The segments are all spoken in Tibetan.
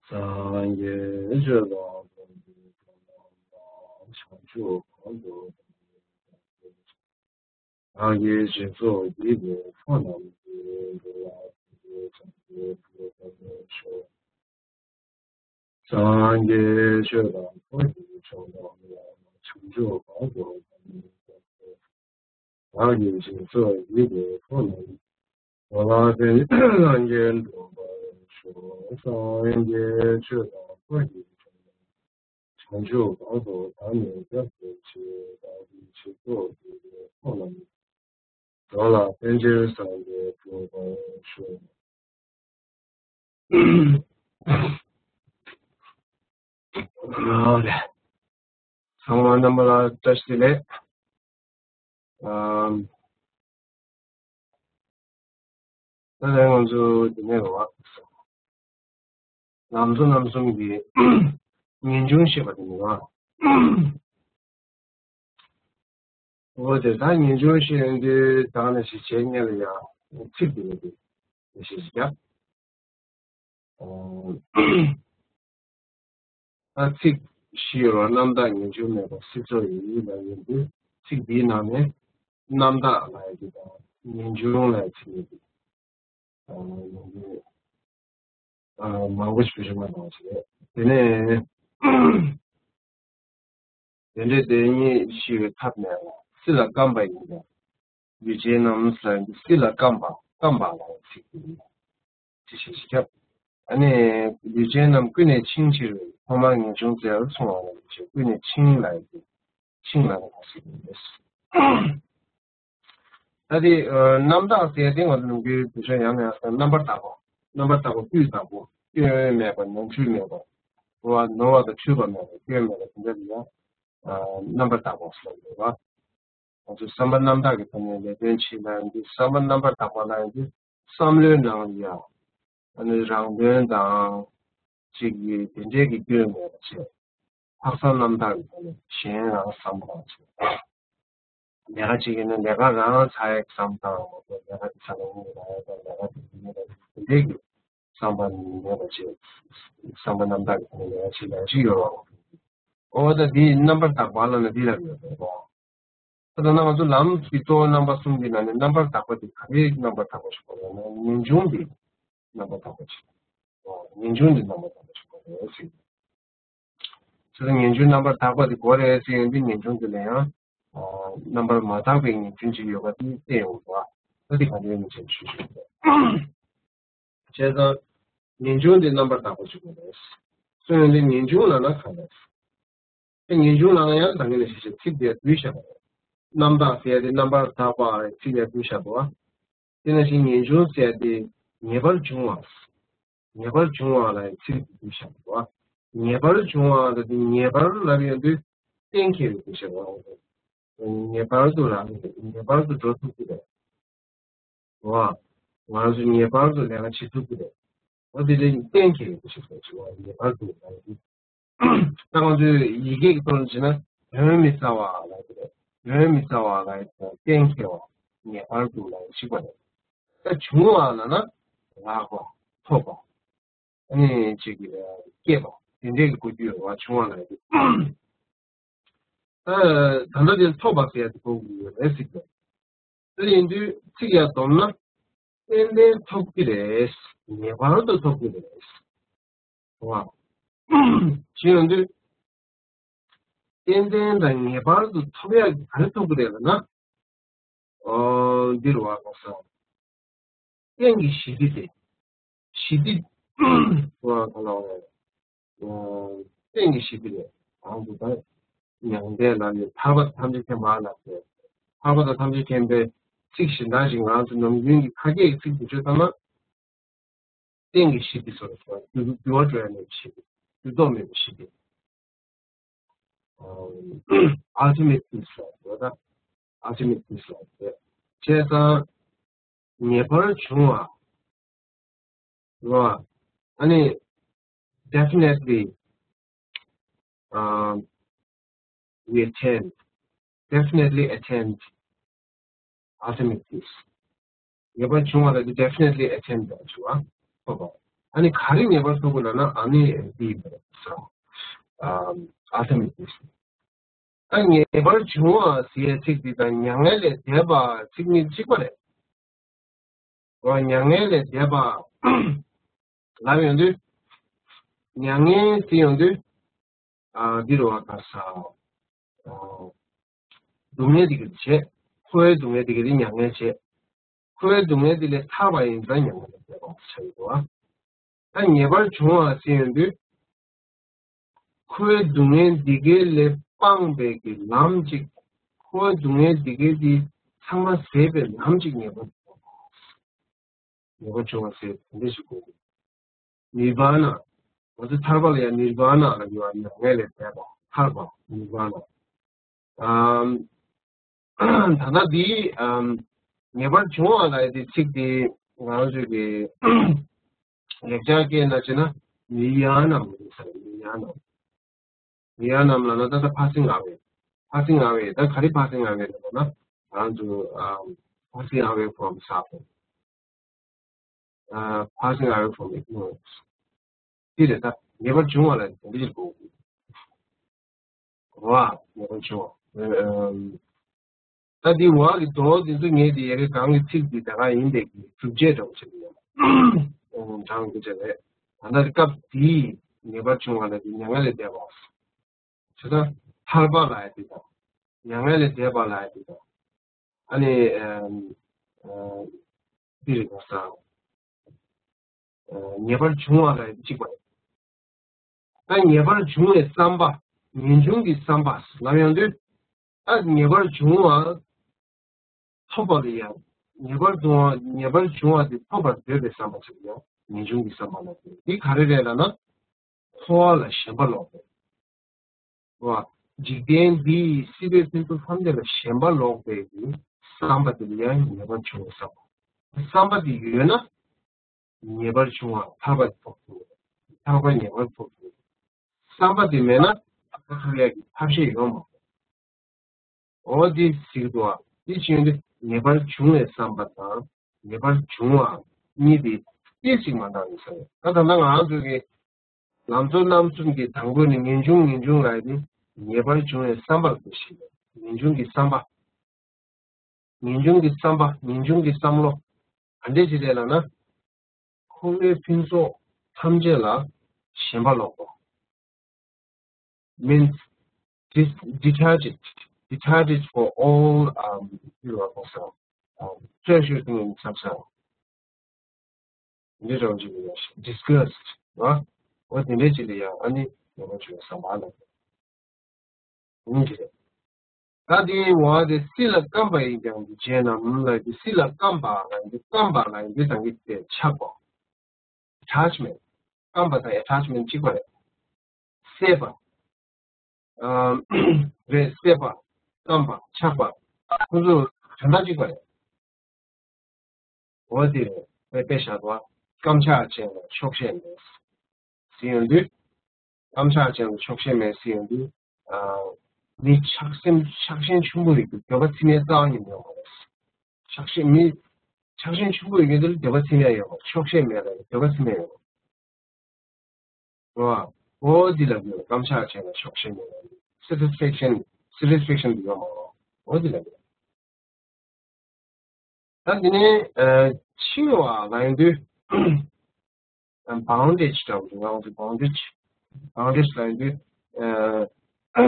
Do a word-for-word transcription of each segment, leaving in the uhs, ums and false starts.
སངས་རྒྱས་ཆོས་དང་ཐོབ་པའི་ཕྱོགས་ལ་བྱང་ཆུབ་གང་དུ་བདག་གིས་ཞིང་སོགས་བགྱིས་པའི་ཚོགས་རྣམས་ཀྱིས། འགྲོ་ལ་ཕན་ཕྱིར་བྱང་ཆུབ་ཐོབ་པར་ཤོག། སངས་རྒྱས་ཆོས་དང་ཐོབ་པའི་ཕྱོགས་ལ་བྱང་ཆུབ་གང་དུ་བདག་གིས་ཞིང་སོགས་བགྱིས་པའི་ཚོགས་རྣམས། འགྲོ་ལ་ཕན་ཕྱིར་ལམ་གྱིས་འགྲུབ་པར་ཤོག། སངས་རྒྱས་ཆོས་དང་ཐོབ་པའི་ཕྱོགས་ལ་བྱང་ཆུབ་གང་དུ་བདག་ནི་སྐྱབས་སུ་མཆི། བདག་གིས་ཞིང་སོགས་བགྱིས་པའི་ཚོགས་རྣམས། འགྲོ་ལ་ཕན་ཕྱིར་སངས་རྒྱས་འགྲུབ་པར་ཤོག། ཚང་མ་རྣམ་པ་ལ་བཀྲ་ཤིས་བདེ་ལེགས། ཨམ། ད་ལན་ང་ཚོ་འདི་ནས་རེད་བ། ལམ་གཙོ་རྣམ་གསུམ་གྱི་ངེས་འབྱུང་བཤད་པ་དེ་ནི་བ། འོ་དེ་ད་ངེས་འབྱུང་བཤད་ཡོང་དུས་ད་ནི་ཞིག་བྱེད་ཉེ་ལ་ཡ་ཚིག་དེ་ནི་དེ་ཞིག་བྱ། ད་ཚིག་བཞི་ཡོད་ར། རྣམ་དག་ངེས་འབྱུང་མེད་པ་སྲིད་མཚོ་ཡི་ཡིད་ལ་ཡོད་དུས། ཚིག་འདིའི་ནང་ནས་རྣམ་དག་ལ་ཡ་གི་དང་ངེས་འབྱུང་ལ་ཡ་ཚིག་ཡོད་དུས། ཨ་ནི་ཨ་མང་པོ་ཞིག་བེད་སྤྱོད་མ་གཏོང་བ་ཞིག་རེད། དེ་ནས་དེ་འདྲའི་བདེན་གཉིས་ཤེས་པའི་ཐབས་མེད་ལ། སྲིད་ལ་བརྐམ་པ་ཡིན་ཀྱང་ལུས་ཅན་རྣམས་ལ་ཡིན་གྱི། སྲིད་ལ་བརྐམ་པ་བརྐམ་པ་ལ་ཚིག་དེ་ཡིན། ཅི་ཞིག་ཞིག་ཁྱབ། ཨ་ནི་ལུས་ཅན་རྣམས་ཀུན་ནས་འཆིང་ཕྱིར། ཐོག་མར་ངེས་འབྱུང་བཙལ་གསུང་བ་ལ་ཡིན་ཞེས། ཀུན་ནས་འཆིང་ལ་ཡིན་གྱི། འཆིང་ལ་ཡིན་ཞེས་ཡིན། ད་དེ་རྣམ་དག་ཟེར་དེ་ང་ཚོ་ནམ་རྒྱུན་དུས་ཆེན་ཡང་ནས་ཡང་རྣམ་པར་དག་པ། རྣམ་པར་དག་པ་སྤུས་དག་པོ། སྐྱོན་མེད་པ། ནོར་འཁྲུལ་མེད་པ། ནོར་བ་དང་འཁྲུལ་པ་མེད་པ། སྐྱོན་མེད་པ། དེ་འདྲ་ལ་ཡང་རྣམ་པར་དག་པ་ཟེར་བ་རེད་བ། ང་ཚོས་བསམ་པ་རྣམ་དག་གི་ཐོག་ནས་ལས་དོན་བྱེད་ན་འདི་བསམ་པ་རྣམ་པར་དག་པ་ལ་ཡང་འདི་བསམ་བློའི་ནང་ལ་ཡང་ཨ་ནི་རང་དོན་དང་གཅིག་གི་དེ་འདྲའི་གི་སྐྱོན་མེད་པ་བྱས། ལྷག་བསམ་རྣམ་དག་གི་ཐོག་ནས་གཞན་རང་བསམ་པ་བྱས། ལས་ཀ་བྱེད་ཀྱི་ན་ལས་ཀ་རང་ཚར་ཡག་བསམ་སྟངས་མ་གཏོགས་ལས་ཀ་དེ་ཚར་ན་དངུལ་རག་ཡག་དང་ལས་ཀ་དེ་དེ་མེད་པ་དེ་འདྲའི་གི་བསམ་པ་མེད་པ་བྱས། བསམ་པ་རྣམ་དག་གི་ཐོག་ནས་ལས་ཀ་བྱེད་ཡག་ཅིག་ཡོད་རེད་བ། ཨོ་ད་འདི་རྣམ་པར་དག་པ་ལབ་ན་འདི་ལབ་ཡོད་རེད་བ། ད་ལྟ་ན་ང་ཚོ་ལམ་གྱི་གཙོ་བོ་རྣམ་པ་གསུམ་གྱི་ནང་ནས་རྣམ་པར་དག་པ་དེ་ག་རེའི་རྣམ་པར་དག་པ་ཞིག་གོ་རེད་ན། ངེས་འབྱུང་དེ་རྣམ་པར་དག་པ་ཞིག་ངེས་འབྱུང་དེ་རྣམ་པར་དག་པ་ཞིག་གོ་རེད་ཟེར། ཚེ་ངེས་འབྱུང་རྣམ་པར་དག་པ་དེ་གོ་རེད་ཟེར་ཡོང་དུས་ངེས་འབྱུང་དེ་ལ་ཡང་རྣམ་པར་མ་དག་པའི་ངེས་འབྱུང་ཅིག་ཡོད་པ་དེ་བསྟན་ཡོང་འདུག་ད་དེ་ག་འདྲའི་ངེས་འབྱུང་ཞུ་ཞུ་རེད། བྱས་ཙང་ངེས་འབྱུང་དེ་རྣམ་པར་དག་པ་ཞིག་དགོས་རེད། སོང་ཡོང་དུས་ངེས་འབྱུང་ལབ་ན་ག་རེ་རེད། དེ་ངེས་འབྱུང་ལབ་ན་ཡང་ད་གིན་ནས་ཞེས་བྱ་ཚིག་དེ་བསྡུས་བཞག་པ་རེད། རྣམ་དག་ཟེར་ཡ་དེ་རྣམ་པར་དག་པ་རེད། ཚིག་དེ་བསྡུས་བཞག་འདུག་བ། དེ་ནང་བཞིན་ངེས་འབྱུང་ཟེར་ཡ་དེ་ངེས་པར་འབྱུང་བ། ངེས་པར་འབྱུང་བ་ལ་ཡང་ཚིག་དེ་བསྡུས་བཞག་འདུག་བ། ངེས་པར་འབྱུང་བ་ལ་དེ་ངེས་པར་ལབ་ཡོང་དུས་གཏན་འཁེལ་བའི་སྐད་ཆ་རེད་བ། ངེས་པར་དུ་རང་ངེས་པར་དུ་འགྲོ་ཐུབ་ཀྱི་རེད། བ། ང་ཚོ་ངེས་པར་དུ་ལས་ཀ་བྱེད་ཐུབ་ཀྱི་རེད། འོ་དེ་འདྲའི་གཏན་འཁེལ་ཡོད་པ་ཞིག་དང་ཅིག་བ་ངེས་པར་དུ་ལ་ཡོད། ད་ང་ཚོས་ཡི་གེ་གི་ཐོག་ནས་བྱས་ན་དོན་མི་གསལ་བ་ལ་ཡོད་རེད། དོན་མི་གསལ་བ་ལ་ཡོད་གཏན་འཁེལ་བ་ངེས་པར་དུ་ལ་ཡོད་ཞིག་བ་རེད། ད་བྱུང་བ་ལ་ན་ལགས་པ་ཐོབ་པ་ཨ་ནི་ཅིག་སྐྱེས་པ་དེ་འདྲའི་གི་གོ་རྒྱུ་ཡོད་བ། བྱུང་བ་ལ་ཡོད། ད་ད་ལྟ་དེ་ཐོབ་པ་ཟེར་ཡ་དེ་གོ་དགོས་ཡོད་རེད་ཟེར་གྱི། དེ་ཡིན་དུས་ཚིག་ཡར་བསྡོམས་ན་ཏན་ཏན་ཐོབ་ཀྱི་རེད། ངེས་པར་དུ་ཐོབ་ཀྱི་རེད། བ། ཞེས་ཡོང་དུས་ཏན་ཏན་དང་ངེས་པར་དུ་ཐོབ་ཡག་གི་ག་རེ་ཐོབ་ཀྱི་རེད་ལབ་ན། ཨོ་འདིར་བ་གོ་ས། རྟེན་གྱི་གཞི་འདི་སྟེ། གཞི་འདི་བ་ག་ལ་བ། རྟེན་གྱི་གཞི་འདི་ལས་གང་དུ་ད་མྱང་འདས་ལ་ནི་ཐར་པ་དང་ཐམས་ཅད་མཁྱེན་པ་ལ་ཟེར། ཐར་པ་དང་ཐམས་ཅད་མཁྱེན་པའི་ཚིག་གཞན་དག་ཅིག་ང་ཚོ་ནམ་རྒྱུན་གྱི་ཁ་སྐད་ཀྱི་ཚིག་འདི་ཚོ་ཚང་མ་རྟེན་གྱི་གཞི་འདི་ཚོ་ལ་ཟེར་བ། འགྱུར་འགྱུར་བ་འགྲོ་ཡ་མེད་པའི་གཞི་འདི། འགྱུར་ལྡོག་མེད་པའི་གཞི་འདི། Ultimate Peace ལ་ཟེར་བ་དང་། Ultimate Peace ལ་ཟེར། བྱས་ཙང་ངེས་པར་འབྱུང་བ། རེད་བ། ཨ་ནི་definitely, um, we attain, definitely attain ultimate peace. ངེས་པར་འབྱུང་བ་ལ་དེ་definitely attain འདྲ་བྱུང་བ། ཐོབ་པ། ཨ་ནི་ག་རེ་ངེས་པར་ཐོབ་དགོས་ལབ་ན། ཨ་ནི་འདི་ཡིན་པ་རེད་ཟེར། ཨ་ཨ་ཐ་མི་ཏིས། ད་ངེས་པར་འབྱུང་བ་ཟེར་ཡའི་ཚིག་འདི་དང་མྱ་ངན་ལས་འདས་པ་ཚིག་གཉིས་གཅིག་པ་རེད། འོ་མྱ་ངན་ལས་འདས་པ་ལབ་ཡོང་དུས། མྱ་ངན་ཟེར་ཡོང་དུས། ཨ་འདི་རུ་བ་ག་ས། ཨ་སྡུག་བསྔལ་འདི་ག་བྱེད། འཁོར་བའི་སྡུག་བསྔལ་འདི་ག་ལས་མྱ་ངན་བྱེད། འཁོར་བའི་སྡུག་བསྔལ་འདི་ལས་ཐར་བ་ཡིན་ཙང་མྱ་ངན་ལས་འདས་པ་ཆགས་ཡོང་དུས། ད་ངེས་པར་འབྱུང་བ་ཟེར་ཡོང་དུས། འཁོར་བའི་སྡུག་བསྔལ་འདི་གའི་ལས་སྤངས་པའི་གི་ལམ་གཅིག། འཁོར་བའི་སྡུག་བསྔལ་འདི་གའི་དེ་ཚང་མ་ཟད་པའི་ལམ་གཅིག་ངེས་པར་ངེས་པར་འབྱུང་བ་ཟེར་དེ་འདྲ་ཞིག་དགོས། ནིར་བཱ་ན། ང་ཚོ་ཐར་པ་ལ་ཡང་ནིར་བཱ་ན་ལབ་ཀྱི་ཡོད། མྱ་ངན་ལས་འདས་པ། ཐར་པ། ནིར་བཱ་ན། ཨམ། ད་ལྟ་འདི་ཨམ། ངེས་པར་འབྱུང་བ་ལ་ཡི་དེ་ཚིག་དེ་ང་ཚོས་ཀྱི་ལེགས་སྦྱར་སྐད་ན་བྱས་ན་ནི་ཡ་ནམ་ཟེར། ནི་ཡ་ནམ། ནི་ཡ་ནམ་ལབ་ན་ད་ལྟ་ཕར་ཕྱིན་ལབ་པས། ཕར་ཕྱིན་ལབ་པས། ད་ག་རེ་ཕར་ཕྱིན་ལབ་པས་ལབ་ན། ང་ཚོ་ཨམ། ཕར་ཕྱིན་ལབ་པས་ཕོམ་ས་ཕོམ། ཨ་passing away from ignorance། དེ་རེད། ད་ངེས་པར་འབྱུང་བ་ལ་དེ་འདྲ་ཞིག་དགོས། བ། ངེས་པར་འབྱུང་བ། ཨམ། ད་འདི་བ་གི་མདོ་འདི་ཚོ་ངས་འདི་ཡ་གི་གང་གི་ཚིག་འདི་ད་ག་ཡིན་པའི་གི་སྒྲུབ་བྱེད་འདྲ་བོ་ཞིག་ཡོད། ཨམ། དྲང་གི་བྱས་རེད། ད་ལྟ་སྐབས་འདིའི་ངེས་པར་འབྱུང་བ་ལ་འདི་མྱ་ངན་ལས་འདས་པ། ཇི་ལྟར་ཐར་པ་ལ་ཡ་དེ་དང་། མྱ་ངན་ལས་འདས་པ་ལ་ཡ་དེ་དང་། ཨ་ནི། ཨམ། ཨ་འདི་རེད་པ་ས། ཨ་ངེས་པར་འབྱུང་བ་ལ་ཡ་གཅིག་པ་རེད། ད་ངེས་པར་འབྱུང་བའི་བསམ་པ། ངེས་འབྱུང་གི་བསམ་པ་ལབ་ཡོང་དུས། ཨ་ངེས་པར་འབྱུང་བ་ཐོབ་པ་ལ་ཡང་། ངེས་པར་འབྱུང་བ། ངེས་པར་འབྱུང་བ་དེ་ཐོབ་པར་འདོད་པའི་བསམ་པ་ཞིག་ཡང་ངེས་འབྱུང་གི་བསམ་པ་ལ་འདོད། འདི་ག་རེ་རེད་ལབ་ན། འཁོར་བ་ལ་ཞེན་པ་ལོག་པའི། བ། འཇིག་རྟེན་འདི་ཡི་སྲིད་པའི་ཕུན་སུམ་ཕམ་བྱས་ལ་ཞེན་པ་ལོག་པའི་གི་བསམ་པ་དེ་ལ་ཡང་ངེས་པར་འབྱུང་བའི་བསམ་པ། བསམ་པ་དེ་ཡོད་ན། ངེས་པར་འབྱུང་བ་ཐར་པ་ཐོབ་ཐུབ། ཐར་པ་ངེས་པར་ཐོབ་ཐུབ། བསམ་པ་དེ་མེད་ན་ཐར་པ་ཐོབ་ཡག་གི་ཐབས་ཤེས་ཡོད་མ་རེད། འོ་དེ་ཟེར་གྱི་འདུག་བ། དེ་བྱས་ཡོང་དུས་ངེས་པར་འབྱུང་བའི་བསམ་པ་དང་ངེས་པར་འབྱུང་བ་གཉིས་དེ་ཏོག་ཙམ་མ་འདྲ་ཡིན་ས་རེད། ད་ད་ལྟ་ང་རང་ཚོ་གི་ལམ་གཙོ་རྣམ་གསུམ་གྱི་དང་པོ་ནི་ངེས་འབྱུང་། ངེས་འབྱུང་ལབ་ཡ་དེ་ངེས་པར་འབྱུང་བའི་བསམ་པ་ལ་འདུ་ཤེས། ངེས་འབྱུང་གི་བསམ་པ། ངེས་འབྱུང་གི་བསམ་པ། ངེས་འབྱུང་གི་བསམ་བློ། ག་འདྲས་ཅིག་རེད་ལབ་ན། འཁོར་བའི་ཕུན་ཚོགས་ཐམས་ཅད་ལ་ཞེན་པ་ལོག་པ། means dis- detached, detached for all um, you know, um, pleasures in itself. འདི་རང་བཞིན་ཡང་disgust ར། འོ་དེ་འདྲའི་ཅིག་ལ་ཡང་ཨ་ནི་ངེས་པར་འབྱུང་བའི་བསམ་པ་ལ། འོ་དེ་རེད། ད་དེའི་འོག་དེ་སྲིད་ལ་བརྐམ་པ་ཡིས་ཀྱང་དེ་བྱས་ན་ལ། དེ་སྲིད་ལ་བརྐམ་པ་ལ་ཡིན་དུས། བརྐམ་པ་ལ་ཡིན་དུས་དང་གི་དེ་ཆགས་པ། attachment། བརྐམ་པ་དང་attachment གཅིག་པ་རེད། སྲེད་པ། ཨ་རེད། སྲེད་པ། བརྐམ་པ། ཆགས་པ། ཁོ་ཚོ་དོན་དག་གཅིག་པ་རེད། འོ་དེ་རེད། དཔེ་དཔེ་བཞག་པ། བརྐམ་ཆགས་བྱས་ནས་ཆོག་ཤེས་མེད་ཟེར་ཡོང་དུས། བརྐམ་ཆགས་བྱས་ནས་ཆོག་ཤེས་མེད་ཟེར་ཡོང་དུས། ཨ་མི་ཆགས་སེམས་ཆགས་ཞེན་ཆེན་པོ་ཡོད་དུས་འདོད་པ་ཚིམ་ཡས་རྩ་བ་ཉིད་ནས་ཡོད་མ་རེད། ཆགས་ཞེན་མི་ཆགས་ཞེན་ཆེན་པོ་ཡོད་དུས་འདོད་པ་ཚིམ་ཡས་ཡོད་མ་རེད། ཆོག་ཤེས་མེད་ལ་འདོད་པ་ཚིམ་ཡས་ཡོད་མ་རེད། རེད་བ། འོ་འདི་ལ་གི་བརྐམ་ཆགས་བྱས་ན་ཆོག་ཤེས་མེད་ལ་satisfaction satisfaction འདི་ཡོད་མ་རེད། འོ་འདི་ལ་གི། ད་འདི་ནས་ཨ་འཆིང་བ་ལ་ཡིན་དུས། ཨ་bondage འདྲ་བོ་ཞིག་ང་ཚོ་bondage bondage ལ་ཡིན་དུས། ཨ་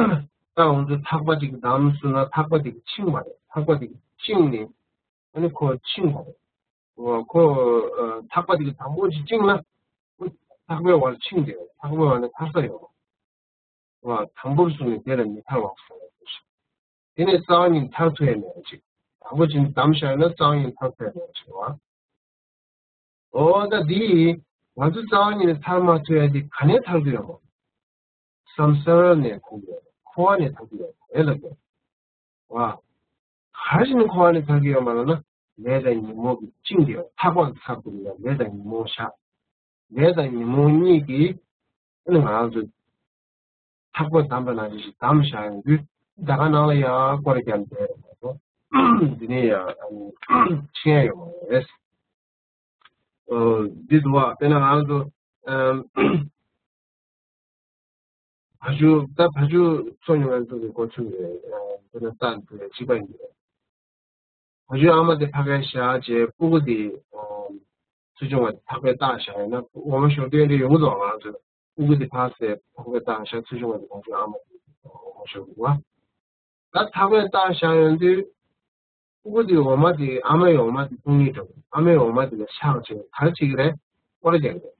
ད་ང་ཚོ་ཐག་པ་ཅིག་བསྡམས་སོང་ན་ཐག་པ་དེ་གིས་བཅིངས་པ་རེད། ཐག་པ་དེ་གིས་བཅིངས་ནས་ཨ་ནི་ཁོ་བཅིངས་པ་རེད། ཁོ་ཨ་ཐག་པ་དེ་གིས་དང་པོ་ཅིག་བཅིངས་ན་ཐག་པའི་བར་བཅིངས་ཏེ་ཐག་པའི་བར་ནས་ཐར་ས་ཡོད་མ་རེད། དང་པོར་སོང་ནས་དེ་ལས་མི་ཐར་བར་སོང་བ་ཞིག་དེ་ནས་རྩ་བ་ཉིད་ཐར་ཐུབ་ཡ་མེད་པ་ཅིག་དང་པོ་ཅིག་བསྡམས་བཞག་ན་རྩ་བ་ཉིད་ཐར་ཐུབ་ཡ་མེད་པ་ཅིག་རེད་བ། འོ་ད་འདི་ང་ཚོ་རྩ་བ་ཉིད་ནས་ཐར་མ་ཐུབ་ཡ་འདི་ག་ནས་ཐར་གྱི་ཡོད་མ། སམ་ས་ར་ནས་ཐར་གྱི་ཡོད་མ། འཁོར་བ་ནས་ཐར་གྱི་ཡོད་མ་རེད་ལབ་ཀྱི་ཡོད་བ། ག་རེ་བྱས་ནས་འཁོར་བ་ནས་ཐར་གྱི་ཡོད་མ་ལབ་ན། ལས་དང་ཉོན་མོངས་ཀྱིས་བཅིངས་ཏེ་ཡོད། ཐག་པ་གིས་ཚར་ཐུབ་ཡ་ལས་དང་ཉོན་མོངས་བཞག་ལས་དང་ཉོན་མོངས་གཉིས་ཀྱིས་ཨ་ནི་ང་རང་ཚོ་ཐག་པ་བསྡམས་པ་ནང་བཞིན་ཞིག་བསྡམས་བཞག་ཡོང་དུས་ད་ག་ནང་ལ་ཡ་སྐོར་ར་བརྒྱབ་བསྡད་ཡོད་མ་གཏོགས། འདི་ནས་ཡ་ཨ་ནི་འཆིང་ཡ་ཡོད་མ་རེད། འདི་འདུག་བ། དཔེར་ན་ང་རང་ཚོ་ ཨམ། བ་ཕྱུགས་ད་བ་ཕྱུགས་འཚོ་མྱོང་མཁན་ཚོ་གི་གོ་ཆུང་རེད། འདི་ལ་ལྟ་འདི་གཅིག་པ་ཡིན། བ་ཕྱུགས་ཨ་མ་དེ་ཕ་གིར་བཞག་བྱས་སྤུ་གུ་དེ་ཚུར་བྱུང་བ་དེ་ཐག་པས་བཏགས་བཞག་ཡིན་ན་འོ་མ་ཤོར་དུས་འདི་ཡོང་གི་འདུག་ང་ཚོས་སྤུ་གུ་དེ་ཕར་བསད་ཐག་པས་བཏགས་བཞག་ཚུར་བྱུང་བ་དེ་བ་ཕྱུགས་ཨ་མ་དེ་འོ་མ་ཤོར་གི་འདུག་བ། ད་ཐག་པས་བཏགས་བཞག་ཡོང་དུས། སྤུ་གུ་དེའི་འོ་མ་དེ་ཨ་མའི་འོ་མ་དེ་འཐུང་ཉེས་འགྲོ། ཨ་མའི་འོ་མ་དེ་ལ་ཆགས་བྱས་ག་རེ་བྱེད་ཀྱི་རེད། སྐོར་ར་རྒྱག་གི་རེད།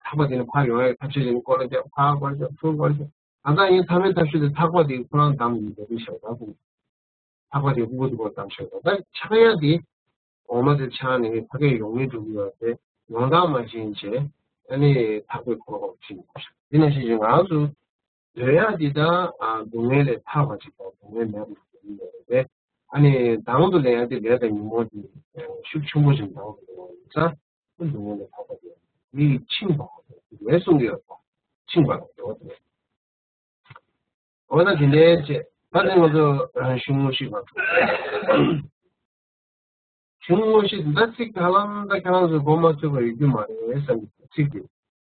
ཐག་པ་དེ་ནས་ཕར་ཡོང་ཡ་ཐབས་ཤེས་བྱས་ནས་སྐོར་ར་རྒྱག་ཕར་སྐོར་ར་རྒྱག་ཚུར་སྐོར་ར་རྒྱག་ད་ལྟ་ཡིན་ཐ་མའི་ཐབས་ཤེས་དེ་ཐག་པ་དེ་ཁོ་རང་བསྡམས་ཡིན་པ་དེ་ཤོད་ད་ཕུག་ཐག་པ་དེ་སྤུ་གུ་དེ་སྐོར་བསྡམས་ཤོད་ད་ད་ཆགས་ཡ་དེ། འོ་མ་དེ་ཆགས་ནས་ཕ་གིར་ཡོང་ཉེས་འགྲོ་གི་ཡོད་དེ་ཡོང་སྟངས་མ་ཤེས་བྱས་ཨ་ནི་ཐག་པས་ཁོ་ར་ཁོ་ར་ཕྱིན་ཡོང་ཤག་དེ་ནང་བཞིན་བྱས་ང་ཚོ། སྡོད་ཡག་འདི་དག་ཨ་སྡུག་བསྔལ་ལས་ཐར་བ་ཅིག་དང་སྡུག་བསྔལ་མེད་པ་ཞིག་ཡིན་པ་རེད། ཨ་ནི་དང་དུ་ལེན་ཡག་དེ་ལས་དང་ཉོན་མོངས་ཀྱི་ཤུགས་ཆེན་པོ་ཞིག་དང་དུ་ལེན་ཡག་ཡིན་ཙང་སྡུག་བསྔལ་ལས་ཐར་བ་དེ་མི་ཡིས་འཆིང་བ་ལས་གསུང་གི་ཡོད་པ། འཆིང་བ་ལ་འགྲོ་བ་དེ། འོ་ན་དེ་འདྲའི་ཆེད་ད་ནི་ང་ཚོ་གཞུང་ངོ་ཤེས་པ། གཞུང་ངོ་ཤེས་འདི་འདྲ་ཚིག་ཧ་ལམ་ད་ཁྱེད་རང་ཚོས་གོ་མ་ཆོད་པ་ཡོད་རྒྱུ་མ་རེད་བསམ་གྱི་ཚིག་དེ།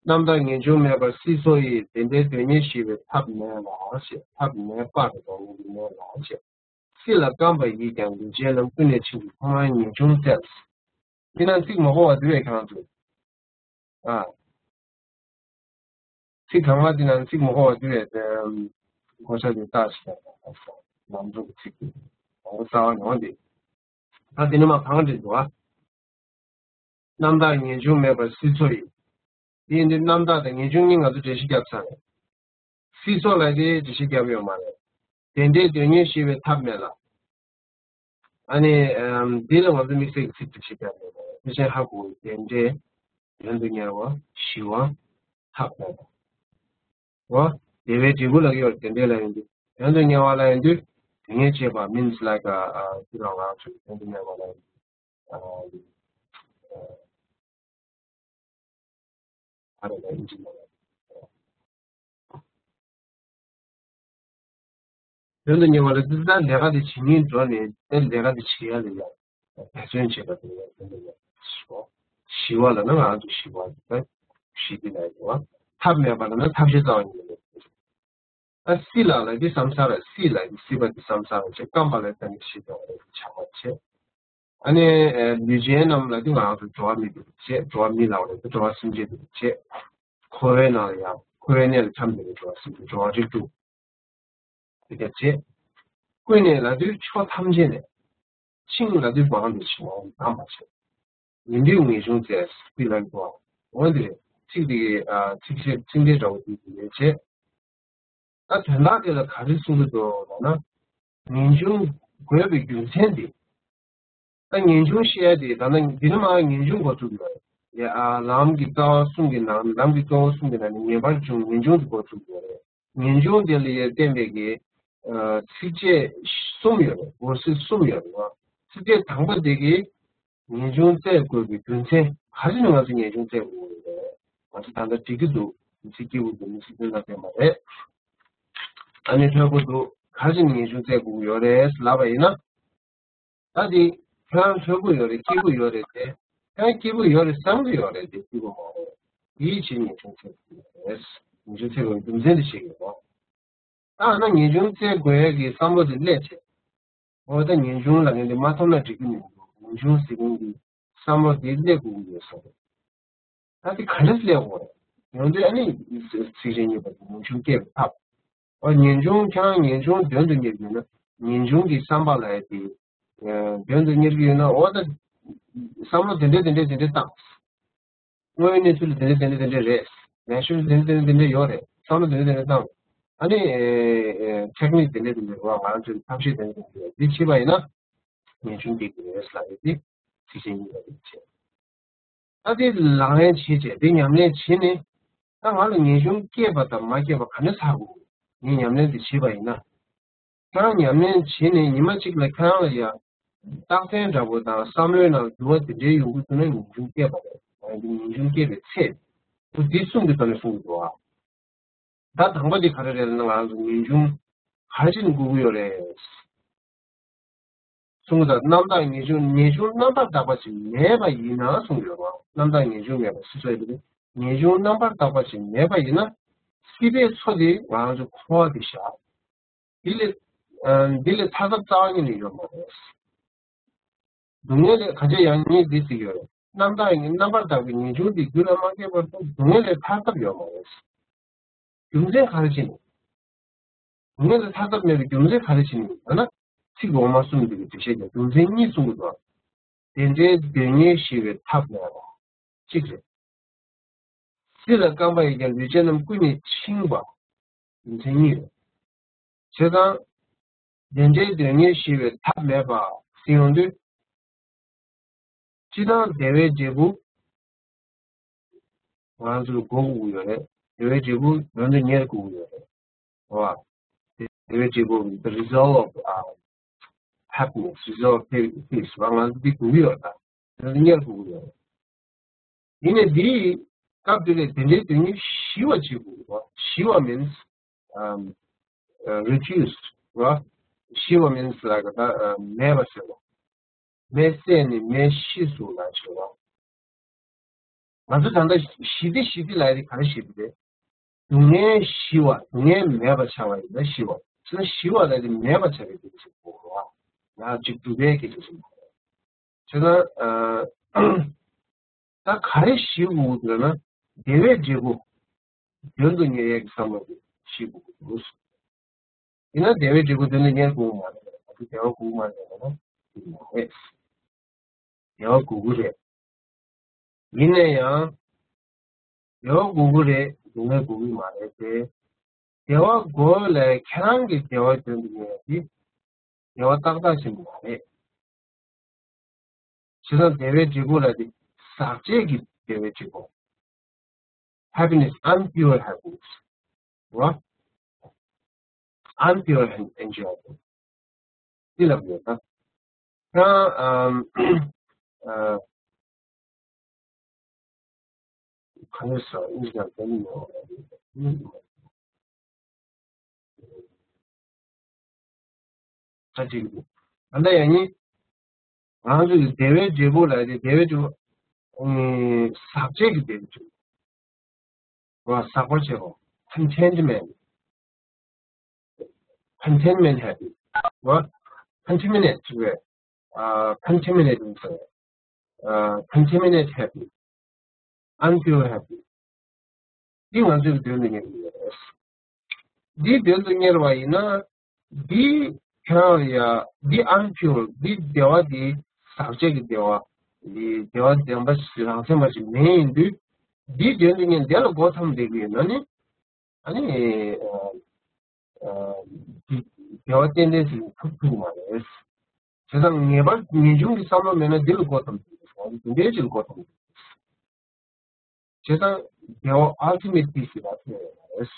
རྣམ་དག་ངེས་འབྱུང་མེད་པར་སྲིད་མཚོ་ཡི། དེ་འདྲའི་དོན་གཉེར་ཞི་བའི་ཐབས་མེད་ལ་ཞེས། ཐབས་མེད་པར་དོན་གཉེར་མེད་ལ་ཞེས། སྲིད་ལ་བརྐམ་པ་ཡིས་ཀྱང་ལུས་ཅན་རྣམས། ཀུན་ནས་འཆིང་བའི་ཁོ་རང་ངེས་འབྱུང་བཙལ། འདི་ན་ཚིག་མ་གོ་བ་འདུག་བས་ཁྱེད་རང་ཚོས། ཨ། ཚིག་གང་མ་འདི་ན་ཚིག་མ་གོ་བ་འདུག་བས་གོ་ཆ་འདི་ལྟ་ཞིག་ལམ་འགྲོ་གི་ཚིག་འདི་མང་པོ་རྩ་བ་ཉོ་འདི། ད་འདི་ནི་མ་གང་འདྲི་འདུག་ཨ། རྣམ་དག་ངེས་འབྱུང་མེད་པར་སྲིད་མཚོ་ཡི། དེ་ཡིན་དུས་རྣམ་དག་དང་ངེས་འབྱུང་གཉིས་ང་ཚོ་འགྲེལ་བཤད་བརྒྱབ་ཚར་རེད། སྲིད་མཚོ་ལ་དེ་འགྲེལ་བཤད་བརྒྱབ་ཡོད་མ་རེད། དེ་འདྲའི་དོན་གཉེར་ཞི་བའི་ཐབས་མེད་ལ། ཨ་ནི། འདི་ལ་ང་ཚོ་དམིགས་བསལ་གྱི་ཚིག་འགྲེལ་བཤད་བརྒྱབ་ཡོད་མ་རེད། དེ་བཞིན་ཧ་གོ་དེ་འདྲའི་དོན་དུ་གཉེར་བ་ཞི་བ་ཐབས་མེད་པ། འོ། དེ་བས་འབྲས་བུ་ལ་ཡོད་དེ་འདྲའི་ལ་ཡིན་དུས་དོན་དུ་གཉེར་བ་ལ་ཡིན་དུས་དེ་ངེས་བྱེད་པ་མིན་ལ་ཀ་ཨ་ཀི་རང་རང་ཚོས་དོན་དུ་གཉེར་བ་ལ་ཡིན་དུས། ཨ་རེ་ལ་ཡིན་གྱི་མ་རེད། དོན་དུ་གཉེར་བ་ལ་འདི་ལྟར་ལས་ཀ་འདི་བྱེད་སྙིང་འདོད་ནས་དེ་ལས་ཀ་འདི་བྱེད་ཡ་ལ་ཡ་འབད་བརྩོན་བྱེད་པ་དེ་ལ་དོན་དུ་གཉེར་བ་ཞི་བ་ལ་ན་ང་ཚོ་ཞི་བ་འདི་ཞི་བདེ་ལ་ཡོད་པ། ཐབས་མེད་པ་ལ་ན་ཐབས་ཤེས་རྩ་བ་ཉིད་ནས་མེད། ཨ་སྲིད་ལ་ལ་འདི་བསམ་ས་ར་སྲིད་ལ་འདི་སྲིད་པ་འདི་བསམ་ས་ར་ཆེ་སྐམ་པ་ལ་ད་ནི་ཞི་བདེ་བ་རེད་ཆགས་པ་ཆེ། ཨ་ནི་ལུས་ཅན་རྣམས་ལ་འདི་ང་རང་ཚོ་འགྲོ་བ་མི་འདུག་བྱེད་འགྲོ་བ་མི་ལ་རེད་འགྲོ་བ་སེམས་ཅན་འདུག་བྱེད། འཁོར་བའི་ནང་ལ་ཡང་འཁོར་བའི་གནས་ལ་འཁྱམས་ནས་འགྲོ་བ་སེམས་ཅན་འགྲོ་བ་རིགས་དྲུག་དེ་ག་བྱེད། ཀུན་ནས་ལ་དུས་ཕྱོགས་ཐམས་ཅད་ནས། འཆིང་ལ་དུས་མང་དུ་འཆིང་བ་འདམ་པ་བྱེད། ཡིན་དུས་ངེས་འབྱུང་བཙལ་སྲིད་ལ་འགྲོ་བ། འོན་ཏེ་ཚིག་འདི་གི་ཚིག་བཤད་ཚིག་འགྲེལ་འདྲ་བོ་འདི་ཡིན་ལས་བྱེད། ད་དོན་དག་དེ་ལ་ག་རེ་གསུང་གི་འདུག་ལབ་ན། ངེས་འབྱུང་དགོས་པའི་རྒྱུ་མཚན་དེ། ད་ངེས་འབྱུང་བཤད་ཡ་དེ་ད་ནི་འདི་ནི་མ་ངེས་འབྱུང་འགོ་ཚུགས་ཡོད་རེད། ཡ་ཨ་ལམ་གྱི་རྩ་བ་གསུམ་གྱི་ནང་ལམ་གྱི་རྩ་བ་གསུམ་གྱི་ནང་ནས་ངེས་པར་འབྱུང་ངེས་འབྱུང་དེ་འགོ་ཚུགས་ཡོད་རེད། ངེས་འབྱུང་དེ་ལ་བརྟེན་པའི་གི་ཚིགས་བཅད་གསུམ་ཡོད་རེད། འོད་ཟེར་གསུམ་ཡོད་རེད་བ། ཚིགས་བཅད་དང་པོ་དེ་གི་ངེས་འབྱུང་བཙལ་དགོས་པའི་རྒྱུ་མཚན་ག་རེ་ནས་ང་ཚོ་ངེས་འབྱུང་བཙལ་དགོས་ཀྱི་ཡོད་རེད། ང་ཚོ་ད་ལྟ་འགྲིག་གི་འདུག་མི་ཚེ་སྐྱིད་པོ་འདུག་མི་ཚེ་སྐྱིད་པོ་ལ་བསྟན་པ་རེད། ཨ་ནི་ལྷོད་པོ་འདུག་ག་རེ་ནས་ངེས་འབྱུང་བཙལ་དགོས་ཀྱི་ཡོད་རེད་ལབ་པ་ཡིན་ན། ད་དེ་ཁྱོད་རང་ལྷོད་པོ་ཡོད་རེད་སྐྱིད་པོ་ཡོད་རེད་དེ། ཁྱོད་རང་སྐྱིད་པོ་ཡོད་རེད་བསམ་གྱི་ཡོད་རེད་དེ་སྐྱིད་པོ་མ་རེད། དེའི་ཕྱིར་ངེས་འབྱུང་བཙལ་དགོས་ཀྱི་ཡོད་རེད། ངེས་འབྱུང་བཙལ་དགོས་པའི་རྒྱུ་མཚན་དེ་ཤེས་དགོས་རེད། ད་ཨ་ན་ངེས་འབྱུང་བཙལ་དགོས་ཡ་གི་བསམ་བློ་དེ་སླེབས་བྱས། འོ་ད་ངེས་འབྱུང་ལབ་མཁན་དེ་མ་ཐོབ་ན་འགྲིག་གི་མི་འདུག་ངེས་འབྱུང་ཟེར་མཁན་གྱི་བསམ་བློ་དེ་སླེབས་དགོས་ཀྱི་ཡོད་ས་རེད། ད་དེ་ག་འདྲ་སླེབས་དགོས་རེད། ཡོང་དུས་ཨ་ནི་ཚིག་རེ་གཉིས་པ་དེ་ངེས་འབྱུང་སྐྱེ་བའི་ཐབས། འོ་ངེས་འབྱུང་ཁྱེད་རང་ངེས་འབྱུང་དོན་དུ་གཉེར་གྱི་ཡོད་ན་ངེས་འབྱུང་གི་བསམ་པ་ལབ་ཡ་དེ། དོན་དུ་གཉེར་གྱི་ཡོད་ན་འོ་ད། བསམ་བློ་དེ་འདྲས་དེ་འདྲས་དེ་འདྲས་བཏང་། དངོས་ཡོད་གནས་ཚུལ་ལ་དེ་འདྲས་དེ་འདྲས་དེ་འདྲས་རེད། ལས་ཤོར་དེ་འདྲས་དེ་འདྲས་དེ་འདྲས་ཡོད་རེད། བསམ་བློ་དེ་འདྲས་དེ་འདྲས་བཏང་། ཨ་ནི། ཨེ་ཨེ་ཊེག་ནིག་དེ་འདྲས་དེ་འདྲས་རེད་བ། ང་ཚོའི་ཐབས་ཤེས་དེ་འདྲས་དེ་འདྲས་རེད། འདི་བྱེད་པ་ཡིན་ན། ངེས་འབྱུང་སྐྱེ་གི་རེད་ལབ་ཡོད་དེ། ཚིག་ཆེན་གཉིས་པ་དེ་བྱེད། ཨ་དེ་ལག་ལེན་བྱེད་བྱེད་དེ་ཉམས་ལེན་བྱེད་ནས། ད་ང་ལ་ངེས་འབྱུང་སྐྱེས་པ་དང་མ་སྐྱེས་པ་ག་འདྲས་ཚར་དགོས། ངས་ཉམས་ལེན་དེ་བྱེད་པ་ཡིན་ན། ཁྱེད་རང་ཉམས་ལེན་བྱས་ནས་ཉི་མ་གཅིག་ལ་ཁྱེད་རང་ལ་ཡང་རྟགས་མཚན་འདྲ་པོ་དང་བསམ་བློའི་ནང་འགྱུར་བ་དེ་འདྲའི་ཡོང་གི་འདུག་ན་ངེས་འབྱུང་སྐྱེས་པ་རེད། ང་ཡི་ངེས་འབྱུང་སྐྱེས་པའི་ཚེ། འོ་འདི་གསུམ་གྱི་ཐོག་ནས་གསུང་གི་འདུག་ཨ། ད་དང་པོ་འདི་ག་རེ་རེད་ལབ་ན་ང་ཚོ་ངེས་འབྱུང་ག་རེ་བྱས་ནས་འགོག་གི་ཡོད་རེད། གསུང་གི་ད་རྣམ་དག་ངེས་འབྱུང་ངེས་འབྱུང་རྣམ་པར་དག་པ་ཞིག་མེད་པ་ཡིན་ན་གསུང་གི་ཡོད་རེད། རྣམ་དག་ངེས་འབྱུང་མེད་པ་སྲིད་མཚོ་ཡི་དེ། ངེས་འབྱུང་རྣམ་པར་དག་པ་ཞིག་མེད་པ་ཡིན་ན། སྲིད་པའི་མཚོ་དེ་ང་ཚོ་འཁོར་བ་དེ་བཞག་འདི་ལས་ཨ་འདི་ལས་ཐར་ཐབས་རྩ་བ་ཉིད་ནས་ཡོད་མ་རེད། སྡུག་བསྔལ་ལས་ག་ཅི་ཡང་ཉིད་འདི་ཟེར་གྱི་ཡོད་རེད། རྣམ་དག་རྣམ་པར་དག་པའི་ངེས་འབྱུང་འདི་རྒྱུད་ལ་མ་སྐྱེས་བར་དུ་སྡུག་བསྔལ་ལས་ཐར་ཐབས་ཡོད་མ་རེད། རྒྱུ་མཚན་ག་རེ་བྱས་ནས། སྡུག་བསྔལ་ལས་ཐར་ཐབས་མེད་པའི་རྒྱུ་མཚན་ག་རེ་བྱས་ནས་ལབ་ན། ཚིག་འོག་མ་གསུམ་འདི་གི་འགྲེལ་བཤད་ཀྱང་རྒྱུ་མཚན་གཉིས་གསུང་གི་འདུག་དེ་འདྲའི་དོན་གཉེར་ཞི་བའི་ཐབས་མེད་པ། གཅིག་རེད། སྲིད་ལ་རྐང་པ་ཡིས་ཀྱང་ལུས་ཅན་རྣམས་ཀུན་ནས་འཆིང་བ། རྒྱུ་མཚན་གཉིས་རེད། བྱས་ཙང་། དེ་འདྲའི་དོན་གཉེར་ཞི་བའི་ཐབས་མེད་པ་ཟེར་ཡོང་དུས། སྤྱིར་བཏང་བདེ་བའི་འབྲས་བུ་ང་ཚོར་དགོས་དགོས་ཀྱི་ཡོད་རེད། བདེ་བའི་འབྲས་བུ་དོན་དུ་གཉེར་དགོས་ཀྱི་ཡོད་རེད། རེད་བ། བདེ་བའི་འབྲས་བུ་the result of uh, happiness, result of peace བ་ང་ཚོ་འདི་དགོས་ཀྱི་ཡོད་ད། དོན་དུ་གཉེར་དགོས་ཀྱི་ཡོད་རེད། ཡིན་ནའི་འདིའི་སྐབས་འདི་ལས་དེ་འདྲའི་དོན་གཉེར་ཞི་བ་བྱེད་དགོས་ཀྱི་རེད། ཞི་བ་means um, uh, reduce རེད་བ། ཞི་བ་means like that uh, མེད་པ་ཟེར་བ། མེ་བསད་ནས་མེ་ཤི་སོང་ལ་ཞེས་པ། ང་ཚོ་ད་ལྟ་ཞི་བདེ་ཞི་བདེ་ལབ་ཡ་དེ་ག་རེ་ཞི་བདེ་རེད། སྡུག་བསྔལ་ཞི་བ། སྡུག་བསྔལ་མེད་པ་ཆགས་པ་ཡིན་ན་ཞི་བ། བྱས་ན་ཞི་བ་ལབ་ཡ་དེ་མེད་པ་ཆགས་པའི་དུས་ཚོད་གོ་ར། ཡང་གཅིག་སྒྲུབ་པའི་སྐད་ཆ་ཞིག་མ་རེད། བྱས་ན་ཨ། ད་ག་རེ་ཞི་དགོས་ཀྱི་ལབ་ན། བདེ་བའི་འབྲས་བུ་དོན་དུ་གཉེར་ཡས་ཀྱི་བསམ་བློ་དེ་ཞི་དགོས་ཀྱི་འདུག་ཡིན་ན་བདེ་བའི་འབྲས་བུ་དོན་དུ་གཉེར་དགོས་མ་རེད། ང་ཚོ་བདེ་བ་དགོས་མ་རེད་ལབ་ན་དེ་མ་རེད། བདེ་བ་དགོས་ཀྱི་རེད། ཡིན་ན་ཡང་། བདེ་བ་དགོས་ཀྱི་རེད། སྡུག་བསྔལ་དགོས་ཀྱི་མ་རེད་དེ། བདེ་བ་དགོས་ལས་ཁྱེད་རང་གི་བདེ་བ་དོན་དུ་གཉེར་ཡས་དེ། བདེ་བ་ཏག་ཏག་ཞིག་མ་རེད། བྱས་ཙང་བདེ་བའི་འབྲས་བུ་ལ་དེ་ཟག་བཅས་ཀྱི་བདེ་བའི་འབྲས་བུ། Happiness, unpure happiness. What? Unpure and enjoyable. འདི་ལབ་ཡོད་ད། ཡང་ཨམ་ཨ་གང་ཡོད་ས་ཨིན་ཇི་ནང་བསྟན་ཡོད། ད་ཅིག་ད་ལྟ་ཡང་ནི། ང་ཚོ་གི་བདེ་བའི་འབྲས་བུ་ལ་དེ་བདེ་བའི་འབྲས་བུ། ཨུམ། ཟག་བཅས་ཀྱི་བདེ་བའི་འབྲས་བུ། བ་ཟག་པར་བྱེད་པ། Contentment. Contentment happy. བ། Contaminate བྱེད་པའི། ཨ། Contaminate ཡིན་ཟེར། ཨ། Contaminate happy. Unpure happy. འདི་ང་ཚོའི་དོན་དུ་གཉེར་གྱི་ཡོད་རེད། འདི་དོན་དུ་གཉེར་བ་ཡིན་ན། འདི་ཁྱོད་རང་ལ་ཡ། འདི་unpure འདི་བདེ་བ་འདི་ཟག་བཅས་ཀྱི་བདེ་བ། འདི་བདེ་བ་བདེན་པ་ཞིག་རང་མཚན་མ་ཞིག་མེད་ཡིན་དུས། འདི་དོན་དུ་གཉེར་འདི་ལ་མགོ་འཐོམས་བསྡད་ཀྱི་ཡོད་ན་ནི། ཨ་ནི། ཨ། ཨ། འདི་བདེ་བ་ཏན་ཏན་ཞིག་ཐོབ་ཐུབ་ཀྱི་མ་རེད། བྱས་ཙང་ངེས་པར་ངེས་འབྱུང་གི་བསམ་བློ་མེད་ན་འདི་ལ་མགོ་འཐོམས་ཀྱི་རེད། འདི་འདྲའི་ཅིག་ལ་མགོ་འཐོམས་ཀྱི་རེད། བྱས་ཙང་བདེ་བ་ultimate peace ལ་ཐོན་ཡོད་མ་རེད། བྱས་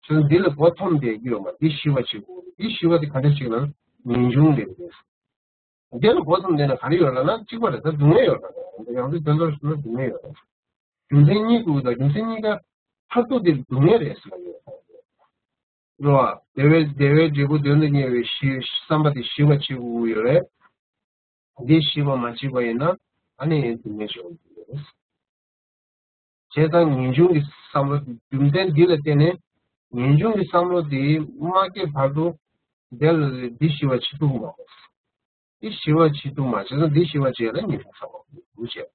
ཙང་འདི་ལ་མགོ་འཐོམས་བསྡད་ཀྱི་ཡོད་མ་རེད། འདི་ཞི་བ་བྱེད་དགོས་རེད། འདི་ཞི་བ་དེ་ག་འདྲ་ཞིག་ལ་ངེས་འབྱུང་ལས་རེད། འདི་ལ་མགོ་འཐོམས་བསྡད་ན་ག་རེ་ཡོད་ལབ་ན་གཅིག་པ་རེད། ད་སྡུག་བསྔལ་ཡོད་རེད། ཡང་སྲིད་དོན་ཚོར་སོང་ན་སྡུག་བསྔལ་ཡོད་རེད། རྒྱུ་མཚན་གཉིས་དགོས་ད། རྒྱུ་མཚན་གཉིས་ཀ་མཐར་ཐུག་དེ་སྡུག་བསྔལ་རེད་ཟེར་བ་ཡོད་རེད། རེད་བ། བདེ་བའི་བདེ་བའི་འབྲས་བུ་དོན་དུ་གཉེར་བའི་ཞི་བསམ་པ་དེ་ཞི་བ་བྱེད་དགོས་ཀྱི་ཡོད་རེད། འདི་ཞི་བ་མ་བྱེད་པ་ཡིན་ན་ཨ་ནི་སྡུག་བསྔལ་ཞིག་ཡོང་གི་ཡོད་རེད། བྱས་ཙང་ངེས་འབྱུང་གི་བསམ་བློ་རྒྱུ་མཚན་འདི་ལ་བརྟེན་ནས་ངེས་འབྱུང་གི་བསམ་བློ་དེ་མ་སྐྱེས་བར་དུ་དེ་ལ་འདི་ཞི་བ་བྱེད་ཐུབ་མ་རེད། འདི་ཞི་བ་བྱེད་ཐུབ་མ་བྱས་ཙང་འདི་ཞི་བ་བྱེད་ཡ་ལ་ངེས་འབྱུང་བསམ་བློ་དགོས་བྱས། རེད་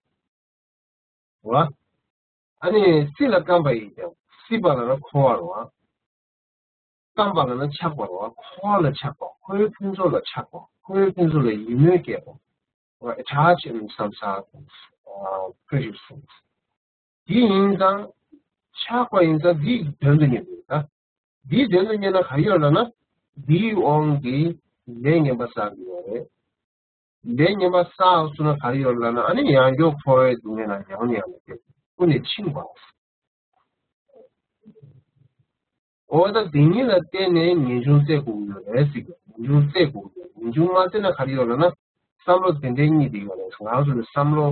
བ། ཨ་ནི་སྲིད་ལ་རྐང་པ་ཡིས་ཀྱང་། སྲིད་པ་ལབ་ན་འཁོར་བ་རེད་བ། རྐང་པ་ལབ་ན་ཆགས་པ་རེད་བ། འཁོར་བ་ལ་ཆགས་པ། འཁོར་བའི་ཕུན་ཚོགས་ལ་ཆགས་པ། འཁོར་བའི་ཕུན་ཚོགས་ལ་ཡིད་སྨོན་སྐྱེས་པ། རེད་བ། Attach in some sort of uh, prejudice. དེ་ཡིན་ཙང་། ཆགས་པ་ཡིན་ཙང་འདི་དོན་དུ་གཉེར་དགོས་ད། འདིའི་དོན་དུ་གཉེར་ན་ག་རེ་ཡོད་ལབ་ན། འདིའི་དབང་གིས་ལས་ངན་པ་བསགས་ཀྱི་ཡོད་རེད། ལས་ངན་པ་བསགས་སོང་ན་ག་རེ་ཡོད་ལབ་ན། ཨ་ནི་ཡང་བསྐྱར་འཁོར་བའི་སྡུག་བསྔལ་ལ་ཡང་ནས་ཡང་དུ་སྐྱེ། ཀུན་ནས་འཆིང་བ། འོ་ད་དེ་ཉིད་ལ་བརྟེན་ནས་ངེས་འབྱུང་བཙལ་དགོས་ཀྱི་ཡོད་རེད་ཟེར་གྱི། ངེས་འབྱུང་བཙལ་དགོས་ཀྱི་ཡོད། ངེས་འབྱུང་མ་བཙལ་ན་ག་རེ་ཡོད་ལབ་ན། བསམ་བློ་དེ་འདྲའི་གཉིས་དེ་ཡོད་རེད། ང་ཚོ་ལ་བསམ་བློ་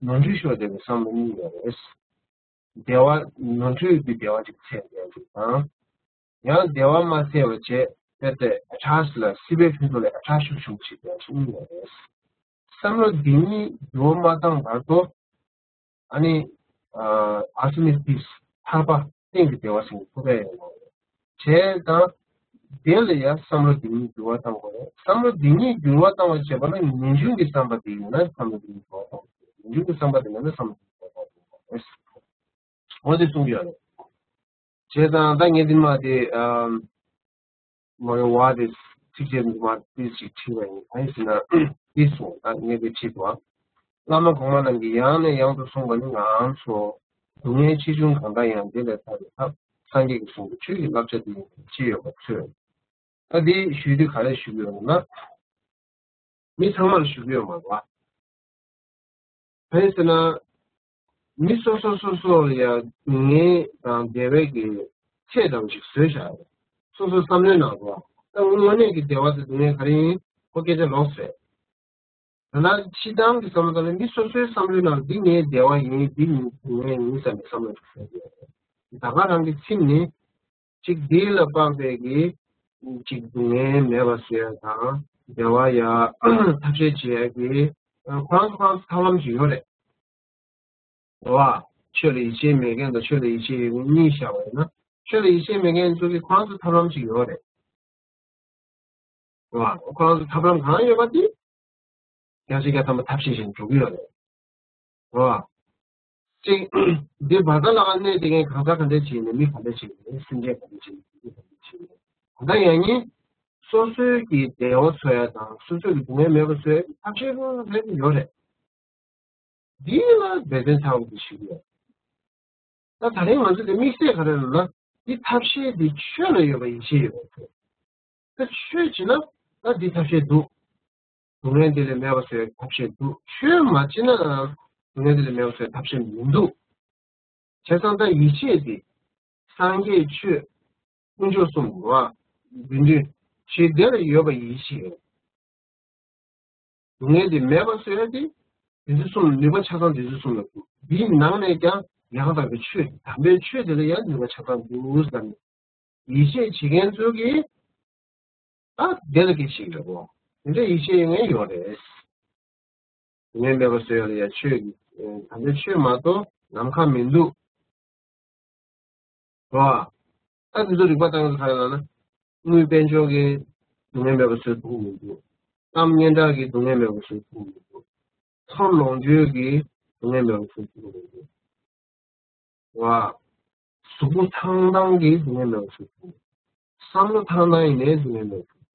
ནོར་འཁྲུལ་ཤོར་བསྡད་པའི་བསམ་བློ་གཉིས་ཡོད་རེད། བདེ་བ་ནོར་འཁྲུལ་གྱི་བདེ་བ་ཅིག་འཚོལ་བསྡད་ཅིག་དང་། ཡང་བདེ་བ་མ་འཚོལ་བ་བྱས་དཔེ་དེ་ཨ་ཊཱཤ་ལ་སྲིད་པའི་ཕུན་ཚོགས་ལ་ཨ་ཊཱཤ་ཤུགས་ཆུང་ཞིག་བསྡད་ཅིག་གཉིས་ཡོད་རེད། བསམ་བློ་འདི་གཉིས་འགྱུར་བ་མ་བཏང་བར་དུ། ཨ་ནི། ཨ་ཨ་སི་མི་ཕིས་ཐར་པ་གཏན་གྱི་བདེ་བ་ཟེར་ནས་ཐུག་པ་ཡོད་ལ། བྱས་ཙང་དེ་ལ་ཡང་བསམ་བློ་འདི་ཉིད་འགྱུར་བ་བཏང་དགོས་རེད། བསམ་བློ་འདི་ཉིད་འགྱུར་བ་བཏང་བ་བྱེད་པ་ལ་ངེས་འབྱུང་གི་བསམ་པ་དེ་ཡིན་ན་བསམ་བློ་འདི་ཉིད་འགྱུར་བ་བཏང་དགོས། ངེས་འབྱུང་གི་བསམ་པ་དེ་མེད་ན་བསམ་བློ་འདི་ཉིད་འགྱུར་བ་བཏང་དགོས་རེད། འོ་དེ་གསུང་གི་ཡོད་རེད། བྱས་ཙང་ད་ངས་འདི་མ་དེ་ཨམ། མ་གི་བ་དེ་ཚིགས་བཅད་མ་དེ་ཅིག་བྲིས་པ་ཡིན། གང་ཡིན་ཟེར་ན་འདི་གསུངས། ད་ངས་དེ་བྲིས་འདུག་བླ་མ་གོང་མ་རྣམས་ཀྱིས་ཡང་ནས་ཡང་དུ་གསུངས་པ་ནི་ངའང་སོ། སྡུག་བསྔལ་ཆེ་ཆུང་གང་འདྲ་ཡང་། འདི་ལས་ཐར་བའི་ཐབས། སངས་རྒྱས་ཀྱིས་གསུངས་པའི་ཆོས་ཀྱི་བསླབ་བྱ་འདི་ཡིན་པའི་ཕྱིར་ཡོད་པར་ཐོས། ད་འདི་ཞུས་དུས་ག་རེ་ཞུ་གི་ཡོད་ན། མི་ཚང་མར་ཞུ་གི་ཡོད་མ་རེད་བ། གང་ཡིན་ཟེར་ན། མི་སོ་སོ་སོ་སོ་ལ་ཡང་སྡུག་བསྔལ་དང་བདེ་བའི་གི་ཚད་ཙམ་ཞིག་བཟོས་བཞག་ཡོད། སོ་སོའི་བསམ་བློའི་ནང་དུ། ད་དངོས་གནས་ཀྱི་བདེ་བ་དང་སྡུག་བསྔལ་ག་རེ་ཡིན་ཁོ་སྐད་ཆ་ལོགས་རེད། ད་ལྟ་སྤྱིར་བཏང་གི་བསམ་བློ་ལྟར་ན་མི་སོ་སོའི་བསམ་བློའི་ནང་འདི་ངའི་བདེ་བ་ཡིན། འདི་ངའི་སྡུག་བསྔལ་ཡིན་བསམ་པའི་བསམ་བློ་ཞིག་བཟོས་ཡོད། ད་ག་རང་གི་ཁྱིམ་ནི། གཅིག་འདི་ལ་དཔག་པའི་གི་གཅིག་སྡུག་བསྔལ་མེད་པ་བཟོ་ཡ་དང་བདེ་བ་ཡ་ཐབས་ཤེས་བྱེད་ཡ་གི་ཁོ་རང་ཚོ་ཁོ་རང་ཚོ་ཐབས་ལམ་ཅིག་ཡོད་རེད། རེད་བ། ཆོས་ལ་ཡིད་ཆེས་མེད་མཁན་དང་ཆོས་ལ་ཡིད་ཆེས་ཡོད་མཁན་གཉིས་བཞག་པ་ཡིན་ན། ཆོས་ལ་ཡིད་ཆེས་མེད་མཁན་ཚོ་གི་ཁོ་རང་ཚོ་ཐབས་ལམ་ཅིག་ཡོད་རེད། རེད་བ། ཁོ་རང་ཚོ་ཐབས་ལམ་གང་ཡོད་པ་དེ། བརྒྱ་ཆ་བརྒྱ་ཐམ་པ་ཐབས་ཤེས་བཞིན་འགྲོ་གི་ཡོད་རེད། རེད་བ། གཅིག་འདི་བར་ད་ལ་ག་གནས་དེ་གའི་གང་ཟག་ག་འདྲ་བྱེད་ནས་མི་ག་འདྲ་བྱེད་ནས་སེམས་ཅན་ག་འདྲ་བྱེད་ནས་མི་ག་འདྲ་བྱེད་ནས་ག་འདྲ་ཡང་ཉིན་སོ་སོའི་གི་བདེ་བ་འཚོལ་ཡ་དང་སོ་སོའི་གི་སྡུག་བསྔལ་མེད་པ་བཟོ་ཡ་ཐབས་ཤེས་རེ་རེ་ཡོད་རེད། འདི་ལ་འབད་བརྩོན་ཚ་བོ་འདི་ཞིག་ཡོད། ད་ད་རིང་ང་ཚོ་འདི་དམིགས་བསལ་ག་རེ་ལབ་ན་འདི་ཐབས་ཤེས་འདི་ཆོས་ལ་ཡོད་པ་ཡིད་ཆེས་ཡོད་པ་ཚོ། ད་ཆོས་བྱེད་ན་ད་འདི་ཐབས་ཤེས་འདུག་སྡུག་བསྔལ་འདི་ལས་མེད་པ་བཟོ་ཡའི་ཐབས་ཤེས་འདུག་ཆོས་མ་བྱེད་ན་སྡུག་བསྔལ་འདི་ལས་མེད་པ་བཟོ་ཡའི་ཐབས་ཤེས་མི་འདུག་བྱས་ཙང་ད་ཡིད་ཆེས་འདི་སངས་རྒྱས་ཆོས་དཀོན་མཆོག་གསུམ་བ་དགེ་འདུན་ཆོས་འདི་ལ་ཡོད་པ་ཡིད་ཆེས་ཡོད། སྡུག་བསྔལ་འདི་མེད་པ་བཟོ་ཡ་འདི་དེ་ཚོ་གསུམ་ནུས་པ་ཆ་ཚང་དེ་ཚོ་གསུམ་ལ་འདུག་འདིའི་ནང་ནས་ཀྱང་ཡང་དག་པའི་ཆོས་དམ་པའི་ཆོས་འདི་ལ་ཡང་ནུས་པ་ཆ་ཚང་འདུག་ཟེར་ནས། ཡིད་ཆེས་བྱེད་མཁན་ཚོ་གིས་ད་དེ་ལ་གི་ཞིག་རེད་གོ། དེ་འདྲ་ཡིད་ཆེས་ཡོད་མཁན་ཡོད་རེད། དེ་ནས་མེད་པ་བཟོ་ཡ་ལ་ཡ་ཆོས་ཀྱི་ད་ལྟའི་ཆོས་མ་གཏོགས་ནམ་མཁའ་མི་འདུག་གོ། ད་དེ་ཚོ་རིག་པ་བཏང་ཡོད་ག་རེ་ལབ་ན། དངུལ་དཔལ་འབྱོར་གྱི་སྡུག་བསྔལ་མེད་པ་བཟོ་ཐུབ་ཀྱི་མི་འདུག་གཏམ་སྙན་གྲགས་ཀྱི་སྡུག་བསྔལ་མེད་པ་བཟོ་ཐུབ་ཀྱི་མི་འདུག་ཚོར་ལོངས་སྤྱོད་ཀྱི་སྡུག་བསྔལ་མེད་པ་བཟོ་ཐུབ་ཀྱི་མི་འདུག་བ། གཟུགས་པོ་ཐང་ཐང་གི་སྡུག་བསྔལ་མེད་པ་བཟོ་ཐུབ། བསམ་བློ་ཐང་ཐང་ཡིན་ནའི་སྡུག་བསྔལ་མེད་པ་བཟོ་ཐུབ།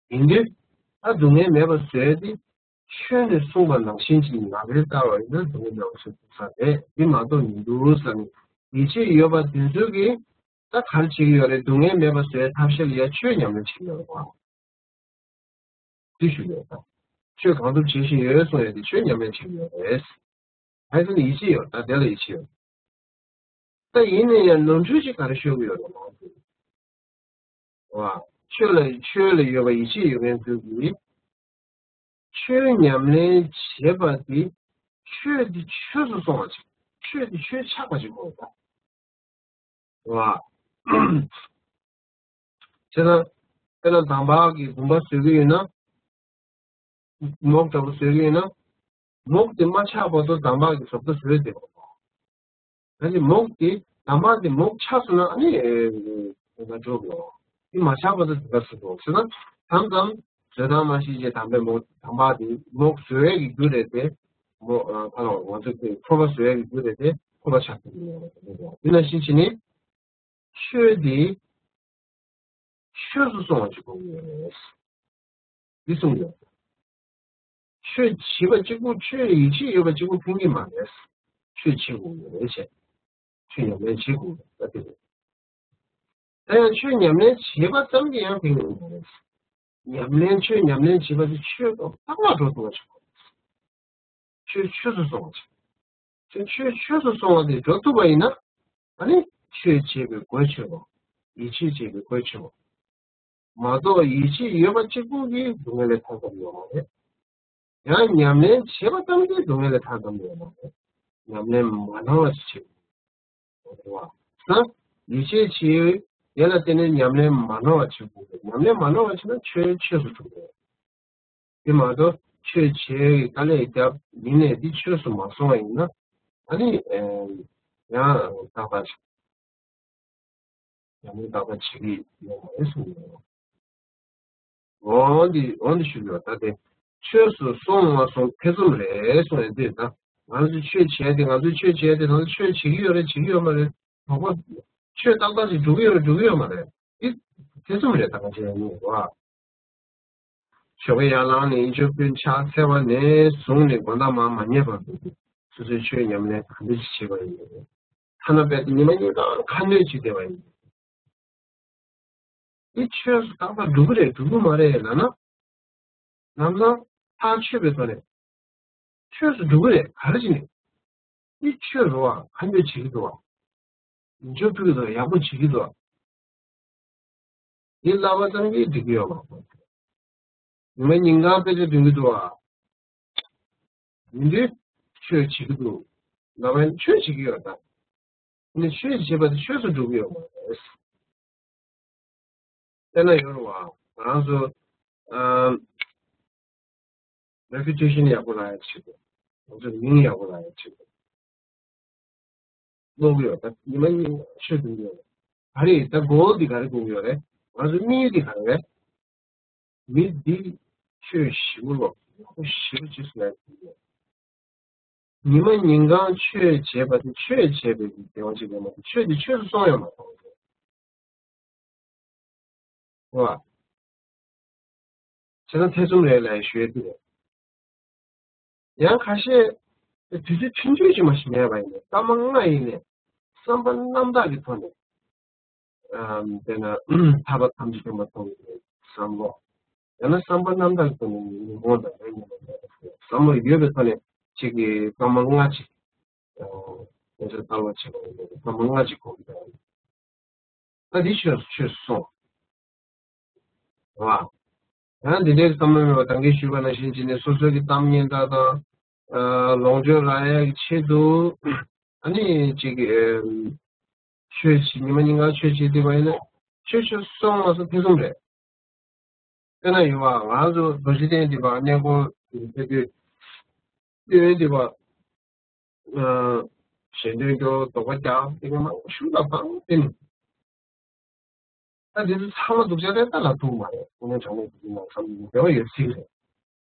ཡིན་དུས་ད་སྡུག་བསྔལ་མེད་པ་བཟོས་ཏེ་ཆོས་ནས་གསུངས་པ་ནང་བཞིན་གྱི་ནང་པའི་ལྟ་བ་ཡིན་ན་སྡུག་བསྔལ་མེད་པ་བཟོ་ཐུབ་ས་རེད། འདི་མ་གཏོགས་མི་འདུག་ཟེར་ནས་ཡིད་ཆེས་ཡོད་པ་དེ་ཚོ་གིས་ད་ག་རེ་བྱེད་ཀྱི་ཡོད་རེད། སྡུག་བསྔལ་མེད་པ་བཟོས་ཐབས་ཤེས་ལ་ཡ་ཆོས་ཉམས་ལེན་བྱེད་ཀྱི་ཡོད་རེད་བ། དེ་ཞུ་ཡོད་ད། ཆོས་གང་ཐུབ་བྱེད་བཞིན་ཡོད་གསུང་ཡོད་དེ་ཆོས་ཉམས་ལེན་བྱེད་ཀྱི་ཡོད་རེད། ཨ་ཙི་ནི་ཡིད་ཆེས་ཡོད་ད་དེ་ལ་ཡིད་ཆེས་ཡོད། ད་ཡིན་ན་ཡང་ནོར་འཁྲུལ་ཅིག་ག་རེ་ཤོར་གྱི་ཡོད་རེད་མང་ཚོགས་ཀྱི། བ། ཆོས་ལ་ཆོས་ལ་ཡོད་པ་ཡིད་ཆེས་ཡོད་མཁན་ཚོས་ཀྱིས་ཆོས་ཉམས་ལེན་བྱེད་པ་དེ་ཆོས་དེ་ཆོས་སུ་སོང་བ་ཅིག་ཆོས་དེ་ཆོས་ཆགས་པ་ཅིག་དགོས་པ། བ། བྱས་ན། དཔེར་ན་དམ་པ་གི་བུམ་པ་བཟོ་གི་ཡོད་ན། མོག་འདྲ་པོ་བཟོ་གི་ཡོད་ན། མོག་དེ་མ་ཆགས་བར་དུ་དམ་པ་གི་བཟོ་ལྟ་བཟོས་བསྡད་པ། ད་ནི་མོག་དེ་དམ་པ་དེ་མོག་ཆགས་སོང་ན་ཨ་ནི་ཨེ་ང་འགྲོ་དགོས། དེ་མ་ཆགས་བར་དུ་དེ་ག་བཟོ་དགོས་ཟེར་ན། དམ་དམ་བཟོ་སྟངས་མ་ཤེས་ཀྱི་དམ་པའི་མོག་དམ་པ་དེ་མོག་བཟོ་ཡས་ཀྱི་རྒྱུ་རེད་དེ། མོག་ཨ་ཁ་ལོ་ང་ཚོ་དེ་ཕོར་པ་བཟོ་ཡས་ཀྱི་རྒྱུ་རེད་དེ་ཕོར་པ་ཆགས་ཀྱི་ཡོད་རེད། དེ་ནང་བཞིན་བྱས་ནས། ཆོས་འདི་ཆོས་སུ་སོང་བ་ཅིག་དགོས་ཀྱི་ཡོད་རེད། འདི་གསུངས་ཡོད། ཆོས་བྱེད་པ་གཅིག་པུ་ཆོས་ཡིད་ཆེས་ཡོད་པ་གཅིག་པུ་ཕན་གྱི་མ་རེད། ཆོས་བྱེད་དགོས་ཀྱི་ཡོད་རེད་ཅེས། ཆོས་ཉམས་ལེན་བྱེད་དགོས་ཀྱི་ཡོད་རེད་དེ་རེད། ད་ཡང་ཆོས་ཉམས་ལེན་བྱེད་པ་ཙམ་གྱིས་ཡང་ཕན་གྱི་མ་རེད། ཉམས་ལེན་ཆོས་ཉམས་ལེན་བྱེད་པ་དེ་ཆོས་དང་རྟག་པར་འགྲོ་ཐུབ་པ་ཞིག་དགོས་རེད། ཆོས་ཆོས་སུ་སོང་བ་ཅིག་ཆོས་ཆོས་ཆོས་སུ་སོང་བ་དེ་འགྲོ་ཐུབ་པ་ཡིན་ན། ཨ་ནི་ཆོས་བྱེད་པའི་སྒོ་ཕྱེ་བ། ཡིད་ཆེས་བྱེད་པའི་སྒོ་ཕྱེ་བ། མ་གཏོགས་ཡིད་ཆེས་ཡོད་པ་གཅིག་པུ་གིས་སྡུག་བསྔལ་ལས་ཐར་ཐབས་ཡོད་མ་རེད། ཡང་ཉམས་ལེན་བྱེད་པ་ཙམ་གྱིས་སྡུག་བསྔལ་ལས་ཐར་ཐབས་ཡོད་མ་རེད། ཉམས་ལེན་མ་གནང་བ་ཞིག་བྱེད་དགོས་པ། ཡིད་ཆེས་བྱེད་ཡས་ལ་བརྟེན་ནས་ཉམས་ལེན་མ་གནང་བ་བྱེད་དགོས་པས། ཉམས་ལེན་མ་གནང་བ་བྱས་ན་ཆོས་ཆོས་སུ་གྲུབ་པས། དེ་མ་གཏོགས་ཆོས་བྱེད་ཀྱི་དཀའ་ལས་བརྒྱབ་ཡིན་ནས་འདི་ཆོས་སུ་མ་སོང་བ་ཡིན་ན། ཨ་ནི་ཡང་དག་པ་ཞིག་ཉམས་ལེན་དག་པ་བྱེད་ཀྱི་ཡོད་མ་རེད་གསུངས་ཡོད། འོ་འདི་འོ་འདི་ཞུ་གི་ཡོད། ད་དེ་ཆོས་སུ་སོང་མ་སོང་ཐེ་ཚོམ་རེད་གསུངས་ཡོད་དུས། ད་ང་ཚོས་ཆོས་བྱས་ཏེ་ང་ཚོས་ཆོས་བྱས་ཏེ་ང་ཚོས་ཆོས་བྱེད་ཀྱི་ཡོད་རེད་བྱེད་ཀྱི་ཡོད་མ་རེད། དོགས་པ་ཆོས་ཏག་ཏག་ཅིག་འགྲུབ་ཀྱི་ཡོད་རེད་འགྲུབ་ཀྱི་ཡོད་མ་རེད། འདི་ཐེ་ཚོམ་རེད། ད་ག་ཅི་ཡང་མི་འདུག་བ། ཞོགས་ཀས་ཡར་ལངས་ནས་ཡིན་ཆོག་ཀུན་ཕྱག་འཚལ་བ་ནས་བཟུང་ནས་དགོང་དག་མར་མ་ཉལ་བར་དུ་སོ་སོའི་ཆོས་ཉམས་ལེན་ག་འདྲ་ཞིག་བྱེད་པ་ཡིན། ཐ་ན་དཔེ་ཉི་མ་གཉིས་ཀ་ཁ་སྣོན་བྱེད་བསྡད་པ་ཡིན། འདི་ཆོས་སུ་དག་པ་འགྲུབ་ཀྱི་རེད་འགྲུབ་ཀྱི་མ་རེད་ལབ་ན། ལམ་སང་ཐག་ཆོད་པའི་ཐོག་ནས་ཆོས་སུ་འགྲུབ་ཀྱི་རེད། ག་རེ་བྱས་ནས། འདི་ཆོས་རེད་བ། ཁ་འདོན་བྱེད་ཀྱི་འདུག་བ། འཇོག་ཐུབ་ཀྱི་འདུག་བ། ཡག་པོ་བྱེད་ཀྱི་འདུག་བ། འདི་ལབ་པ་ཙམ་གྱིས་འགྲིག་གི་ཡོད་མ་རེད། ཉི་མ་ཉིན་གང་དཔེ་ཆ་འདོན་གྱི་འདུག་བ། ཡིན་དུས་ཆོས་བྱེད་ཀྱི་འདུག་ལབ་པ་ཡིན། ཆོས་བྱེད་ཀྱི་ཡོད་ད། ནི་ཆོས་བྱེད་པ་དེ་ཆོས་སུ་འགྲུབ་ཀྱི་ཡོད་མ་རེད། དཔེར་ན་ཡོད་རེད་བ། ང་རང་ཚོ་ཨམ་རེ་པུ་ཊེ་ཤན་ཡག་པོ་རག་ཡག་ཆེད་དུ། ང་ཚོ་མིང་ཡག་པོ་རག་ཡག་ཆེད་དུ་བསླབ་ཀྱི་ཡོད། ད་ཉི་མ་གཉིས་ཆོས་འདོན་གྱི་ཡོད། ག་རེ་ད་གོལ་འདི་ག་རེ་དགོས་ཀྱི་ཡོད་རེད། ང་ཚོ་དམིགས་ཡུལ་འདི་ག་རེ་རེད། མི་འདི་ཆོས་ཞིབ་མོ་ཀློག་ཡག་པོ་ཞིབ་ཅིག་གསུང་ཡག་དགོས་ཀྱི་ཡོད། ཉི་མ་ཉིན་གང་ཆོས་བྱེད་པ་དེ་ཆོས་བྱེད་པའི་བདེ་བ་ཅིག་ཡོད་མ་གཏོགས་ཆོས་དེ་ཆོས་སུ་སོང་ཡོད་མ་རེད། བ། བྱས་ན་ཐེ་ཚོམ་རེད་ལབ་ཞུ་ཡ་དེ་རེད། ཡང་ཁ་ཤས་དུས་ཚོད་ཐུང་ཐུང་ཅིག་མ་ཞིག་ཉལ་བ་ཡིན་ནའི་སྐར་མ་ལྔ་ཡིན་ནའི་བསམ་པ་རྣམ་དག་གི་ཐོག་ནས། ཨམ་དཔེར་ན་ཐར་པ་ཐམས་ཅད་མཁྱེན་པ་ཐོབ་པའི་བསམ་བློ། ཡང་ན་བསམ་པ་རྣམ་དག་གི་ཐོག་ནས་ཉོན་མོངས་དང་ལས་ཉོན་མོངས་བསམ་བློ་ཡོད་པའི་ཐོག་ནས་ཅིག་གི་སྐར་མ་ལྔ་ཅིག་ཨ་དཔེ་ཆ་ལྟ་ལོག་བྱེད་པ་ཡིན་ན་སྐར་མ་ལྔ་ཅིག་གོ་གི་ད། ད་འདི་ཆོས་ཆོས་སོང་། རེད་བ། ཡང་འདི་འདྲའི་བསམ་བློ་མེད་པ་ད་གིན་ཞུས་པ་ནང་བཞིན་བྱས་ནས་སོ་སོའི་གི་གཏམ་སྙན་གྲགས་དང་། ཨ་ལོངས་སྤྱོད་རག་ཡག་གི་ཆེད་དུ། ཨ་ནི་ཅིག་ཨ་ཆོས་བྱེད་ཉི་མ་ཉིན་གང་ཆོས་བྱེད་བསྡད་པ་ཡིན་ན་ཆོས་ཆོས་སོང་མ་སོང་ཐེ་ཚོམ་རེད། དཔེར་ན་ཡོད་བ། ང་ཚོ་རྡོ་རྗེ་གདན་འདི་བ་གནས་སྐོར་ཕེབས་དུས་གཡོན་འདི་བ་ཨ་ཞལ་འདོན་སྐྱོར་དོགས་པ་རྒྱག་དེ་ག་མང་པོ་ཞུ་ལ་བང་བསྟན། ད་དེ་ཚོ་ཚང་མ་སྡུག་ཅག་རེད་ད་ལབ་ཐུབ་མ་རེད། དངོས་གནས་དྲང་གནས་ཀྱི་ནང་བསམ་བློ་འགལ་བ་ཡོད་སྲིད་རེད།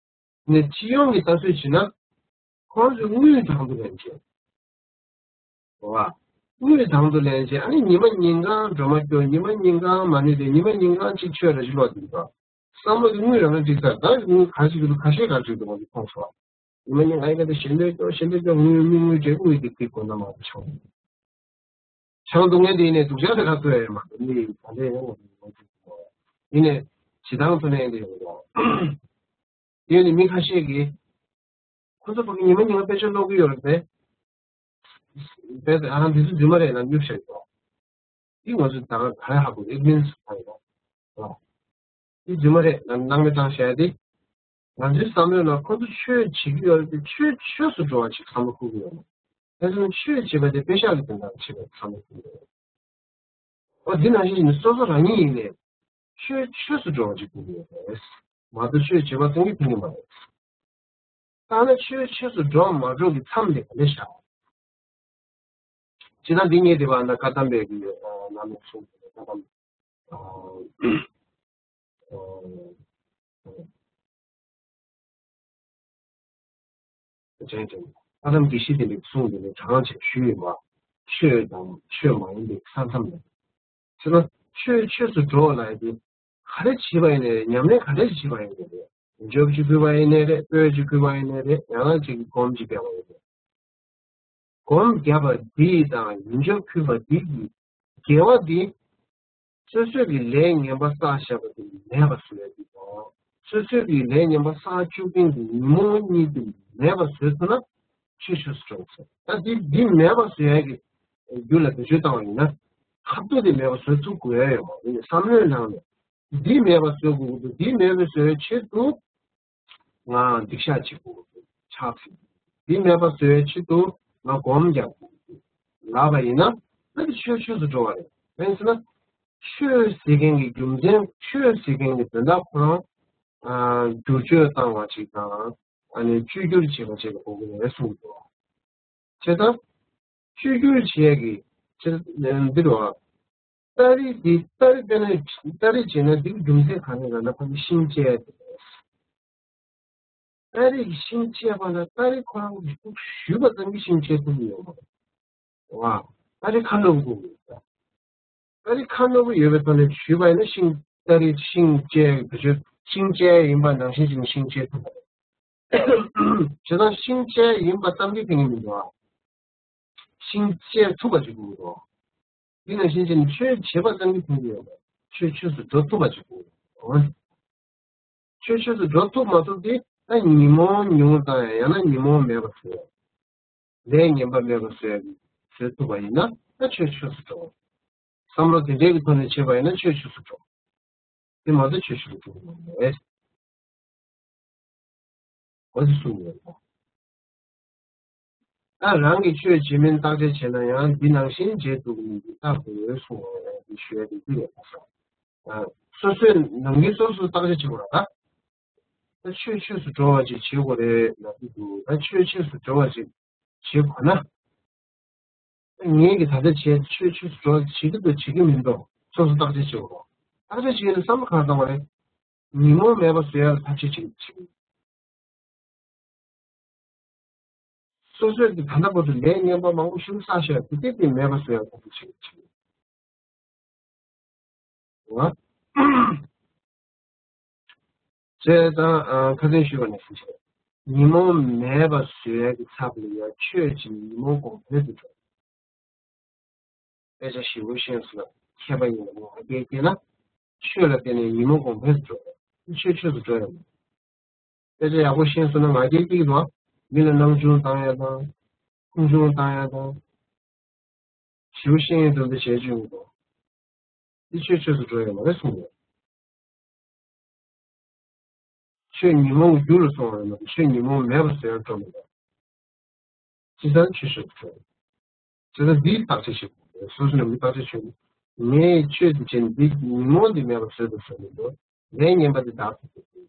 ནས་སྤྱི་ཡོངས་ཀྱི་ལྟ་ཚུལ་བྱས་ན་ཁོང་ཚོས་དངུལ་དང་དུ་ལེན་བྱས། རེད་བ། དངུལ་དང་དུ་ལེན་བྱས་ཨ་ནི་ཉི་མ་ཉིན་གང་སྒྲོལ་མ་སྐྱོར། ཉི་མ་ཉིན་གང་མ་ཎི་བགྲེས། ཉི་མ་ཉིན་གང་གཅིག་ཆོས་རེ་ཞིག་ཀློག་དེ་འདུག་བསམ་བློ་དེ་དངུལ་རང་ལ་འགྲིག་ཚར། ད་དངུལ་ག་ཞིག་འདུག་ཁ་ཤས་ག་ཞིག་འདུག་ཁོང་ཚོ་ཁོང་ཚོ། ཉི་མ་ཉིན་གང་ཡིན་ག་དེ་ཞལ་འདོན་སྐྱོར་ཞལ་འདོན་སྐྱོར། དངུལ་མི་དངུལ་བགྲེས་དངུལ་དེ་དེ་དགོས་ན་མ་དེ་ཆོག་ཆང་འཐུང་མཁན་དེ་ཡིན་ནའི་སྡུག་ཅག་དེ་ཁ་ཐུག་ཡ་མ་གཏོགས་མི་ད་ལྟའི་ཡང་ཡིན་ནའི་ཇི་ལྟར་འཐུང་མཁན་དེ་ཡོད་རེད། དེ་ཡོད་ནི་མི་ཁ་ཤས་ཀྱིས་ཁོ་ཚོ་ཕ་གི་ཉི་མ་ཉིན་གང་དཔེ་ཆ་ཀློག་གི་ཡོད་རེད་པས། དཔེ་ཨ་རང་དེ་ཚོ་རྫུན་མ་རེད་ལབ་སྙུག་བཤད་ཀྱི་འདུག་འདི་ང་ཚོ་ད་ག་རེ་ཧ་གོ། ཨིག་ནོ་རེན་སི་ཧ་གོ། འདི་རྫུན་མ་རེད་ལབ་སྣང་མེད་བཏང་བཞག་ཡ་དེ། ང་ཚོའི་བསམ་བློའི་ནང་ཁོ་ཚོ་ཆོས་བྱེད་ཀྱི་ཡོད་རེད་དེ་ཆོས་ཆོས་སུ་འགྲོ་བ་ཞིག་བསམ་བློ་འཁོར་གྱི་ཡོད་མ་རེད། དེ་ཚོ་ཆོས་བྱེད་པ་དེ་དཔེ་ཤག་གི་དོན་དག་བྱེད་པའི་བསམ་བློ་འཁོར་གྱི་ཡོད་རེད། ཨོ་འདི་ནང་བཞིན་ཡིན་ན་སོ་སོ་རང་ཉིད་ཡིན་ནའི་ཆོས་ཆོས་སུ་འགྲོ་བ་ཞིག་དགོས་ཀྱི་ཡོད་རེད། མ་གཏོགས་ཆོས་བྱེད་པ་ཙམ་གྱིས་ཕན་གྱི་མ་རེད། ད་ནི་ཆོས་ཆོས་སུ་འགྲོ་མ་འགྲོ་གི་མཚམས་དེ་ག་ལེ་བཞག་ཅི་ལྟར་འདི་ངས་བལྟས་པ་ན་བཀའ་གདམས་པའི་གི་ཨ་བླ་མའི་གསུང་བཀའ་གདམས་ཨ་ཨ་ཅན་ཅན་བཀའ་གདམས་དགེ་བཤེས་དེ་འདྲའི་གསུང་དེ་ནི་གྲངས་ཅན་ཞུས་ཡིན་པ། ཆོས་དང་ཆོས་མ་ཡིན་པའི་ས་མཚམས་ནས། ཟེར་ན་ཆོས་ཆོས་སུ་འགྲོ་བ་ལ་ཡི་གེ་ག་རེ་བྱེད་པ་ཡིན་ནའི་ཉམས་ལེན་ག་རེ་བྱེད་པ་ཡིན་ནའི་རེད། འཇོག་ཅིག་ཕུལ་བ་ཡིན་ནའི་རེད། སྤོས་ཅིག་ཕུལ་བ་ཡིན་ནའི་རེད། ཡང་ན་ཅིག་གི་སྒོམ་ཅིག་བརྒྱབ་པ་ཡིན་ནའི་རེད། སྒོམ་བརྒྱབ་པ་འདི་དང་ཡིན་འཇོག་ཕུལ་བ་འདི་གི་དགེ་བ་འདི་སོ་སོས་ཀྱི་ལས་ངན་པ་བསགས་བཞག་པ་དེ་མེད་པ་བཟོ་ཡ་འདི་དང་། སོ་སོས་ཀྱི་ལས་ངན་པ་བསགས་བཅུག་མཁན་གྱི་ཉོན་མོངས་གཉིས་དེ་མེད་པ་བཟོས་ཐུབ་ན་ཆོས་ཆོས་སུ་འགྲོ་ཟེར། ད་འདི་འདི་མེད་པ་བཟོ་ཡ་གི་རྒྱུ་ལ་བེད་སྤྱོད་བཏང་བ་ཡིན་ན་ཁ་ཐུག་དེ་མེད་པ་བཟོ་ཐུབ་དགོས་ཡ་ཡོད་མ་རེད། བསམ་བློའི་ནང་ནས་འདི་མེད་པ་བཟོ་དགོས་ཀྱི་འདུག་འདི་མེད་པ་བཟོ་ཡའི་ཆེད་དུ་ང་སྡིག་བཤགས་བྱེད་དགོས་ཀྱི་འདུག་ཆགས་སྲིད། འདི་མེད་པ་བཟོ་ཡའི་ཆེད་དུ་ང་སྒོམ་རྒྱག་དགོས་ཀྱི་འདུག་ལབ་པ་ཡིན་ན་ཨ་ནི་ཆོས་ཆོས་སུ་འགྲོ་བ་རེད། དེ་ཡིན་ཟེར་ན་ཆོས་ཟེར་མཁན་གྱི་རྒྱུ་མཚན་ཆོས་ཟེར་མཁན་གྱི་དོན་དག་ཁོ་རང་ཨ་བསྒྱུར་བཅོས་བཏང་བ་ཅིག་དང་ཨ་ནི་བཅོས་བསྒྱུར་བྱེད་པ་ཅིག་ལ་གོ་གི་རེད་གསུངས་འདུག་བྱས་ཙང་ བཅོས་བསྒྱུར་བྱེད་ཡས་ཀྱི་ཕྱིར་འདིར་བ། སྟ་རེ་འདི་སྟ་རེ་བཏོན་ན་སྟ་རེ་བྱས་ན་འདིའི་རྒྱུ་མཚན་གང་ཡིན་ལབ་ན། ཁོ་ནི་ཤིང་བཅད་དེ། སྟ་རེ་གི་ཤིང་བཅད་པ་ན་སྟ་རེ་ཁོ་རང་གི་ཤུགས་ཞུས་པ་ཙམ་གྱིས་ཤིང་བཅད་ཐུབ་ཀྱི་ཡོད་མ་རེད། བ། སྟ་རེ་ཁ་ནོར་དགོས་ཀྱི་ཡོད། སྟ་རེ་ཁ་ནོར་གྱི་ཡོད་པའི་ཐོག་ནས་ཞུས་པ་ཡིན་ན་ཤིང་སྟ་རེ་ཤིང་བཅད་དུ་ཆོད། ཤིང་བཅད་ཡིན་པ་ནང་བཞིན་ཅིག་ནི་ཤིང་བཅད་ཐུབ་པ་རེད། བྱས་ཙང་ཤིང་བཅད་ཡིན་པ་ཙམ་གྱིས་ཕན་གྱི་མི་འདུག་ཨ། ཤིང་བཅད་ཐུབ་པ་ཅིག་དགོས་ཀྱི་འདུག་དེ་ནང་བཞིན་ཅིག་ནི་ཆོས་བྱེད་པ་ཙམ་གྱིས་ཕན་གྱི་ཡོད་པ། ཆོས་ཆོས་སུ་འགྲོ་ཐུབ་པ་ཅིག་དགོས་ཀྱི་འདུག་ཆོས་ཆོས་སུ་འགྲོ་ཐུབ་མ་ཐུབ་དེ་ད་ཉོན་མོངས་ཉུང་བཏང་ཡ། ཡང་ན་ཉོན་མོངས་མེད་པ་བཟོ་ཡ། ལས་ངན་པ་མེད་པ་བཟོ་ཡ་གི་བཟོ་ཐུབ་པ་ཡིན་ན་ད་ཆོས་ཆོས་སུ་འགྲོ། བསམ་བློ་དེ་འདྲའི་གི་ཐོག་ནས་བྱེད་པ་ཡིན་ན་ཆོས་ཆོས་སུ་འགྲོ། དེ་མ་གཏོགས་ཆོས་ཆོས་སུ་འགྲོ་གི་མ་རེད། འོ་དེ་གསུངས་ཡོད་པ། ད་རང་གིས་ཆོས་བྱེད་མིན་བརྟག་དཔྱད་བྱས་ན་ཡང་འདི་ནང་བཞིན་བྱེད་ཐུབ་ཀྱི་མི་འདུག་ལྟ་དགོས་གསུངས་པ་ཡང་འདི་ཞུ་ཡ་དེ་འདི་རེད་ཟེར། སོ་སོས་ནམ་རྒྱུན་སོ་སོ་བརྟག་དཔྱད་བྱེད་དགོས་ར། ད་ཆོས་ཆོས་སུ་འགྲོ་བ་ཅིག་བྱེད་དགོས་རེད་ལབ་ཀྱི་འདུག་ད་ཆོས་ཆོས་སུ་འགྲོ་བ་ཅིག་བྱེད་དགོས་ན། ངས་ཀྱི་ད་ལྟ་བྱས་ཆོས་ཆོས་སུ་འགྲོ་བ་བྱེད་ཀྱི་འདུག་བྱེད་ཀྱི་མི་འདུག་སོ་སོ་བརྟག་དཔྱད་བྱེད་དགོས། བརྟག་དཔྱད་བྱེད་ཡ་ལ་བསམ་བློ་གང་བཏང་བ་རེད། ཉོན་མོངས་མེད་པ་བཟོ་ཡ་ལ་ཐབས་ཤེས་བྱེད་ཀྱི་འདུག་སོ་སོས་ཀྱི་ད་ལྟ་བར་དུ་ལས་ངན་པ་མང་པོ་ཞིག་བསགས་བཞག་དེ་དེ་དེ་མེད་པ་བཟོ་ཡ་ཐབས་ཤེས་བྱེད་ཀྱི་འདུག་ཅེས་དང་། ཁ་སང་ཞུས་པ་ནང་བཞིན་བྱས། ཉོན་མོངས་མེད་པ་བཟོ་ཡ་གི་ཚབ་ལ་ཡང་ཆོས་ཀྱི་ཉོན་མོངས་གོང་འཕེལ་དུ་འགྲོ། དཔེ་ཆ་ཞིབ་པོ་ཤེས་སོང་ན་མཁས་པ་ཡིན་ན་ང་རྒྱལ་སྐྱེས་ན་ཆོས་ལ་བརྟེན་ནས་ཉོན་མོངས་གོང་འཕེལ་དུ་འགྲོ། ཆོས་ཆོས་སུ་འགྲོ་ཡ་མ་རེད། དཔེ་ཆ་ཡག་པོ་ཤེས་སོང་ན་ང་རྒྱལ་སྐྱེ་གི་འདུག་མི་ལ་སྣང་ཆུང་བཏང་ཡ་དང་། ཁུངས་ཆུང་བཏང་ཡ་དང་། ཞིའུ་ཤེས་ཡོན་དོན་དུ་བྱས་བཅུག་གི་འདུག་འདི་ཆོས་ཆོས་སུ་འགྲོ་ཡོད་མ་རེད་གསུངས་ཡོད། ཆོས་ཉོན་མོངས་ཀྱི་རྒྱུ་ལ་སོང་བ་རེད་མ་གཏོགས་ཆོས་ཉོན་མོངས་མེད་པ་བཟོ་ཡ་འགྲོ་མི་འདུག་ཅི་ལྟར་ཆོས་ཆོས་སུ་འགྲོ་ཡོད། ཅི་ལྟར་འདིའི་བརྟག་དཔྱད་བྱེད་དགོས། སོ་སོ་ནས་མི་བརྟག་དཔྱད་བྱེད་དགོས། ངས་ཆོས་དེ་བྱས་ནས་འདི་ཉོན་མོངས་འདི་མེད་པ་བཟོས་ཏེ་བཟོས་མི་འདུག་ལས་ངན་པ་འདི་དག་ཐུབ་ཀྱི་འདུག་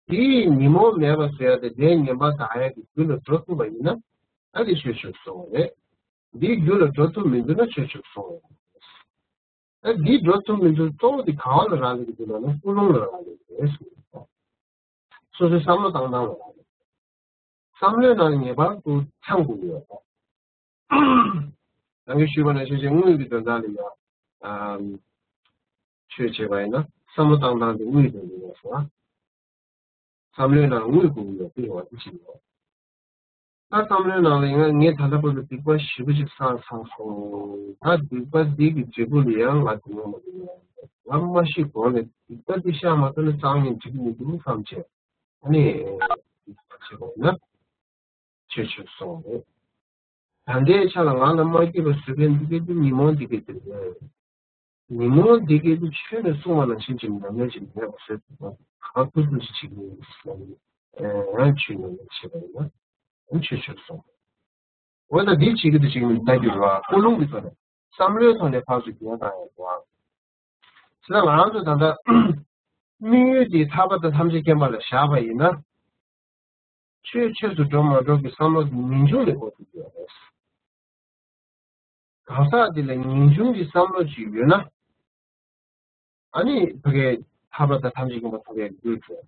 དེའི་ཉོན་མོངས་མེད་པ་བཟོ་ཡ་དེ་ལས་ངན་པ་དག་ཡ་གི་རྒྱུ་ལ་འགྲོ་ཐུབ་པ་ཡིན་ན་ད་དེ་ཆོས་ཆོས་སུ་སོང་བ་རེད། འདིའི་རྒྱུ་ལ་འགྲོ་ཐུབ་མི་འདུག་ན་ཆོས་ཆོས་སུ་སོང་བ་རེད། ད་འདིའི་འགྲོ་ཐུབ་མི་འདུག་གཙོ་བོ་དེ་ག་བ་ལ་རག་ལས་ཀྱི་འདུག་ལབ་ན་ཀུན་སློང་ལ་རག་ལས་ཀྱི་རེད་གསུངས། སོ་སོའི་བསམ་བློ་བཏང་སྟངས་ལ་རག་ལས། བསམ་བློའི་ནང་ལ་ངེས་པར་དུ་ཚང་དགོས་ཀྱི་ཡོད་པ། ད་གིན་ཞུས་པ་ནང་བཞིན་བྱས་དངུལ་གྱི་དོན་དག་ལ་ཡང་ཆོས་བྱེད་པ་ཡིན་ན་བསམ་བློ་བཏང་སྟངས་དེ་དངུལ་གྱི་དོན་དུ་ཡོད་སོང་ཨ། བསམ་བློའི་ནང་དངུལ་དགོས་ཀྱི་ཡོད་པའི་བ་དེ་ཅིག་ཡོད། ད་བསམ་བློའི་ནང་ལ་ཡིན་ན་ངས་ད་ལྟ་བར་དུ་སྡིག་པ་ཞེ་པོ་ཅིག་བསགས་ཚར་སོང་། ད་སྡིག་པ་འདི་གི་འབྲས་བུ་ལ་ཡང་ང་དེ་ནོར་མ་དེ་ནོར་ང་མ་ཤི་གོང་ནས་སྡིག་པ་འདི་བཤགས་མ་ཐུབ་ན་གཙང་ཡང་འགྲིག་གི་མི་འདུག་བསམ་བྱས། ཨ་ནི་བྱེད་པ་ཡིན་ན་ཆོས་ཆོས་སོང་རེད། ད་ལྟའི་ཆ་ལ་ང་ལ་མ་སྐྱིད་པ་བཟོས་མཁན་འདི་གའི་འདི་ཉོན་མོངས་འདི་གའི་འདི་རེད། ཉོན་མོངས་འདི་གའི་འདི་ཆོས་ནས་གསུངས་པ་ནང་བཞིན་གྱི་ཉམས་ལེན་ཅིག་མེད་པ་བཟོས་འདུག་ག་ཁུ་ཁུ་ཞིག་བྱེད་ཀྱི་ཡིན་ཟེར་ན་ཡང་ཆོས་ཉམས་ལེན་བྱེད་པ་ཡིན་ན་ཡང་ཆོས་ཆོས་སོང་། འོ་ད་འདི་བྱེད་ཀྱི་འདུག་བྱེད་ཀྱི་མི་འདུག་ལྟ་རྒྱུ་རེད་བ། ཀུན་སློང་གི་ཐོག་ནས་བསམ་བློའི་ཐོག་ནས་ཕར་ཚུར་འགྱུར་བ་བཏང་ཡོད་རེད་བ། ཟེར་ན་ང་རང་ཚོ་ད་ལྟ་དམིགས་ཡུལ་འདི་ཐར་པ་དང་ཐམས་ཅད་མཁྱེན་པ་ལ་བཞག་པ་ཡིན་ན། ཆོས་ཆོས་སུ་འགྲོ་མ་འགྲོ་གི་བསམ་བློ་དེ་ངེས་འབྱུང་ལས་འགོ་ཚུགས་ཀྱི་ཡོད་རེད། གང་ཟག་དེ་ལ་ངེས་འབྱུང་གི་བསམ་བློ་ཅིག་ཡོད་ན། ཨ་ནི་ཕ་གིའི་ཐར་པ་དང་ཐམས་ཅད་མཁྱེན་པ་ཐོབ་ཡག་རྒྱུར་འགྲོ།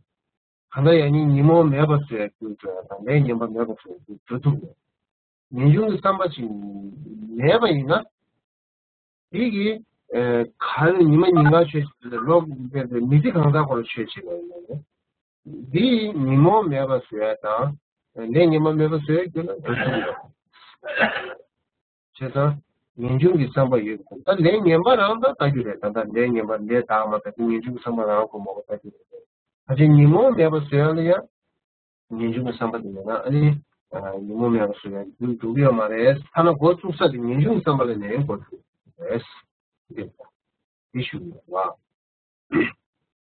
གང་ལྟར་ཡང་ཉོན་མོངས་མེད་པ་བཟོ་ཡག་རྒྱུར་འགྲོ་ཡག་དང་ལས་ངན་པ་མེད་པ་བཟོ་ཡག་རྒྱུར་འགྲོ་ཐུབ་མེད། ངེས་འབྱུང་གི་བསམ་པ་ཅིག་མེད་པ་ཡིན་ན། དེ་གིས་ག་རེ་ཉི་མ་ཉིན་གང་ཆོས་ལོག་མི་ཚེ་གང་ཟག་ཁོ་ན་ཆོས་བྱེད་པ་ཡིན་ན། འདི་ཉོན་མོངས་མེད་པ་བཟོ་ཡག་དང་ལས་ངན་པ་མེད་པ་བཟོ་ཡག་རྒྱུ་ལ་འགྲོ་ཐུབ་མེད། བྱས་ཙང་ངེས་འབྱུང་གི་བསམ་པ་ཡོད་པ་དང་ད་ལས་ངན་པ་རང་ད་ལྟ་རྒྱུ་རེད། ད་ལྟ་ལས་ངན་པ་ལས་དག་མ་དག་དེ་ངེས་འབྱུང་གི་བསམ་པ་རང་གོ་མ་གོ་ལྟ་རྒྱུ་རེད། ད་ཆ་ཉོན་མོངས་མེད་པ་བཟོ་ཡག་ལ་ཡང་ངེས་འབྱུང་གི་བསམ་པ་དེ་མེད་ན་ཨ་ནི་ཉོན་མོངས་མེད་པ་བཟོ་ཡག་རྒྱུ་འགྲུབ་ཡོད་མ་རེད། ཐ་ན་འགོ་བཙུགས་ས་དེ་ངེས་འབྱུང་གི་བསམ་པ་ལ་ནས་འགོ་བཙུགས་རེད། འདི་འདི་ཞུ་ཡོད་བ།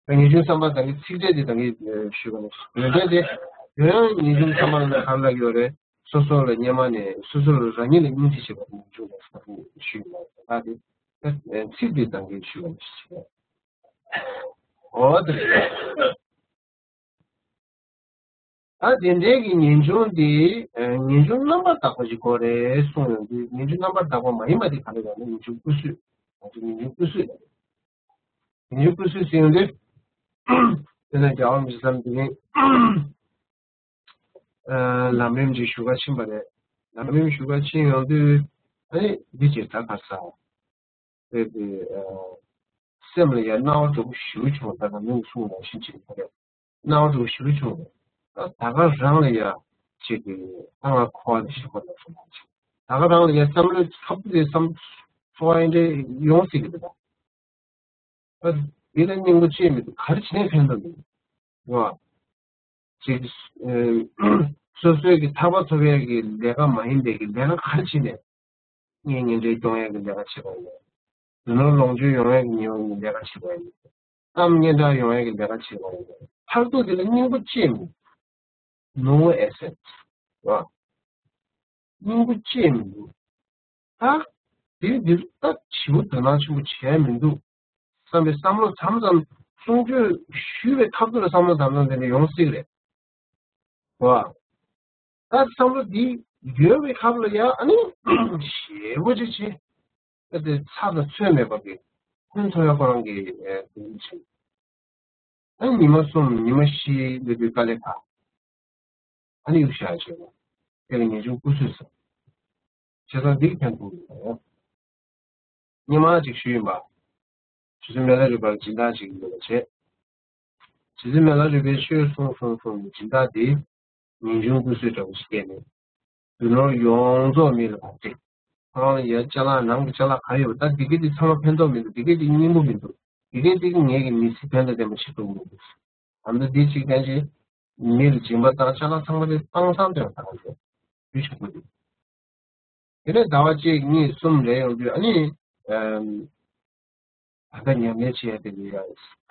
ད་ངེས་འབྱུང་བསམ་པ་དང་གི་ཚིག་ཕྲད་དེ་དང་གི་ཞུ་བ་ནི་ཡོན་ཏན་དེ་ཡོན་ཡང་ངེས་འབྱུང་བསམ་པ་ལ་ག་རེ་ལབ་ཡོད་རེད། སོ་སོ་ལ་སྙན་མ་ནས་སོ་སོ་ལ་རང་ཉིད་ལ་སྙིང་རྗེ་བྱེད་པ་ངེས་འབྱུང་ལ་ས་ཕུ་ཞུ་ཡོད་ད་དེ་ཚིག་དེ་དང་གི་ཞུ་བ་ནི་ཞུ་བ་འོ་དེ། ད་དེ་འདྲའི་གི་ངེས་འབྱུང་འདི་ངེས་འབྱུང་རྣམ་པར་དག་པ་ཞིག་དགོས་རེད་གསུངས་ཡོང་དུས། ངེས་འབྱུང་རྣམ་པར་དག་པ་མ་ཡིན་པ་དེ་ག་རེ་རེད་ན། ངེས་འབྱུང་ཀུན་བསོད། ང་ཚོ་ངེས་འབྱུང་ཀུན་བསོད་རེད། ངེས་འབྱུང་ཀུན་བསོད་ཟེར་ཡོང་དུས། དེ་ནས་རྒྱལ་བ་མི་བསམ་དེ་རིང་ལམ་རིམ་ཅིག་ཞུ་ག་ཕྱིན་པ་རེད། ལམ་རིམ་ཞུ་ག་ཕྱིན་ཡོང་དུས། ཨ་ནི་འདི་ཅིག་ད་ག་ས་རེད་དེ། སེམས་ལ་ཡང་སྣང་བ་འདྲ་པོ་ཞེ་པོ་བྱུང་། ད་ག་མིང་གསུངས་ནང་བཞིན་ཅིག་རེད། སྣང་བ་འདྲ་པོ་ཞེ་པོ་བྱུང་། ད་ད་ག་རང་ལ་ཡང་ཅིག་གི་ད་ང་འཁོར་བ་ནས་ཤི་བ་ལ་སོང་བ་ཅིག་ད་ག་རང་ལ་ཡང་བསམ་བློ་ཚབ་ཏུ་བསམ་ཚོར་བ་ཡིན་འདྲ་ཡོང་སྲིད་ཀྱི་འདུག་ད་འདི་ལ་སྙིང་པོ་ཅི་མི་འདུག་ག་རེ་བྱས་ནས་ཕན་ཐོགས་མི་འདུག་རེད་བ། ཅིག་སོ་སོའི་གི་ཐར་པ་ཐོབ་ཡས་ཀྱི་ལས་ཀ་མ་ཡིན་པའི་གི་ལས་ཀ་ག་རེ་བྱས་ནས། གཉེན་ཉེ་འབྲེལ་སྐྱོང་ཡས་ཀྱི་ལས་ཀ་བྱེད་པ་ཡིན། རྒྱུ་ནོར་ལོངས་སྤྱོད་ཡོང་ཡས་ཀྱི་ཉེ་བའི་ལས་ཀ་བྱེད་པ་ཡིན། གཏམ་སྙན་གྲགས་ཡོང་ཡས་ཀྱི་ལས་ཀ་བྱེད་པ་ཡིན། མཐར་ཐུག་དེ་ལ་སྙིང་པོ་ཅི་མི་འདུག No essence. རེད་བ། སྙིང་པོ་ཅི་མི་འདུག་ད་དེ་འདིར་ད་བྱིའུ་དོ་སྣང་ཆེན་པོ་བྱས་མི་འདུག་བསམ་པའི་བསམ་བློ་མཚམས་མཚམས། གསུང་ཆོས་ཞུས་པའི་ཐབས་ཚུལ་ལ་བསམ་བློ་མཚམས་མཚམས་དེ་འདྲ་ཡོང་སྲིད་རེད། རེད་བ། ད་བསམ་བློ་འདི་ཡོད་པའི་སྐབས་ལ་ཡང་ཨ་ནི་ཞེ་པོ་ཅིག་བྱེད། ད་དེ་ཚ་དང་ཚོད་མེད་པ་གི་ཕུན་ཚོགས་ཡ་ཁོ་རང་གི་དེ་འདྲ་བྱེད། ཨ་ནི་ཉི་མ་གསུམ་ཉི་མ་བཞི་སླེབས་དུས་དཀའ་ལས་ཁག་ཨ་ནི་གཡུག་བཞག་བྱས་པ། དེ་ལ་ངེས་འབྱུང་ཀུན་བསོད་ཟེར། བྱས་ཙང་འདི་གི་ཕན་ཐོགས་ཡོད་པ་རེད། སྔོན་མ་ཅིག་ཞུས་ཡིན་པ། ཆུ་ཚོད་མེ་ལ་རུས་པར་སྦྱིན་བདག་ཅིག་ཡོད་པ་བྱས། ཆུ་ཚོད་མེ་ལ་རུས་པའི་ཆོས་གསུངས་གསུངས་གསུངས་ནས་སྦྱིན་བདག་དེ་ངེས་འབྱུང་ཀུན་བསོད་འདྲ་པོ་ཞིག་སྐྱེས་ནས། རྒྱུ་ནོར་ཡོངས་རྫོགས་མི་ལ་ཕར་སྤྲད། ཁོ་རང་ལ་ཡ་ཅ་ལག་ནང་གི་ཅ་ལག་ག་ཡོད་པ། ད་འདི་གས་དེ་ཚང་མ་ཕན་ཐོགས་མི་འདུག་འདི་གས་དེ་སྙིང་པོ་མི་འདུག་འདི་གས་དེ་གིས་ངེད་ཀྱི་མི་ཚེ་ཕན་དང་ལྡན་པ་བྱེད་ཐུབ་མི་འདུག་ཨ་མདོ་འདི་གཅིག་བསྟན་ཅིག་མི་ལ་སྦྱིན་པ་བཏང་། ཅ་ལག་ཚང་མ་དེ་བཏང་ཚར་དུས་བཏང་རེད། རྒྱུ་ཆོག་གི་འདུག་དེ་ནས་ཟླ་བ་གཅིག་གཉིས་གསུམ་རེ་ཡོང་དུས་ཨ་ནི། ཨམ། ད་ལྟ་ཉམས་ལེན་བྱེད་ཡ་དེ་ལ་ཡང་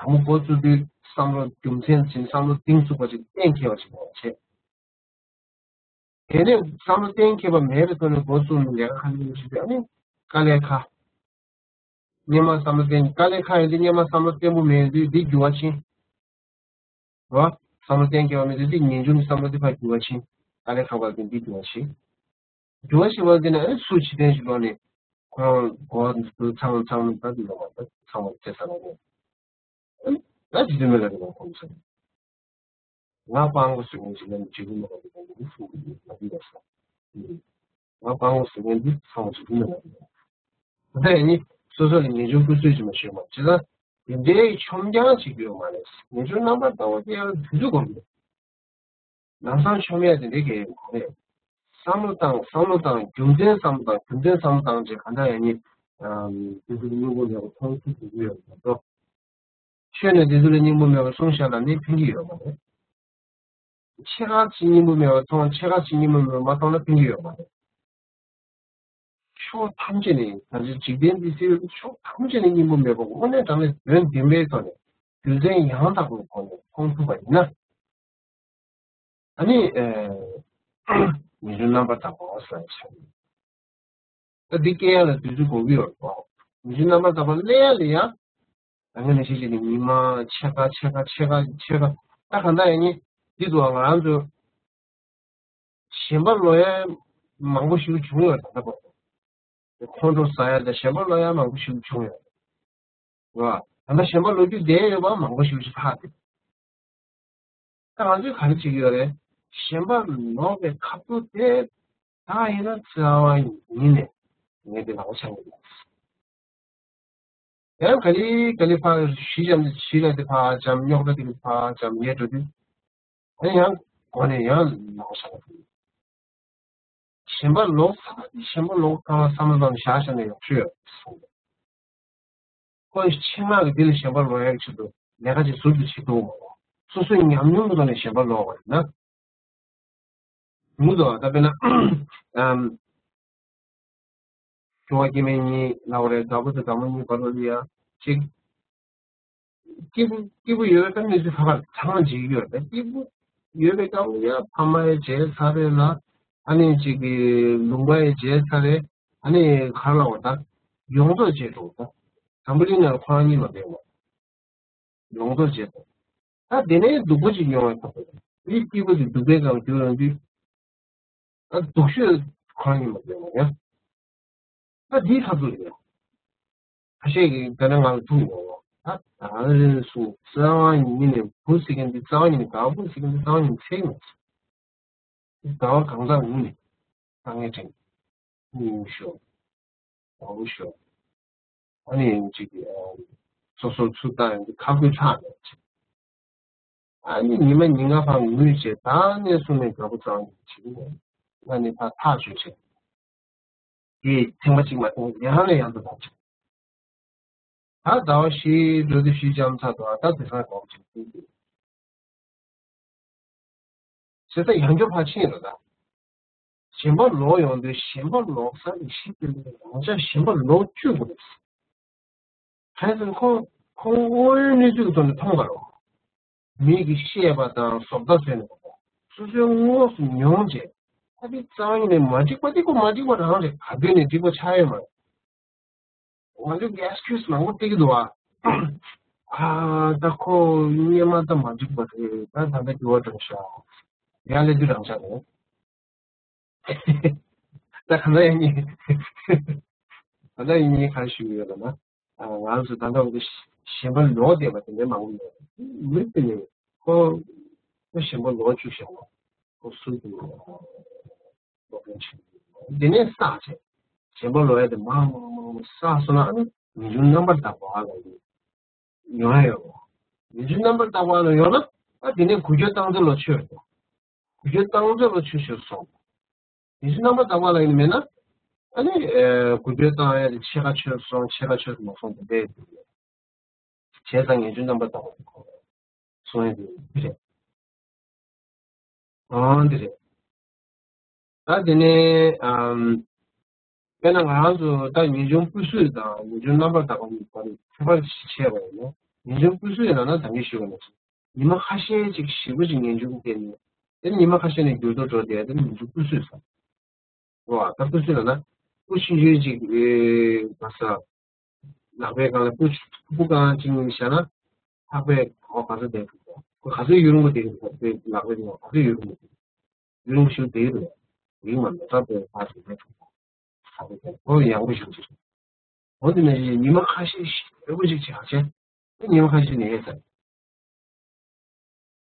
དང་པོ་འགོ་བཙུགས་དུས་བསམ་བློ་རྒྱུ་མཚན་ཅན། བསམ་བློ་གཏིང་ཚུགས་པ་ཅིག་གཏན་འཁེལ་བ་ཞིག་དགོས་པ་བྱས། དེ་ནས་བསམ་བློ་གཏན་འཁེལ་བ་མེད་པའི་ཐོག་ནས་འགོ་བཙུགས་ནས་ལས་ཀ་ག་འདྲ་བྱེད་དུས་ཨ་ནི་དཀའ་ལས་ཁག་སྔོན་མ་བསམ་བློ་བཏང་། དཀའ་ལས་ཁག་ཡོད་དུས་སྔོན་མ་བསམ་བློ་བརྟན་པོ་མེད་དུས་འདི་འགྱུར་བ་ཕྱིན། རེད་བ། བསམ་བློ་གཏན་འཁེལ་བ་མེད་དུས་འདི་ངེས་འབྱུང་གི་བསམ་བློ་འདི་ཕར་འགྱུར་བ་ཕྱིན། དཀའ་ལས་ཁག་པ་འདི་འདི་འགྱུར་བ་ཕྱིན། འགྱུར་བ་ཕྱིན་པ་འདི་ནས་ཨ་ནི་སུ་ཕྱི་རྟེན་ཞིག་ལོག་ནས་ཁོ་རང་མགོ་འདི་ཚང་ཚང་ད་འདི་ལོག་པ་ད་ཚང་མ་ཚེ་ས་ལ་ནས། ཨ་ནི་ད་ཇི་ལྟར་མེད་ལ་རེ་བ་ཁོང་ཚོ། ང་སྤྲང་པོ་བཟོ་མཁན་ཞིག་ལ་ནི་བྱེད་ཀྱི་མེད་པ་འདི་ག་འདི་གསུང་གི་ཡོད་ང་འདི་ལ་ཟེར། ང་སྤྲང་པོ་བཟོ་མཁན་འདི་ཚང་མ་བྱེད་ཀྱི་མེད་པ་འདི་ག་ད་ཡིན་ནི་སོ་སོ་ལ་ངེས་འབྱུང་ཀུན་བསོད་ཅིག་མ་ཞུས་མ་བྱེད་ན་དེ་འདྲའི་ཆོམ་རྐྱང་བྱེད་ཀྱི་ཡོད་མ་རེད། ངེས་འབྱུང་རྣམ་པར་དག་པ་དེ་ཡང་དུས་ཚོད་འགོར་གྱི་རེད། ལམ་སང་ཆོམ་ཡ་དེ་འདྲའི་གལ་ཡོད་མ་རེད། བསམ་བློ་བཏང་། བསམ་བློ་བཏང་། རྒྱུ་མཚན་བསམ་བློ་བཏང་། རྒྱུ་མཚན་བསམ་བློ་བཏང་རྗེས་གང་ལྟར་ཡང་ནི་དུས་ཚོད་སྙིང་པོ་མེད་པ་མཐོང་ཐུབ་ཐུབ་ཀྱི་ཡོད་མ་གཏོགས། ཆོས་ནི་དེ་ཚོ་ལ་སྙིང་པོ་མེད་པར་གསུངས་བཞག་ན་ནི་ཕན་གྱི་ཡོད་མ་རེད། ཕྱེད་ཀ་ཅིག་སྙིང་པོ་མེད་པར་མཐོང་། ཕྱེད་ཀ་ཅིག་སྙིང་པོ་མེད་པར་མ་མཐོང་ན་ཕན་གྱི་ཡོད་མ་རེད། ཕྱོགས་ཐམས་ཅད་ནས་ད་ཆ་འཇིག་རྟེན་འདི་སྲིད་པའི་ཕྱོགས་ཐམས་ཅད་ནས་སྙིང་པོ་མེད་པར་དངོས་གནས་དྲང་གནས་དོན་བདེན་པའི་ཐོག་ནས་རྒྱུ་མཚན་ཡང་དག་པའི་སྒོ་ནས་མཐོང་ཐུབ་པ་ཡིན་ན། ཨ་ནི། ཨེ། ངེས་འབྱུང་རྣམ་པར་དག་པ་ཟེར་བ་ཆགས་ཡོད། ད་འདི་སྐྱེ་ཡ་ལ་དུས་ཚོད་འགོར་གྱི་ཡོད་རེད་པ། ངེས་འབྱུང་རྣམ་པར་དག་པ་སླེབས་ཡ་ལ་ཡ། ད་ངས་ནས་ཤེས་ཀྱི་ནི་ཉི་མ་ཕྱེད་ཀ་ཕྱེད་ཀ་ཕྱེད་ཀ་ཕྱེད་ཀ་ད་གང་ལྟར་ཡ་ནི་འདི་འདུག་ང་རང་ཚོ་ཞེན་པ་ལོག་ཡ་མང་པོ་ཞིག་བྱུང་ཡོད་ད་ལྟ་བར། ཁོང་ཁྲོ་ཟ་ཡ་དང་ཞེན་པ་ལོག་ཡ་མང་པོ་ཞིག་བྱུང་ཡོད། རེད་བ། ད་ལྟ་ཞེན་པ་ལོག་རྒྱུ་བསྡད་ཡོད་པ་མང་པོ་ཞིག་ཅིག་ལྷག་འདུག་ད་ང་ཚོས་ག་རེ་བྱེད་ཀྱི་ཡོད་རེད། ཞེན་པ་ལོག་པའི་ཁ་ཐུག་དེ་ད་ཡིན་ན་རྩ་བ་ཉིད་ནས་ངས་འདི་ལག་པ་འཆང་གི་ཡོད། ཡང་ག་ལེ་ག་ལེ་ཕར་གཞི་འཇམ་གཞི་ལ་དེ་ཕར་འཇམ། རྙོག་དྲ་དེ་ཕར་འཇམ་ཡས་འགྲོ་དུས། ཨ་ནི་ཡང་སྒོ་ནས་ཡང་ལོག་ཆགས་པ་དེ། ཞེན་པ་ལོག་ས་ཞེན་པ་ལོག་ཁ་བསམ་བློ་བཏང་བཞག་བཞག་ནས་ཡག་ཤོས་ཡོད་གསུངས། ཁོ་ཆེད་མངགས་ཀྱི་འདི་ལ་ཞེན་པ་ལོག་ཡག་ཆེད་དུ་ལས་ཀ་ཅིག་ཟུར་དུ་བྱེད་ཐུབ་མ་རེད། སོ་སོའི་ཉམས་མྱོང་གི་ཐོག་ནས་ཞེན་པ་ལོག་པ་ཡིན་ན། མུ་མཐུད་ད་དཔེར་ན། ཨམ། ཁྱོ་ག་སྐྱེ་དམན་གཉིས་ལབ་པ་རེད། བདག་པོ་དང་བདག་མོ་གཉིས་བར་ལ་ཡ་གཅིག་སྐྱིད་པོ་སྐྱིད་པོ་ཡོད་པའི་སྐབས་ནས་ཚུར་ཕ་མར་ཚང་མ་འཇིགས་ཡོད་རེད། སྐྱིད་པོ་ཡོད་པའི་སྐབས་ལ་ཡ་ཕ་མ་ཡ་བརྗེད་ཚར་རེད་ལ། ཨ་ནི་གཅིག་གི་ལུང་པ་ཡ་བརྗེད་ཚར་རེད། ཨ་ནི་ག་རེ་ལབ་དགོས་ད། ཡོངས་རྫོགས་བརྗེད་འགྲོ་ད། འཛམ་བུ་གླིང་ནང་ལ་ཁོ་རང་གཉིས་མ་བསྡད་པ། ཡོངས་རྫོགས་བརྗེད་འགྲོ། ད་དེ་ནས་སྡུག་པོ་ཅིག་མྱོང་བའི་ཐོག་ཏུ། དེའི་སྐྱེས་བུ་དེ་སྡུག་པའི་ངང་གྱུར་ཡོང་དུས། ད་སྡུག་ཤོས་ཁོ་རང་ཉིད་མ་ཡོང་བ་ཡང་། ད་འདིའི་ཐབས་སུ་ཡོད། ཁ་ཤས་ཀྱིས་དེ་ནས་ང་ལ་ཐུག་ཡོང་བ། ད་ད་རེས་སུ་རྩ་བ་ཉིད་ནས་བུ་ཟེར་མཁན་འདི་རྩ་བ་ཉིད་ནས་དགའ་བོ་ཟེར་མཁན་འདི་རྩ་བ་ཉིད་ནས་ཚད་མེད། ཟླ་བ་གང་ཟག་ངུ་ནས་ད་ངས་དྲན། ངུ་ཤོར། དགའ་བོ་ཤོར། ཨ་ནི་ཅིག་སོ་སོ་ཚུར་བལྟ་ཡོང་དུས་ཁ་ཁུ་ཚ་ནས་ཅིག་ཨ་ནི་ཉི་མ་ཉིན་ལྔ་ཕར་ངུས་བྱས། ད་ནས་བཟུང་ནས་དགའ་པོ་ཙམ་ཞིག་ཨ་ནི་ཕར་ཐག་ཆོད་བྱས། དེ་ཐེངས་མ་གཅིག་མ་གཏོགས་ཡང་ནས་ཡང་དུ་ཐག་ཆོད། ད་ཟླ་བ་བཞི་འགྲོ་དུས་བཞི་འཇམ་ཚར་འདུག་ད་དེང་སང་དགའ་པོ་ཅིག་ཐུག་འདུག་བྱས་ཙང་ཡང་བསྐྱར་ཕར་ཕྱིན་རེད་ད། གཞན་པ་ལོག་ཡོང་དུས་གཞན་པ་ལོག་ས་ནི་ཤི་དེ་ལས་རང་ཅག་གཞན་པ་ལོག་བཅུག་དགོས་རེད། གང་ཟེར་ན་ཁོང་ཁོང་དངོས་ཡོད་གནས་ཚུལ་གྱི་ཐོག་ནས་མཐོང་བ་རེད། མི་གིས་བཤད་པ་དང་བཟོ་ལྟ་བཟོས་ནས་སོ་སོའི་དངོས་སུ་མྱོང་བྱས། ཨ་ནི་རྩ་བ་ཉིད་ནས་མ་འགྲིག་པ་འདི་ཁོ་མ་འགྲིག་པ་རང་རེད། ག་དུས་ནས་འགྲིག་པ་ཆགས་ཡོད་མ་རེད། ང་ཚོ་གི་ཨེགས་ཀིའུ་སི་མང་པོ་སྟེར་གྱི་འདུག་བ། ཨ་ད་ཁོ་སྔོན་མ་ད་མ་འགྲིག་པ་རེད། ད་ད་ལྟ་འགྱུར་བ་འགྲོ་ཤག་ཡར་སླེབས་དུས་རང་ཤག་རེད། ད་ག་ན་ཡིན་ཉེ། ད་ག་ན་ཡིན་ཉེ་ག་ཞུ་གི་ཡོད་ལ་ན། ང་ཚོ་ད་ལྟ་འདི་གཞན་པ་ལོག་བསྡད་པ་དེ་འདྲ་མང་པོ་ཡོད། མི་དེ་ནི་ཁོ་ཁོ་གཞན་པ་ལོག་བཅུག་བཞག་པ། ཁོ་སུ་དེ་ལོག་ལོག་ཀན་ཆེ། དེ་ནས་བསགས་བྱས། གཞན་པ་ལོག་ཡ་དེ་མང་མང་མང་མང་བསགས་སོང་ན། ཨ་ནི་ངེས་འབྱུང་རྣམ་པར་དག་པ་ལ་ཡིན། ཡོང་ཡ་ཡོད། ངེས་འབྱུང་རྣམ་པར་དག་པ་ལ་ཡོང་ན། ཨ་དེ་ནས་འགུལ་སྐྱོད་བཏང་ཚུལ་ལ་ཆོས་དང་། འགུལ་སྐྱོད་བཏང་ཚུལ་ལ་ཆོས་ཞེས་སོ། ངེས་འབྱུང་རྣམ་པར་དག་པ་ལ་ཡིན་མེད་ན། ཨ་ནི་ཨེ་འགུལ་སྐྱོད་བཏང་ཡ་དེ་ཕྱེད་ཀ་ཆོས་སོང་། ཕྱེད་ཀ་ཆོས་མ་སོང་། དེ་འདྲ་ཡོད། བྱས་ཙང་ངེས་འབྱུང་རྣམ་པར་དག་པ་དེ་ཁོ་སོང་ཡ་དེ་འདི་རེད། ཨང་འདི་རེད། ད་དེ་ནས་ཨམ། དཔེར་ན་ང་རང་ཚོ་ད་ངེས་འབྱུང་སྤུས་གཟུགས་དང་ངེས་འབྱུང་རྣམ་པར་དག་པ་གཉིས་བར་ཁྱད་པར་ཕྱེ་བ་ཡིན་ན། ངེས་འབྱུང་སྤུས་གཟུགས་ཡིན་ན་ད་གིན་ཞུས་པ་ནང་བཞིན་ཉི་མ་ཁ་ཤས་ཅིག་ཞེ་པོ་ཅིག་ངེས་འབྱུང་སྐྱེས་ནས། དེ་ཉི་མ་ཁ་ཤས་ནས་འགྱུར་ལྡོག་འགྲོ་བསྡད་དེ་ངེས་འབྱུང་སྤུས་གཟུགས་ཟེར། རོ་ཨ་ད་སྤུས་གཟུགས་ལ་ན། སྤུ་ཆུང་ཆུང་ཅིག་ཨེ་ག་ས། ལག་པའི་སྒང་ལ་སྤུ་སྤུ་གང་ཅིག་བཞག་ན། ལྷག་པའི་འོ་ག་ཚོད་བསྡད་འདུག་ཁོ་ག་ཚོད་ཡུན་རིང་པོ་བསྡད་འདུག་དེ་ལག་པའི་ནང་ག་ཚོད་ཡུན་རིང་པོ་བསྡད་འདུག་ཡུན་རིང་པོ་ཞིག་བསྡད་འདུག་ཡིན་མ་མེད་པ་བསྡད་པ་ཞིག་བསྡད་འདུག་ཁོ་ཡང་པོ་ཞིག་ཅིག་འོ་དེ་ནས་ཉི་མ་ཁ་ཤས་ཤིག་ཡོད་པོ་ཞིག་ཆགས་བྱས། དེ་ཉི་མ་ཁ་ཤས་ནས་ཡལ་ཚར།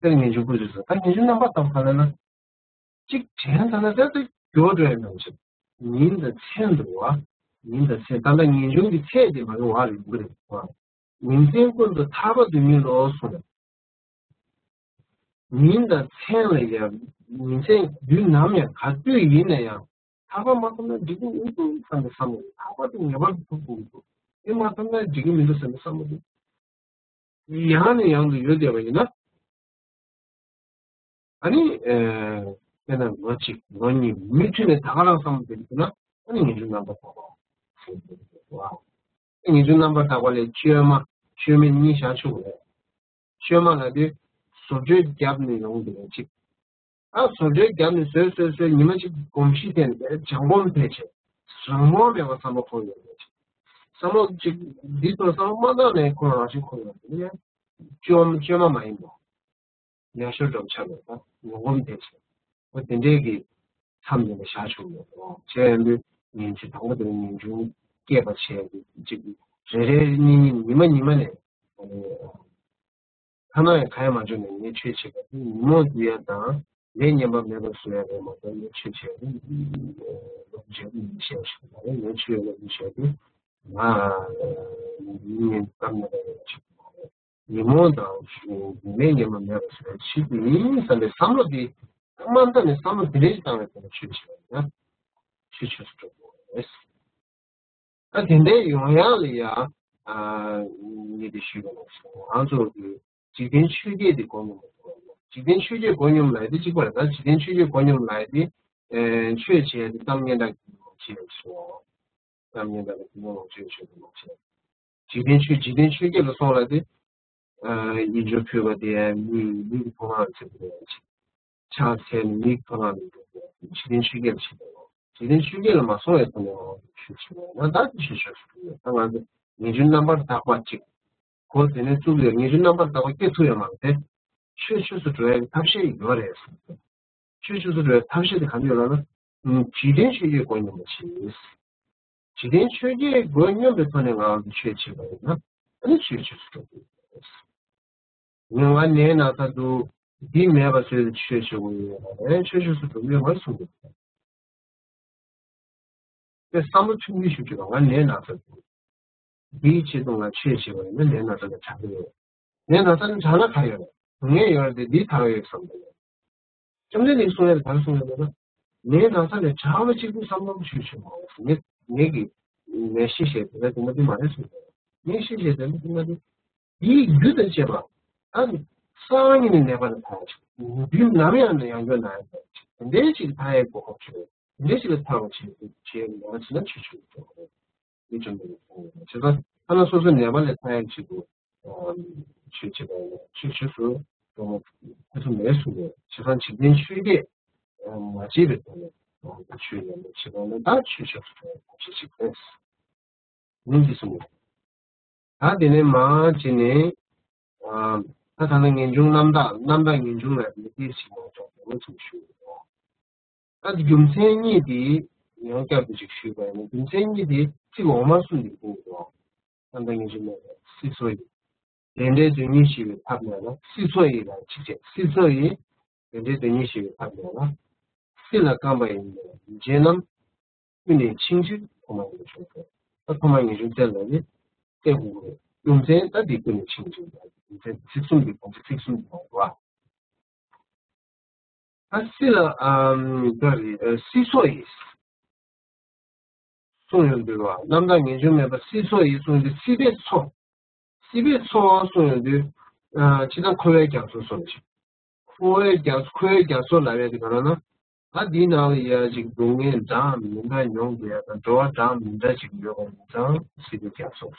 དེར་ངེས་འབྱུང་སྤུས་གཟུགས་ཟེར། ད་ངེས་འབྱུང་རྣམ་པར་དག་པ་ལ་ན། གཅིག་དྲན་ཚར་ན་དེ་ཚོ་འགྱུར་བ་འགྲོ་ཡ་མེད་པ་ཞིག་ཉིན་དང་མཚན་འདུག་བ། ཉིན་དང་མཚན། ད་ལྟ་ངེས་འབྱུང་གི་ཚད་དེ་མ་གི་བ་རེད་འདུག་རེད་བ། ཉིན་མཚན་ཀུན་ཏུ་ཐར་པ་དུ་མིན་ནོ་གསུངས་ནས། ཉིན་དང་མཚན་ལ་ཡང་། ཉིན་མཚན་དུས་ནམ་ཡང་ག་དུས་ཡིན་ན་ཡང་ཐར་པ་མ་ཐོབ་ན་འགྲིག་གི་མི་འདུག་བསམ་པའི་བསམ་བློ། ཐར་པ་དེ་ངེས་པར་དུ་ཐོབ་དགོས་ཀྱི་འདུག་དེ་མ་ཐོབ་ན་འགྲིག་གི་མི་འདུག་བསམ་པའི་བསམ་བློ་དེ། ཡང་ནས་ཡང་དུ་ཡོད་བསྡད་པ་ཡིན་ན། ཨ་ནི། ཨེ། དཔེར་ན་ལོ་གཅིག་ལོ་གཉིས་མུ་མཐུད་ནས་ད་ག་རང་བསམ་བློ་དེ་འདུག་ན། ཨ་ནི་ངེས་འབྱུང་རྣམ་པར་དག་པ་ཟེར་གྱི་འདུག་བ། ངེས་འབྱུང་རྣམ་པར་དག་པ་ལས་བཅོས་མ་བཅོས་མིན་གཉིས་བཞག་ཆོག་གི་རེད། བཅོས་མ་ལ་དེ་བཟོ་བཅོས་བརྒྱབ་ནས་ཡོང་གི་རེད་གཅིག་ཨ་བཟོ་བཅོས་བརྒྱབ་ནས་བཟོས་བཟོས་བཟོས་ཉི་མ་གཅིག་གོམས་གཤིས་བསྟེན་ནས་སྦྱང་གོམས་ཐེབས་བྱས། རང་ངོ་མེད་པ་བསམ་པ་འཁོར་ཡོང་གི་རེད། བསམ་བློ་གཅིག་འདི་ཚོ་བསམ་བློ་མ་བཏང་ནས་འཁོར་རང་བཞིན་འཁོར་ཡོང་གི་རེད། བཅོས་བཅོས་མ་མ་ཡིན་པ། ཡག་ཤོས་འགྲོ་ཆགས་ཡོད་པ་ངོ་གོམས་བསྡད་བྱས། འོ་དེ་འདྲས་ཀྱི་མཚམས་འདི་ནས་བཞག་ཆོག་ཡོད་རེད། བྱས་ཡོང་དུས་ཉིན་གཅིག་དང་པོ་དེ་ནས་ངེས་འབྱུང་སྐྱེས་པ་བྱས་ཏེ་གཅིག་རེ་རེ་གཉིས་གཉིས་ཉི་མ་ཉི་མ་ནས་ཐ་ན་ཡང་གང་ཡང་མ་བྱུང་ནས་ངས་ཆོས་བྱེད་པ་དེ་ཉིན་མོ་འདུལ་ཡ་དང་ལས་ངན་པ་མེད་པར་བཟོ་ཡ་རེད་མ་གཏོགས་ངས་ཆོས་བྱེད་པ་དེ་སློབ་བྱེད་པ་ཡིན་ཤེས་ཤིག་མ་རེད། ངས་ཆོས་སློབ་བྱེད་བྱས་ཏེ་ང་ཉིན་ངན་སྐར་མ་ལ་ཡང་བྱེད་པ་མ་རེད། ཉིན་མོ་དང་ལས་ངན་པ་མེད་པ་བཟོ་ཡ་ཆེད་དུ་ཡིན་བསམ་པའི་བསམ་བློ་དེ་མ་འདང་ནས་བསམ་བློ་དེ་འདྲ་ཞིག་བཏང་བའི་ཐོག་ནས་ཆོས་བྱེད་པ་ཡིན་ན་ཆོས་ཆོས་སུ་འགྲོ་དགོས་རེད། ད་དེ་འདྲའི་ཡོང་ཡག་ལ་ཡ། ཨ། ངས་དེ་ཞུས་པ་ནང་བཞིན་ང་ཚོ་གི་འཇིག་རྟེན་ཆོས་བརྒྱད་དེ་གོ་མྱོང་མ་ཐུབ་པ། འཇིག་རྟེན་ཆོས་བརྒྱད་གོ་མྱོང་ལབ་ཡ་དེ་གཅིག་པ་རེད། ད་འཇིག་རྟེན་ཆོས་བརྒྱད་གོ་མྱོང་ལབ་ཡ་དེ། ཨེ། ཆོས་བྱས་ཏེ་གཏམ་སྙན་གྲགས་ཀྱི་ལོངས་སྤྱོད་སོ། གཏམ་སྙན་གྲགས་ཀྱི་ལོངས་སྤྱོད་ཆོས་ཀྱི་ལོངས་སྤྱོད། འཇིག་རྟེན་ཆོས་འཇིག་རྟེན་ཆོས་བརྒྱད་ལ་སོང་ལབ་དུས། ཨ། ཡིད་འགྱུར་ཕུལ་བ་དེ་མིག་མིག་གི་མཐོང་སྣང་ལ་ཆེད་དུ་ཡོད་ཅིང་། ཕྱག་འཚལ་ནས་མིག་མཐོང་སྣང་ལ་འགྲོ་དགོས། འཇིག་རྟེན་ཆོས་བརྒྱད་ལ་ཆེད་དུ་ཡོད། འཇིག་རྟེན་ཆོས་བརྒྱད་ལ་མ་སོང་བའི་ཐོག་ནས་ཆོས་བྱེད་པ་ཡིན་ན་ད་དེ་ཆོས་ཆོས་སུ་འགྲོ་ཡོད། ད་ང་ཚོ་ངེས་འབྱུང་རྣམ་པར་དག་པ་གཅིག་གོ་དེ་ནས་བཙུགས་ཡོད། ངེས་འབྱུང་རྣམ་པར་དག་པ་སྐྱེ་ཐུབ་ཡོད་མ་རེད་དེ། ཆོས་ཆོས་སུ་འགྲོ་ཡ་གི་ཐབས་ཤེས་ཡོད་རེད་ཟེར། ཆོས་ཆོས་སུ་འགྲོ་ཡ་ཐབས་ཤེས་དེ་ག་འདྲ་ཡོད་ལབ་ན། འཇིག་རྟེན་ཆོས་བརྒྱད་སྒོ་སྙོམས་པ་བྱེད། འཇིག་རྟེན་ཆོས་བརྒྱད་སྒོ་སྙོམས་པའི་ཐོག་ནས་ང་རང་ཚོ་ཆོས་བྱེད་པ་ཡིན་ན། ཨ་ནི་ཆོས་ཆོས་སུ་འགྲོ་དགོས་རེད། ང་ནད་ན་ཚ་འདུག་འདི་མེད་པ་བཟོས་ཏེ་ཆོས་བྱེད་དགོས་ཡོད་རེད། ཆོས་ཆོས་སུ་འགྲོ་ཡོད་མ་གསུངས་འདུག་དེ་བསམ་བློ་ཐུང་ཐུང་ཞིག་བྱེད་དང་། ང་ནད་ན་ཚ་འདུག་འདིའི་ཆེད་དུ་ང་ཆོས་བྱེད་པ་ཡིན་ན་ནད་ན་ཚ་ལས་དྲག་གི་ཡོད། ནད་ན་ཚ་ལས་དྲག་ན་ག་ཡོད་རེད། སྡུག་བསྔལ་ཡོད་རེད་དེ་འདིའི་ཐར་བ་ཡོད་བསམ་གི་ཡོད། བཅོམ་ལྡན་འདས་ཀྱིས་གསུང་ཡ་དེ་ག་རེ་གསུངས་ཡོད་ལབ་ན། ནད་ན་ཚ་ལས་དྲག་པ་གཅིག་པུ་བསམ་བློ་ཞིག་བྱེད་མ་འོས། ངས་ངས་ཀྱི་ནད་གཞི་ཞེས་དེ་ལ་དེ་མ་དེ་མ་རེད་གསུངས་ཡོད། ནད་གཞི་ཞེས་དེ་ལ་དེ་མ་དེ། དེའི་རྒྱུ་དང་བཅས་པ། ཨ་ནི་སང་ཉིན་ནས་ནད་པ་ལ་ཐར་ཡ་ཞིག་དུས་ནམ་ཡང་ནས་ཡང་བསྐྱར་ན་ཡ་ཞིག་དེ་འདྲའི་ཞིག་ཐར་ཡའི་གོ་སྐབས་ཤིག་དེ་འདྲའི་ཞིག་ལ་ཐར་བ་བྱེད་དགོས་བྱེད་མ་བྱེད་ན་ཆོས་ཆོས་ཀྱི་འགྲོ་བ་རེད། དེ་བཅོམ་ལྡན་འདས་ཀྱིས་གསུངས་ཡོད། བྱས་ཙང་ཐ་ན་སོ་སོ་ནད་པ་ལས་ཐར་ཡ་ཆེད་དུ་ཆོས་བྱེད་པ་ཡིན་ན་ཆོས་ཆོས་སུ་འགྲོ་བ་ཁོ་ཐུག་མེད་གསུངས་ཡོད། བྱས་ཙང་འཇིག་རྟེན་ཆོས་བརྒྱད་མ་བྱས་པའི་ཐོག་ནས་ཆོས་ཉམས་ལེན་བྱེད་པ་ཡིན་ན་ད་ཆོས་ཆོས་སུ་འགྲོ་བ་ཁོ་ཆེ་ཆེ་རེད། ཉིན་གྱི་གསུང་། ད་དེ་ནས་མར་བྱས་ནས། ཨ། ད་ད་ལྟ་ངེས་འབྱུང་རྣམ་དག་རྣམ་དག་ངེས་འབྱུང་ལ་མི་དེ་ཞིག་མ་གཏོགས་དེ་མོ་ཚུལ་ཞུ། ད་རྒྱུ་མཚན་གཉིས་དེ་ཡང་བསྐྱར་དུ་ཅིག་ཞུས་པ་ཡིན་ན། རྒྱུ་མཚན་གཉིས་དེ་ཚིག་འོག་མ་གསུམ་དེ་ཀུན་ཡོད། རྣམ་དག་ངེས་འབྱུང་མེད་པ་སྲིད་མཚོ་ཡི། དེ་འདྲའི་དོན་གཉིས་ཞི་བའི་ཐབས་མེད་ལ། སྲིད་མཚོ་ཡི་ལ་ཅིག་བྱས། སྲིད་མཚོ་ཡི། དེ་འདྲའི་དོན་གཉིས་ཞི་བའི་ཐབས་མེད་ལ། སྲིད་ལ་རྐང་པ་ཡིས་མནན་པའི་རྗེ་རྣམས། ཀུན་ནས་འཆིང་ཕྱིར་ཐོག་མར་ངེས་འབྱུང་སྟེ། ད་ཐོག་མར་ངེས་འབྱུང་སྟེ་ལ་ནི་སྟེ་དགོས་རེད། རྒྱུ་མཚན་ད་འདི་ཀུན་ནས་འཆིང་འཆིང་ད་རྒྱུ་མཚན་ཚིག་གསུམ་འདི་གོང་ཚེ་ཚིག་གསུམ་འདི་མང་བ། ད་སྲིད་ལ་ཨམ་ད་རེད། སྲིད་མཚོ་ཡིས་གསུངས་ཡོང་དུས་བ། རྣམ་དག་ངེས་འབྱུང་མེད་པ་སྲིད་མཚོ་ཡིས་གསུངས་དུས་སྲིད་པའི་མཚོ། སྲིད་པའི་མཚོ་གསུངས་ཡོང་དུས། ཨ། ཕྱི་དང་འཁོར་བའི་རྒྱ་མཚོ་གསུངས་ཤིང་། འཁོར་བའི་རྒྱ་འཁོར་བའི་རྒྱ་མཚོ་ལབ་ཡ་དེ་ག་རེ་ན། ད་འདིའི་ནང་ལ་ཡ་ཅིག་སྡུག་བསྔལ་འདྲ་མི་འདྲ་མྱོང་དགོས་ཡ་དང་། འགྲོ་བ་འདྲ་མི་འདྲ་ཅིག་ཡོད་པ་ཡིན་ཙང་སྲིད་པའི་རྒྱ་མཚོ།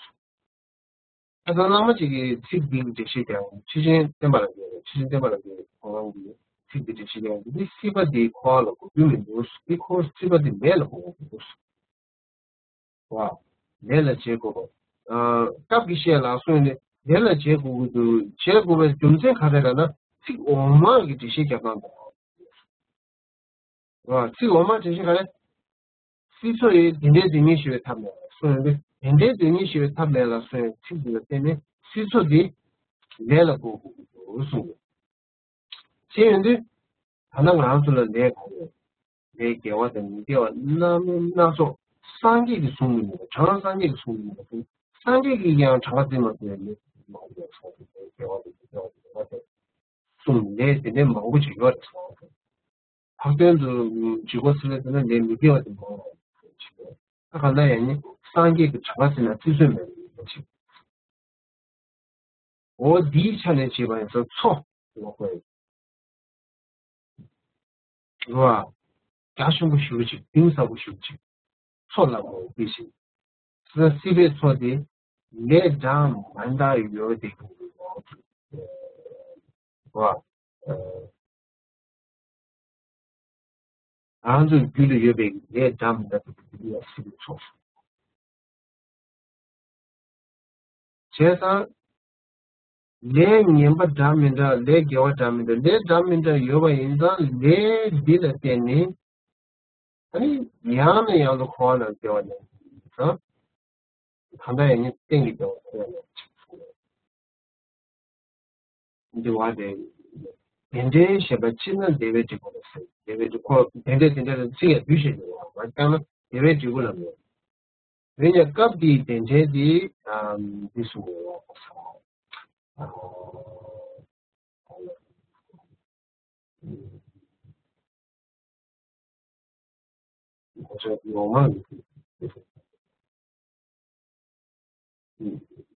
ད་ལྟ་བླ་མ་ཅིག་གིས་ཚིག་འདི་འགྲེལ་བཤད་རྒྱག་ཡོང་། ཆོས་ཅན་བསྟན་པ་ལ་འགྲེལ། ཆོས་ཅན་བསྟན་པ་ལ་འགྲེལ། ཁོང་རང་གིས་ཚིག་འདི་འགྲེལ་བཤད་རྒྱག་ཡོང་། འདི་སྲིད་པ་འདི་འཁོར་བ་ལ་གོ་རྒྱུ་མི་འདུག་འདི་འཁོར་སྲིད་པ་འདི་མེད་ལ་གོ་དགོས་འདུག་བ། ལས་ལ་བྱེད་དགོས་པ། ཨ། སྐབས་ཀྱི་བཤད་ལ་སོང་ནས་ལས་ལ་བྱེད་དགོས་ཀྱི་འདུག་བྱེད་དགོས་པའི་རྒྱུ་མཚན་ག་རེ་རེད་ལབ་ན། ཚིག་འོག་མ་གི་འགྲེལ་བཤད་རྒྱབ་སྟངས་དང་། བ། ཚིག་འོག་མ་འགྲེལ་བཤད་ག་རེ། སྲིད་མཚོ་ཡིས། དེ་འདྲའི་དོན་གཉིས་ཞི་བའི་ཐབས་མེད་ལ་གསུངས་ཡོང་དུས། དེ་འདྲའི་དོན་གཉིས་ཞི་བའི་ཐབས་མེད་ལ་གསུངས་ཡོང་ཚིག་འདི་ལ་བརྟེན་ནས་སྲིད་མཚོ་འདི་ལས་ལ་གོ་དགོས་ཀྱི་འདུག་གསུངས་ཡོད། བྱས་ཡོང་དུས། ད་ལྟ་ང་རང་ཚོ་ལ་ལས་གང་ཡོད། ལས་དགེ་བ་དང་མི་དགེ་བ་སྣ་མིན་སྣ་ཚོགས། སངས་རྒྱས་ཀྱིས་གསུངས་མི་ཡོང་བ། གྲངས་སངས་རྒྱས་ཀྱིས་གསུངས་མི་ཡོང་བ། སངས་རྒྱས་ཀྱིས་ཀྱང་གྲངས་ཀ་བརྩི་མ་ཐུབ་པའི་ལས་དགེ་བ་དང་མི་དགེ་བ་དེ་གསུངས། ལས་དེ་འདྲའི་མང་པོ་ཅིག་ཡོད་རེད་གསུངས། ལྷག་དོན་དུ་ཇི་གོ་ཚི་ལ་དེ་ན་ལས་མི་དགེ་བ་དེ་མང་བ་ཅིག་ཡོད། ད་གང་ལྟར་ཡང་ནི་སངས་རྒྱས་ཀྱི་གྲངས་ཀ་བརྩིས་ན་བརྩི་སྲོལ་མེད་པ་ཅིག་འོ་འདིའི་ཆ་ནས་བྱས་པ་ཡིན་ཙང་མཚོ་ལབ་དགོས་རེད་བ། རྒྱ་ཆེན་པོ་ཞེ་པོ་ཅིག་གཏིང་ཟབ་པོ་ཞེ་པོ་ཅིག་མཚོ་ལབ་དགོས་རེད། དེ་བཞིན་སྲིད་པའི་མཚོ་དེ་ལས་འདྲ་མི་འདྲ་ཡོད་དེ་བ། ང་ཚོའི་རྒྱུད་ལ་ཡོད་པའི་ལས་འདྲ་མི་འདྲ་དེ་ཡང་སྲིད་པའི་མཚོ། བྱས་ཙང་ལས་ངན་པ་འདྲ་མི་འདྲ། ལས་དགེ་བ་འདྲ་མི་འདྲ། ལས་འདྲ་མི་འདྲ་ཡོད་པ་ཡིན་ཙང་ལས་འདི་ལ་བརྟེན་ནས་ཨ་ནི་ཡང་ནས་ཡང་དུ་འཁོར་བ་ལ་སྐྱེ་བ་ནས་ད་ལྟ་ཡང་ནི་གཏན་གྱི་བདེ་བ་འཁོར་བ་ལ་འདི་བ་དེ། དེ་འདྲའི་ཞེས་པ་སྤྱིར་ན་བདེ་བའི་འབྲས་བུ་ལ་ཟེར། བདེ་བའི་འབྲས་བུ། དེ་འདྲའི་དེ་འདྲ་ལ་ཚིག་ཡང་བསྡུས་བྱས་ནས་ཡོང་བ་བརྟག་ན་བདེ་བའི་འབྲས་བུ་ལ་མེད། འོན་ཀྱང་སྐབས་འདིའི་བདེ་འབྲས་འདི་འདི་གསུངས་ཡོད་པ་སོང་། ངོ་མ་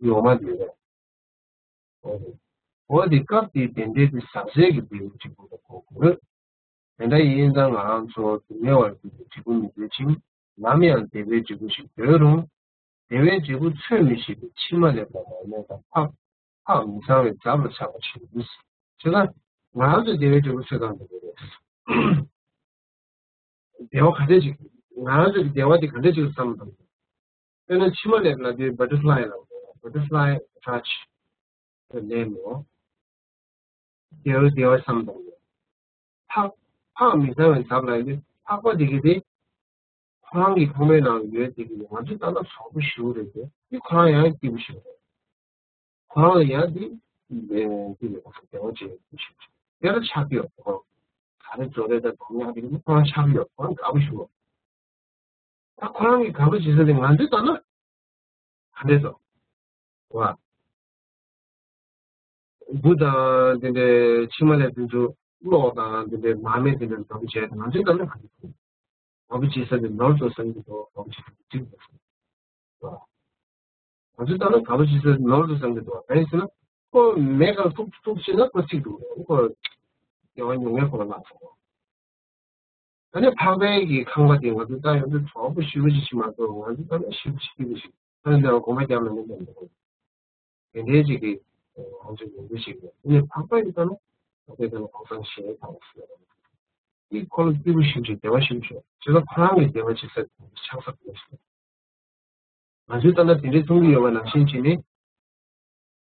ངོ་མ་འདི་རེད། འོ་དེ་སྐབས་དེའི་བདེ་འབྲས་དེ་ཟག་བཅས་ཀྱི་བདེ་བའི་འབྲས་བུ་ལ་གོ་དགོས། དེ་འདྲ་ཡིན་ཙང་ང་རང་ཚོ་སྡུག་བསྔལ་བར་གྱུར་པའི་འབྲས་བུ་མི་འདོད་ཅིང་། ནམ་ཡང་བདེ་བའི་འབྲས་བུ་ཞིག་འདོད་རུང་། བདེ་བའི་འབྲས་བུ་འཚོལ་མི་ཤེས་པའི་ཕྱི་མ་ལས་པ་མ་ཡིན་པ་དང་། ཕག་ཕག་མི་གཙང་བའི་འདབ་ལ་ཆགས་པ་ཞིག་ཡིན། བྱས་ཙང་ང་རང་ཚོས་བདེ་བའི་འབྲས་བུ་འཚོལ་སྟངས་དེ་རེད། བདེ་བ་ག་འདྲ་ཅིག་ང་རང་ཚོས་བདེ་བ་དེ་ག་འདྲ་ཅིག་བསམ་དང་། དཔེར་ན་ཕྱི་མ་ལས་ལབ་དུས་butterfly ལ། butterfly touch ལས་མོ། བདེ་བ་བདེ་བ་བསམ་དང་། འཕགས་འཕགས་མི་གཙང་བའི་འདབ་ལ་ཡིན་ཏེ། འཕགས་པ་དེ་གི་དེ། ཁོ་རང་གི་ཁང་པའི་ནང་ཡོད་དེ་གི་ང་ཚོའི་ལྟ་ན་གྲོགས་པོ་ཞིག་རེད་དེ། དེ་ཁོ་རང་ཡང་སྐྱིད་པོ་ཞིག་རེད། ཁོ་རང་ལ་ཡང་དེ་དེ་ལས་ཁོ་ཚོ་བདེ་བ་ཅན་ཞིག་དེ་ལ་ཆགས་ཀྱི་ཡོད། ཁོ་རང་ག་རེ་བཟོ་རེད་ད་དོ་སྣང་དེ་གི་ཁོ་རང་ཆགས་ཀྱི་ཡོད། ཁོ་རང་དགའ་པོ་ཞིག་རེད། ད་ཁོ་རང་གི་དགའ་པོ་བྱེད་ས་དེ་ང་ཚོའི་ལྟ་ན་ག་འདྲས་སོ། བ། འབུ་དང་དེ་འདྲའི་ཕྱི་མ་ལས་དེ་ཚོ་གློག་དང་དེ་འདྲའི་མར་མེ་དེ་འདྲའི་དགའ་པོ་བྱས་ང་ཚོའི་ལྟ་ན་ག་འདྲས་སོ། དགའ་པོ་བྱེད་ས་དེ་ནོར་བཟོ་ས་གི་དོ་དགའ་པོ་བྱེད་ས་དེ་འགྲིག་འདུག་སོ། བ། ང་ཚོའི་ལྟ་ན་དགའ་པོ་བྱེད་ས་དེ་ནོར་བཟོ་ས་གི་དོ་ག་རེ་ཟེར་ན་ཁོ་མེད་ཀར་ཐུག་ཐུག་བྱེད་ན་ཁོ་ཚིག་འདུག་ཁོ་བདེ་བ་མྱོང་མཁན་ཁོ་ལ་ལག་སོང་། ད་ནི་འཕགས་པའི་གི་ཁང་པ་དེ་ང་ཚོ་ལྟ་ཡོང་དུས་གྲོགས་པོ་ཞེ་པོ་ཅིག་ཞིག་མ་གཏོགས་ང་ཚོ་ལྟ་ན་ཞེ་པོ་ཅིག་སྐྱིད་པོ་ཞིག་ད་ནི་ལྟ་བ་དགོངས་པ་རྒྱག་མི་ནུས་ཀྱང་འདུག་དེ་འདྲའི་ཅིག་གི་ང་ཚོ་ཡོང་དུས་ཞིག་རེད། ད་ནི་འཕགས་པ་ཡི་ལྟ་ན་འཕགས་པའི་ལྟ་ན་ཁོང་ཚང་ཞེ་དྲག་ཞིག་རེད། དེ་ཁོ་ལ་སྐྱིད་པོ་ཞེ་པོ་ཅིག་བདེ་བ་ཞེ་པོ་ཅིག་ཅེས་ལ་ཁོ་རང་གི་བདེ་བ་ཅིག་ས་ཆགས་ས་དེ་ཞིག་ང་ཚོའི་ལྟ་ན་དེ་འདྲའི་མཐོང་གི་ཡོད་པ་ནང་བཞིན་བྱས་ནས།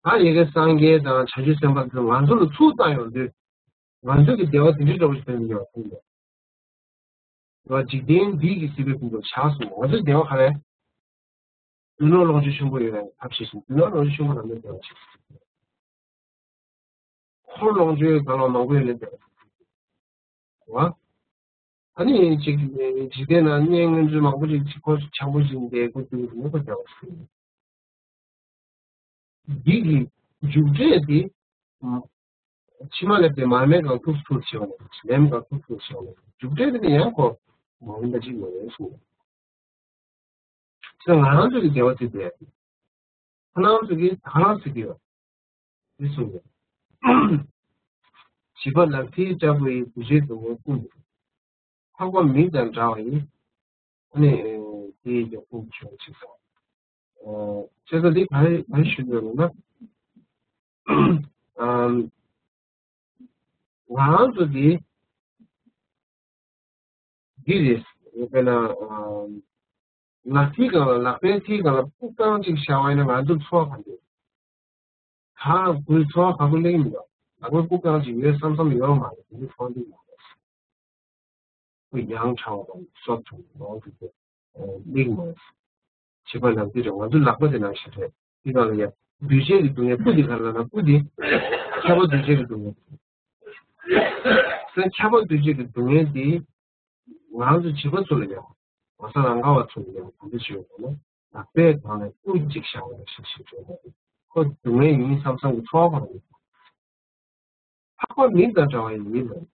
ད་ཡ་གི་སངས་རྒྱས་དང་བྱང་ཆུབ་སེམས་དཔའ་ཚོས་ང་ཚོ་ལ་ཚུར་བལྟ་ཡོང་དུས། ང་ཚོ་གི་བདེ་བ་དེ་འདྲའི་འདྲ་བོ་ཞིག་ཕན་གྱི་ཡོད་མཐོང་གི་ཡོད། འཇིག་རྟེན་འདི་གི་སྲིད་པའི་ཕུང་པོ་ཆགས་སོང་། ང་ཚོའི་བདེ་བ་ག་རེ། རྒྱུ་ནོར་ལོངས་སྤྱོད་ཆེན་པོ་ཡོད་པའི་ཐབས་ཤེས་ཤིང་རྒྱུ་ནོར་ལོངས་སྤྱོད་ཆེན་པོ་ལ་མི་བདེ་བ་ཆེ། འཁོར་ལོངས་སྤྱོད་གང་ལ་མང་པོ་ཡོད་ལས་བདེ་བ་ཆེ། བ། ཨ་ནི་ཅིག་འཇིག་རྟེན་ན་གནས་ངན་ཚུལ་མང་པོ་ཅིག་ཅིག་ཁོ་ཆགས་པོ་ཞིག་འདས་དགོས་དུས་ངོ་ཁོ་རྒྱལ་བ་ཞིག་འདི་གི་མཇུག་འབྲས་དེ། ཕྱི་མ་ལས་པའི་མར་མེ་གང་ཐུག་ཐུག་བྱེད་པ་ནས་ལེམ་གང་ཐུག་ཐུག་བྱེད་པ་ནས་མཇུག་འབྲས་དེ་ཡང་ཁོ་མ་འོངས་པ་ཅིག་མ་རེད་གསུངས། ང་རང་ཚོ་གི་བདེ་བ་དེ་བདེ། ཁོ་རང་ཚོ་གི་ད་རང་ཚོ་གི་དེ་གསུངས་ཡོད། བྱིས་པ་ལག་མཐིལ་ལྟ་བུ་ཡི་གདུལ་བྱའི་སྡུག་བསྔལ་ཀུན། འཕགས་པ་མིག་དང་འདྲ་བ་ཡི། ཨ་ནི་དེའི་མགྱོགས་ཀུན་བྱུང་ཅིག་སོང་། བྱས་ཙང་འདི་ག་རེ་ག་རེ་ཞུ་འདོད་ལབ་ན། ང་རང་ཚོ་འདི་འདི་རེད། དཔེར་ན་ལག་མཐིལ་སྒང་ལ་ལག་པའི་མཐིལ་སྒང་ལ་སྤུ་རྐང་གཅིག་བཞག་པ་ཡིན་ན་ང་ཚོར་ཚོར་བ་ག་འདྲ། ད་ཁོའི་ཚོར་བ་ག་པར་སླེབས་མི་འདུག་ལག་པའི་སྤུ་རྐང་གཅིག་ཡོད་བསམ་བསམ་ཡོད་མ་རེད། དེ་འདྲའི་ཚོར་འདུག་མ་རེད། ཁོ་ཡང་ཕྲ་བ་དང་སོབ་ཐུང་ནོར་གྱི་སྟེ་མིག་མ་བྱིས་པ་ལ་འདི་རེད། ང་ཚོ་ལག་པ་དེ་ནང་བཞིན་རེད། འདི་ག་ལ་ཡ་འདུས་བྱས་ཀྱི་སྡུག་བསྔལ་སྤུ་འདི་ག་ལ་ན་སྤུ་འདི་ཁྱབ་པ་འདུས་བྱས་ཀྱི་སྡུག་བསྔལ། སེམས་ཁྱབ་པ་འདུས་བྱས་ཀྱི་སྡུག་བསྔལ་འདི་ང་ཚོ་བྱིས་པ་ཚོ་ལ་ཡང་ངོ་ཚ་རང་ག་བ་ཚོ་ལ་ཡང་ག་འདྲ་ཞིག་ཡོད་ན་ལག་པའི་སྒང་ནས་སྤུ་གཅིག་བཞག་པ་ཞིག་ཞིག་བྱས་ན་ཁོ་སྡུག་བསྔལ་ཡིན་བསམ་བསམ་གྱི་ཚོར་བ་ག་རེ་ཡོད། འཕགས་པ་མིག་དང་འདྲ་བ་ཡིན་ལ།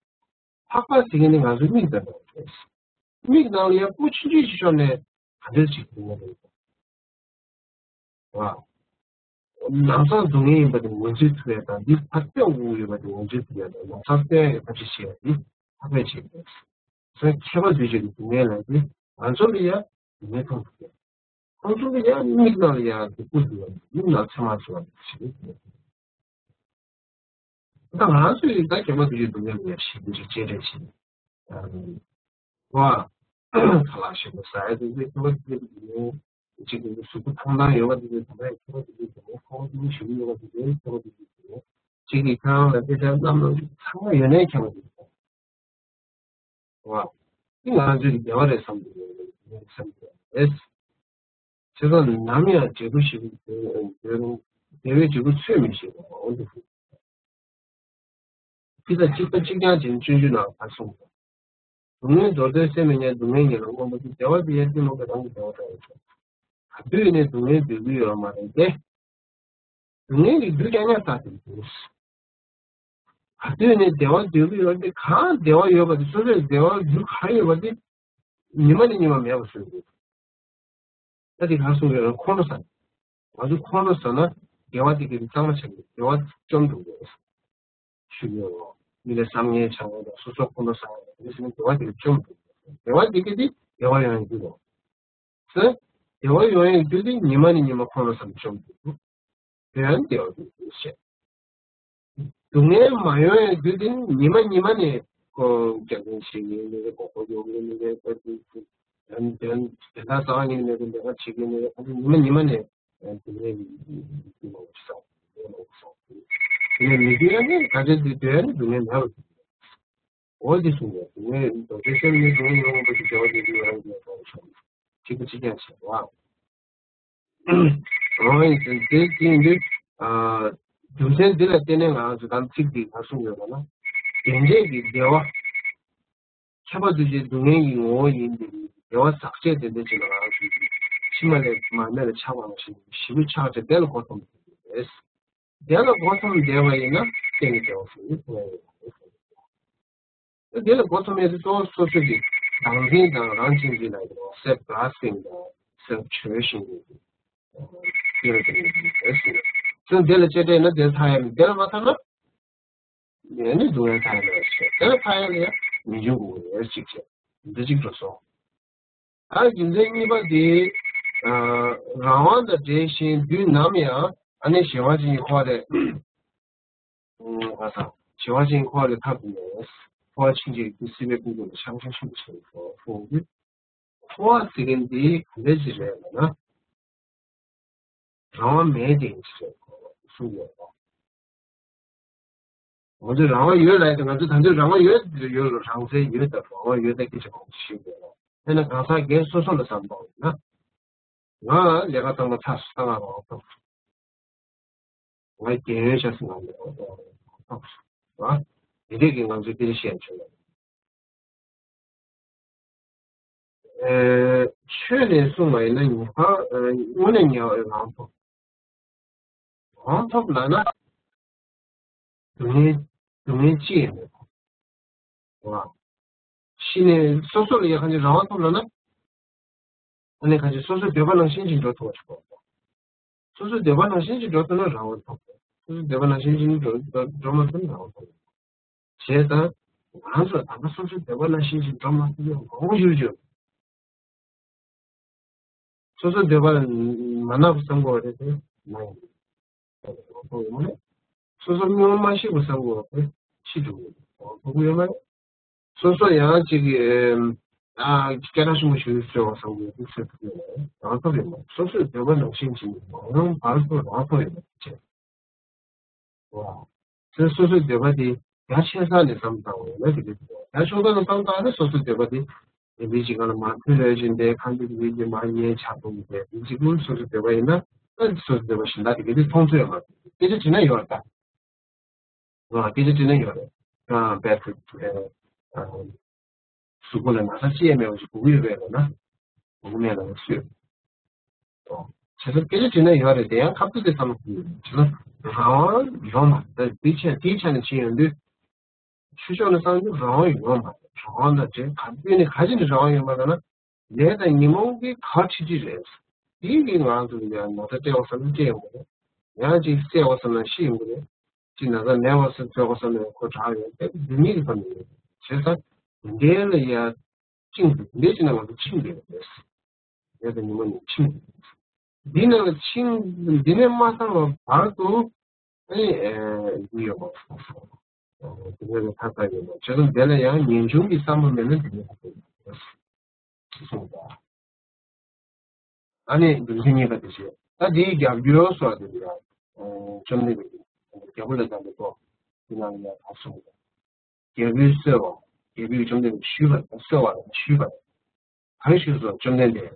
འཕགས་པ་ཟེར་མཁན་ནི་ང་ཚོའི་མིག་དང་འདྲ་བ་རེད། མིག་ནང་ལ་ཡང་སྤུ་ཆུང་ཆུང་ཞིག་ཤོར་ནས་ག་འདྲ་ཞིག་འདུག་ན་རེད། བ། ལམ་སང་སྡུག་བསྔལ་ཡིན་པ་དེ་ངོས་འཛིན་ཐུབ་ཡ་དང་འདི་ཕར་སྟོན་དགོས་ཀྱི་ཡོད་པ་དེ་ངོས་འཛིན་ཐུབ་ཡ་དང་ལམ་སང་སྟོན་ཡ་ཐབས་ཤེས་བྱེད་ཡ་དེ་འཕགས་པས་བྱེད་དགོས། སོ་ཁྱད་པར་འདུས་བྱས་ཀྱི་སྡུག་བསྔལ་ལ་དེ་ང་ཚོ་ལ་ཡ་སྡུག་བསྔལ་མཐོང་ཐུབ་ཡ། ཁོང་ཚོ་ལ་ཡང་མིག་ནང་ལ་ཡང་སྡུག་པོ་འདུག་བ། མིག་ནང་ཚེར་མ་བྱུང་བ་ཞིག་རེད། ད་ང་ཚོས་ད་ཁྱད་པར་དུ་ཡོད་སྡུག་བསྔལ་ལ་ཡང་ཞིབ་ཏུ་ཅིག་དཔྱད་འདེམས་བྱས་ནས། བ། ཁ་ལག་ཞིམ་པོ་ཟ་ཡ་དེ་ཚོའི་ཁྱད་པར་དུ་ཡོད་སྡུག་བསྔལ། གཅིག་གི་གཟུགས་པོ་ཐང་ཐང་ཡོད་པ་དེ་ཚོའི་ད་ལྟ་ཁྱད་པར་དུ་ཡོད་སྡུག་བསྔལ། ཁོག་པ་ཞིམ་པོ་ཡོད་པ་དེ་ཚོའི་ཁྱད་པར་དུ་ཡོད་སྡུག་བསྔལ། གཅིག་གི་ཁྱེད་རང་ལ་དཔེ་ཆ་བསྣམས་ན་ཚང་མ་ཡོད་ནའི་ཁྱད་པར་དུ་ཡོད། བ། འདི་ང་ཚོའི་བདེ་བ་རེད་བསམ་གྱི་ཡོད་རེད་བསམ་གྱི་ཡོད་རེད། བྱས་ཙང་ནམ་ཡང་འབྲས་བུ་ཞིག་འདོད་རུང་བདེ་བའི་འབྲས་བུ་འཚོལ་མི་ཤེས་པ་འོ་འདི་ཧུ། ཕི་ད་གཅིག་པ་གཅིག་རྐྱང་བྱས་ནས་སྤྱོད་འཇུག་ནང་ཕར་གསུངས་པ། སྡུག་བསྔལ་མདོར་བསྟན་སེམས་མི་ཉལ། སྡུག་བསྔལ་ཉེ་ལ་མངོན་པར་འདུ། བདེ་བ་འདི་ཡང་གཏི་མུག་གིས་རང་གི་བདེ་བ་བཀྲ་བར་བྱ། ག་དུས་ནས་སྡུག་བསྔལ་འདོད་ཀྱི་ཡོད་མ་རེད་དེ། སྡུག་བསྔལ་གྱི་རྒྱུ་རྐྱང་རྐྱང་བཏགས་ཏེ་འདུག་ག་དུས་ནས་བདེ་བ་འདོད་ཀྱི་ཡོད་དེ་གང་བདེ་བ་ཡོད་པ་དེ་སོ་སོའི་བདེ་བ་རྒྱུ་ག་རེ་ཡོད་པ་དེ་ཉི་མ་ནས་ཉི་མ་མེད་པ་བཟོས་འདུག་ད་དེ་ག་སོང་ཡོད་ན་ཁོང་ཁྲོ་ཟ། ང་ཚོ་ཁོང་ཁྲོ་ཟ་ན་བདེ་བ་དེ་གི་གཙང་མ་ཆགས་ཀྱི་བདེ་བ་བཅོམ་འགྲོ་གི་ཞུ་གི་ཡོད། མི་ལ་བསམ་ངན་བྱ་བ་དང་སོ་སོ་ཁོང་ཁྲོ་ཟ་བ་དང་དེ་སོང་བདེ་བ་དེ་གི་བཅོམ་འགྲོ་གི་བདེ་བ་དེ་གི་དེ་བདེ་བ་ཡོང་ཡོང་གི་ཡོད། ཟེར། བདེ་བ་ཡོང་ཡོང་རྒྱུ་དེ་ཉི་མ་ནས་ཉི་མ་ཁོང་ཁྲོ་ཟ་ནས་བཅོམ་འགྲོ་གི། དེ་ཡང་བདེ་བ་འདུག་ཟེར། སྡུག་བསྔལ་མ་ཡོང་ཡོང་རྒྱུ་དེ་ཉི་མ་ཉི་མ་ནས་ཁོ་རྒྱག་མཁན་ཞིག་ཡིན་ནི་རེད། མགོ་སྐོར་ཡོང་མཁན་ནི་རེད། ཁོ་དེ་དེ་དོན་དོན་དོན་དག་གཙང་ཡིན་ནི་མེད་པའི་ལས་ཀ་བྱེད་མཁན་ནི་རེད། ཁོ་ཚོ་ཉི་མ་ཉི་མ་ནས་སྡུག་བསྔལ་གྱི་སྡུག་མང་པོ་བསགས་སྡུག་བསྔལ་མང་པོ་བསགས། དེ་ནས་མི་འདུལ་ཡ་ནི་ག་ཚོད་འདུལ་འདུལ་ཡ་ནི་སྡུག་བསྔལ་མེད་པ་འདུལ། འོ་དེ་གསུངས་པས་སྡུག་བསྔལ་མདོ་སྡེ་སེམས་ནི་སྡུག་བསྔལ་མྱོང་བ་དེ་བདེ་བ་དེ་འདུལ་ཡ་ནི་གཅིག་པ་གཅིག་རྐྱང་བྱེད་པ། འོ་ཡིན་ཟེར་དེ་དེ་ཡིན་དུས། རྒྱུ་མཚན་འདི་ལ་བརྟེན་ནས་ང་རང་ཚོ་ད་ཚིག་འདི་ག་གསུངས་ཡོད་པ་ན། དེ་འདྲས་ཀྱི་བདེ་བ། ཁྱབ་པ་འདུ་བྱེད་སྡུག་བསྔལ་གྱི་ངོ་བོ་ཡིན་ཏེ། བདེ་བ་ཟག་བཅས་དེ་འདྲ་ཅིག་ལ་ང་ཚོས་ཕྱི་མ་ལས་མར་མེ་ལ་ཆགས་པ་ནང་བཞིན་ཞིབ་ཏུ་ཆགས་བྱས་དེ་ལ་མགོ་འཐོམས་པ་རེད། དེ་ལ་མགོ་འཐོམས་བསྡད་པ་ཡིན་ན་གཏན་གྱི་བདེ་བ་ཟེར་ནི་མཐོང་ཡ་ཡོད་མ་རེད། དེ་ལ་མགོ་འཐོམས་ཡས་དེ་གཙོ་བོ་སོ་སོ་གི་བདག་འཛིན་དང་རང་གཅེས་འཛིན་ལ་ཡོད། self grasping དང་self cherishing དེ་ཡོད་དེ་རེད་ཟེར། དེ་ལ་གཅེས་སྤྲས་ན་དེ་ལ་ཐར་ཡ་མེད། དེ་ལ་མ་ཐར་ན། ཡང་ནི་སྡུག་བསྔལ་མཐའ་ཡས་ལ་ཡང་ཆེ། དེ་ལ་མཐའ་ཡས་ལ་ཡང་མི་འབྱུང་དགོས་ཡོད་ཅིག་བྱས། འདི་གཅིག་འགྲོ་སོང་། ཨ་རྒྱུ་མཚན་གཉིས་པ་དེ། ཨ་རང་དབང་དང་འབྲེལ་ཞིང་དུས་ནམ་ཡང་ཨ་ནི་གཞན་དབང་ཅན་གྱི་འཁོར་བ་ལས། ཨ་ག་ས་གཞན་དབང་ཅན་གྱི་འཁོར་བ་ལས་ཐར་ཐུབ་མེད། འཁོར་བ་ཕྱིན་ཆད་ཀྱི་སྲིད་པའི་ཀུན་རྫོབ་ལ་ཆགས་ཞེན་ཤིན་ཏུ་ཆེ་བའི་འཁོར་བ་ཟེར་མཁན་འདི་ག་འདྲ་ཅིག་རེད་ལབ་ན། རང་དབང་མེད་དེ་ཡིན་ཞེས་གསུངས་ཡོད་པ། ང་ཚོས་རང་དབང་ཡོད་ལབ་ཡ་དེ་ང་ཚོས་ད་ལྟ་རང་དབང་ཡོད་ཡོད་ལ་རང་བཙན་ཡོད་དང་རང་དབང་ཡོད་དང་སྐད་ཆ་གང་ཞིག་ཡོད་ལ། དཔེར་ན་གང་ཟག་སྒེར་སོ་སོ་ལ་བསམ་པ་ཡིན་ན། ང་ལས་ཀ་བཏང་མ་ཐག་སུ་བཏང་ང་རང་དབང་ཐོབ། ང་རྒན་ཡོལ་བྱས་སོང་ང་ལས་ཀ་བཏང་ང་རང་དབང་ཐོབ། ར། དེ་འདྲས་ཀྱི་ང་ཚོས་དེ་འདྲ་བཤད་ཆོག་ལ། ཨེ། ཆོས་ནས་གསུངས་པ་ཡིན་ན་ཉེས་པ་དངོས་གནས་ཉེས་པ་རང་ཐོབ། རང་ཐོབ་ལབ་ན། སྡུག་བསྔལ་སྡུག་བསྔལ་ཅི་ཡང་མེད་པ། ཤི་ནས་སོ་སོ་ལ་ཡ་གང་ཅི་རང་དབང་ཐོབ་ལབ་ན། ཨ་ནི་གང་ཅི་སོ་སོའི་འདོད་པ་ནང་བཞིན་ཅིག་འགྲོ་ཐུབ་པ་ཞིག་དགོས། སོ་སོའི་འདོད་པ་ནང་བཞིན་ཅིག་འགྲོ་ཐུབ་ན་རང་དབང་ཐོབ། སོ་སོའི་འདོད་པ་ནང་བཞིན་ཅིག་འགྲོ་འགྲོ་འགྲོ་མ་ཐུབ་ན་རང་དབང་ཐོབ། བྱས་ཙང་། ང་ཚོ་ད་ལྟ་སོ་སོའི་འདོད་པ་ནང་བཞིན་ཅིག་འགྲོ་མ་ཐུབ་ཡོད་མང་པོ་ཡོད་ཡོད། སོ་སོའི་འདོད་པ་མ་ན་བསམ་དགོས་པ་རེད་དེ་མ་ཡིན། སོ་སོ་སྨྱོ་མ་ཤེས་པ་བསམ་དགོས་པ་དེ་ཤི་འགྲོ་གི་ཡོད་མ་རེད། སོ་སོ་ཡང་གཅིག་གིས་ཨ་སྐད་གྲགས་ཆེན་པོ་ཞིག་བཟོས་པ་བསམ་དགོས་པ་དེ་ཟེར་ཐུབ་ཀྱི་མ་རེད། རང་ཐོབ་ཡོད་མ་རེད། སོ་སོའི་འདོད་པ་ནང་བཞིན་བྱས་ནས་མ་འོངས་བར་དུ་རང་ཐོབ་ཡོད་མ་རེད། ཨོ། དེ་སོ་སོའི་འདོད་པ་དེ་རྒྱ་ཆེ་ས་ནས་བསམ་བཏང་བ་ཡིན་ན་དེ་འདྲ་འདུག་རྒྱ་ཆུང་ས་ནས་བསམ་བཏང་ན་སོ་སོའི་འདོད་པ་དེ་དེ་འདྲའི་ཅིག་ག་ལ་མར་ཕུལ་ལོས་བཞིན་དེ་ཁ་འདི་འདི་འདི་མར་ཉལ་ཆགས་འདུག་དེ་འདི་གཅིག་པུ་སོ་སོའི་འདོད་པ་ཡིན་ན་ཨ་སོ་སོའི་འདོད་པ་གཞན་དག་དེ་ག་དུས་མཐོང་ཚོད་མ་སྐད་ཆ་དྲིས་ན་ཡོད་ད། ང་སྐད་ཆ་དྲིས་ན་ཡོད་རེད། ཨ་དཔེ་ཨ་གཟུགས་པོ་ལ་ན་ཚ་ཅི་ཡང་མེད་པ་ཞིག་སྒུག་གི་ཡོད་པས་ལབ་ན། སྒུག་མེད་ལ་སུས། བྱས་ཙང་སྐད་ཆ་དྲིས་ན་ཡོད་རེད་དེ་ཡང་ཁ་ཐུག་དེ་བསམ་བློ་ཁུར་ཡོད་རེད། བྱས་ཙང་རང་དབང་ཡོད་མ་རེད། དེའི་ཆ་དེའི་ཆ་ནས་ཕྱིན་ཡོང་དུས། ཆོས་ཕྱོགས་ནས་བསམ་དུས་རང་དབང་ཡོད་མ་རེད། རང་དབང་དང་འབྲེལ་ག་དུས་ནས་ག་ཅི་ནས་རང་དབང་ཡོད་མ་རེད་ལབ་ན། ལས་དང་ཉོན་མོངས་ཀྱི་གར་ཁྲིད་ཁྲིད་རེད། དེའི་གི་ང་ཚོ་ལ་ཡང་ན་ཚ་སྤྲད་པ་བསམ་ན་སྤྲད་ཡོང་གི་རེད། ཡང་ཅིག་བསད་པ་བསམ་ན་ཤི་ཡོང་གི་རེད། ཅིག་ན་ཚ་མེད་པ་བཟོ་དགོས་བསམ་ན་ཁོ་དྲག་ཡོང་། དེ་འདི་གཉིས་ཀྱི་བར་ནས་ཡོད་རེད། བྱས་ཙང་འདི་འདྲའི་ལ་ཡང་བཅིངས་འདུག་འདི་འདྲའི་ཅིག་ནང་ང་ཚོ་ཕྱིན་བསྡད་པ་རེད། ལས་དང་ཉོན་མོངས་ནས་ཕྱིན། འདི་ནང་ལ་ཕྱིན་འདི་ནས་མ་ཐར་བར་བར་དུ་ཨ་ནི་ཨེ་འདི་ཡོད་པ། འདི་ནས་ཐར་ཐར་ཡོད་པ། བྱས་ཙང་འདི་ལ་ཡང་ངེས་འབྱུང་གི་བསམ་པ་མེད་ན་འདི་ནས་ཐར་ཐར་ཡོད་པ། གསུངས་པ། ཨ་ནི་རྒྱུ་མཚན་གཉིས་པ་དེ་བཤད། ད་དེའི་རྒྱབ་སྐྱོར་སོགས་དེ་ལ་ཡང་བཅོམ་ལྡན་འདས་ཀྱིས་རྒྱལ་པོ་ལ་དམ་པའི་ཐོག་དེ་ནང་ལ་ཡང་གསུངས་པ། རྒྱལ་པོའི་གསོལ་བ། རྒྱལ་པོས་བཅོམ་ལྡན་འདས་ཞུས་པ་གསོལ་བ་ཞུས་པ། གང་ཞུས་སོ་བཅོམ་ལྡན་འདས།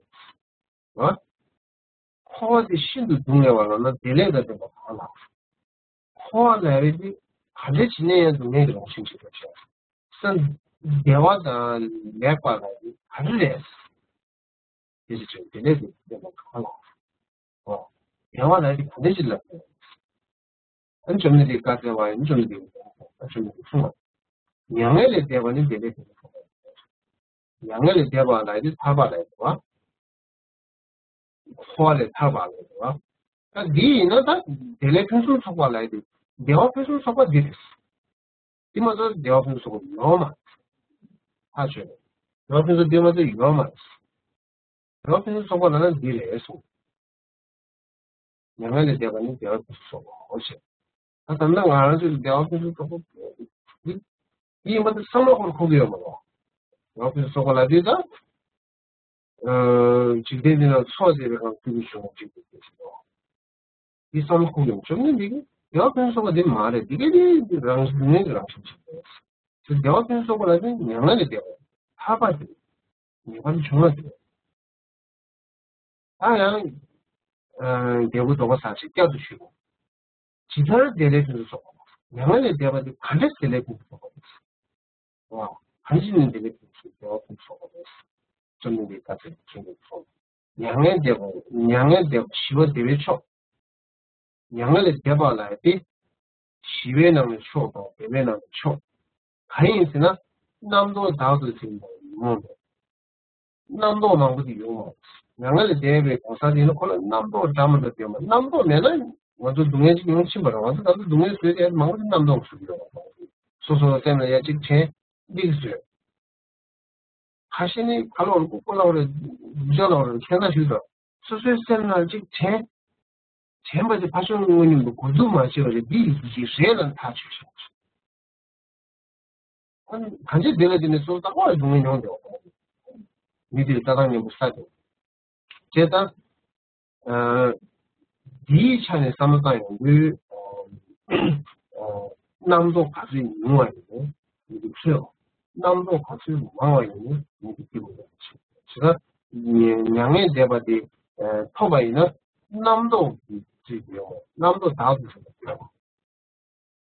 འཁོར་བ་དེ་ཤིན་ཏུ་སྡུག་བསྔལ་བ་ལ་ན་བདེ་ལེགས་དང་ལྡན་པ་གང་ལགས། འཁོར་བ་ལ་རེད་དེ་ག་འདྲ་བྱས་ནས་ཡང་སྡུག་བསྔལ་གྱི་རང་བཞིན་ཅིག་རེད་ཤག་སེམས་བདེ་བ་དང་ལེགས་པ་ལ་རེད་ག་རེ་རེད། དེ་ཅི་ཅི་དེ་ལས་དེ་དེ་ལ་གང་ལ། ཨོ། ཡང་བ་ལ་དེ་ག་འདྲ་ཅིག་ལ། ཨ་ནི་བཅོམ་ལྡན་འདས་བཀའ་སྩལ་བ་ཡིན་བཅོམ་ལྡན་འདས་ཨ་བཅོམ་ལྡན་འདས་གསུངས་པ། མྱ་ངན་ལས་འདས་པ་ནི་དེ་ལས་དེ་ལ་གང་ལ། མྱ་ངན་ལས་འདས་པ་ལ་དེ་ཐར་པ་ལ་དེ་བ། འཁོར་བ་ལས་ཐར་པ་ལ་དེ་བ། ད་འདི་ཡིན་ན་ད་དེ་ལས་ཕུན་སུམ་ཚོགས་པ་ལ་དེ་བདེ་བ་ཕུན་སུམ་ཚོགས་པ་འདི་རེད། དེ་མ་གཏོགས་བདེ་བ་ཕུན་སུམ་ཚོགས་པ་ཡོད་མ་རེད། ཧ་ཆོས་རེད། བདེ་བ་ཕུན་སུམ་དེ་མ་གཏོགས་ཡོད་མ་རེད། རང་ཕུན་སུམ་ཚོགས་པ་ལ་ན་འདི་རེད་གསུངས། མྱ་ངན་ལས་འདས་པ་ནི་བདེ་བ་ཕུན་སུམ་ཚོགས་པའོ་ཞེས། ད་ད་ལྟ་ང་རང་ཚོས་བདེ་བ་ཕུན་སུམ་ཚོགས་པ་འདི་ཡིན་པ་དེ་བསམ་བློ་འཁོར་འཁོར་གྱི་ཡོད་མ་རེད། བདེ་བ་ཕུན་སུམ་ཚོགས་པ་ལ་དེ་ད་འཇིག་རྟེན་འདི་ན་འཚོ་བསྡད་པའི་སྒང་སྐྱིད་པོ་བྱུང་བ་ཅིག་འདུག་ཟེར་གྱི་འདུག་འདི་བསམ་བློ་འཁོར་གྱི་ཡོད་མ་རེད། བཅོམ་ལྡན་འདས་ཀྱིས། བདེ་བ་ཕུན་སུམ་ཚོགས་པ་འདི་མ་རེད། འདི་ག་དེ་རང་བཞིན་ནི་རང་བཞིན་ཞིག་རེད། དེ་བདེ་བ་ཕུན་སུམ་ཚོགས་པ་ལ་ནི་མྱ་ངན་ལས་འདས་པ་ཐར་པ་དེ་ངེས་པར་འབྱུང་བ་དེ། ད་ཡང་རྒྱལ་པོ་དོགས་པ་ཟ་ཞིག་བསྐྱར་དུ་ཞུས། ཇི་ལྟར་བདེ་ལེགས་ཕུན་སུམ་ཚོགས་པ། མྱ་ངན་ལས་འདས་པ་དེ་ག་འདྲ་བདེ་ལེགས་ཕུན་སུམ་ཚོགས་པ་རེད། བ། གང་ཞིག་ནི་འདི་ནི་ཕུན་སུམ་བདེ་བ་ཕུན་སུམ་ཚོགས་པ་རེད། བཅོམ་ལྡན་འདས་ཀྱིས་བཀའ་སྩལ་པའི་ཆོས་འདི་ཚོ། མྱ་ངན་འདས་པ། མྱ་ངན་འདས་པ་ཞི་བ་བདེ་བའི་མཆོག་མྱ་ངན་ལས་འདས་པ་ལ་སྟེ། ཞི་བའི་ནང་ནས་མཆོག་དང་བདེ་བའི་ནང་ནས་མཆོག་གང་ཡིན་ཟེར་ན། རྣམ་རྟོག་དག་ཏུ་འཛིན་པ་ཉོན་མོངས་མེད། རྣམ་རྟོག་མང་པོ་དེ་ཡོང་བ། མྱ་ངན་ལས་འདས་པའི་གོ་ས་དེ་ནི་ཁོ་ལ་རྣམ་རྟོག་འདྲ་མི་འདྲ་ཡོད་མ། རྣམ་རྟོག་མེད་ན་ང་ཚོ་སྡུག་བསྔལ་ཅིག་མྱོང་ཕྱིན་པ་རེད། ང་ཚོ་ད་ལྟ་སྡུག་བསྔལ་བཟོས་ཏེ་མང་པོ་ཅིག་རྣམ་རྟོག་བཟོས་ཡོད་རེད། སོ་སོ་སེམས་ལ་ཡ་གཅིག་དྲན་འདི་གི་བཟོས། ཁ་ཤས་ནི་ཁ་ལོག་རེད། ལྐུགས་པ་ལོག་རེད། སྦྱོར་ལོག་རེད། ཁྱད་མཚར་ཞིག་འདུག་སོ་སོའི་སེམས་ལ་གཅིག་དྲན། དྲན་པ་དེ་ཕར་ཕྱོགས་དངོས་སྙོམས་དུ་གོ་འཛུགས་མ་བྱས་པ་རེད། འདི་ཡི་གཞི་རེད་ལ་ཐག་ཆོད་ཤག་གང་ཅི་དེ་ལ་དེ་ནི་སོ་སོ་རྟག་པར་སྡུག་བསྔལ་མྱོང་དེ། མི་དེ་ལྟ་སྟངས་ངན་པོ་ས་དེ། བྱས་ཙང་། འདིའི་ཆ་ནས་བསམ་བློ་བཏང་ཡོང་དུས། རྣམ་རྟོག་ག་ཚོད་ཉུང་བ་ཡིན་ནའི་མི་དེ་ཚོས། རྣམ་རྟོག་ག་ཚོད་མང་བ་ཡིན་ནའི་མི་དེ་སྐྱིད་པོ་ཡོང་གི་རེད། བྱས་ཙང་། མྱ་ངན་འདས་པ་དེ་ཐོབ་པ་ཡིན་ན། རྣམ་རྟོག་གི་ཚུལ་དུ་ཡོང་བ། རྣམ་རྟོག་དག་ཏུ་ཟིན་པ་ཡོད།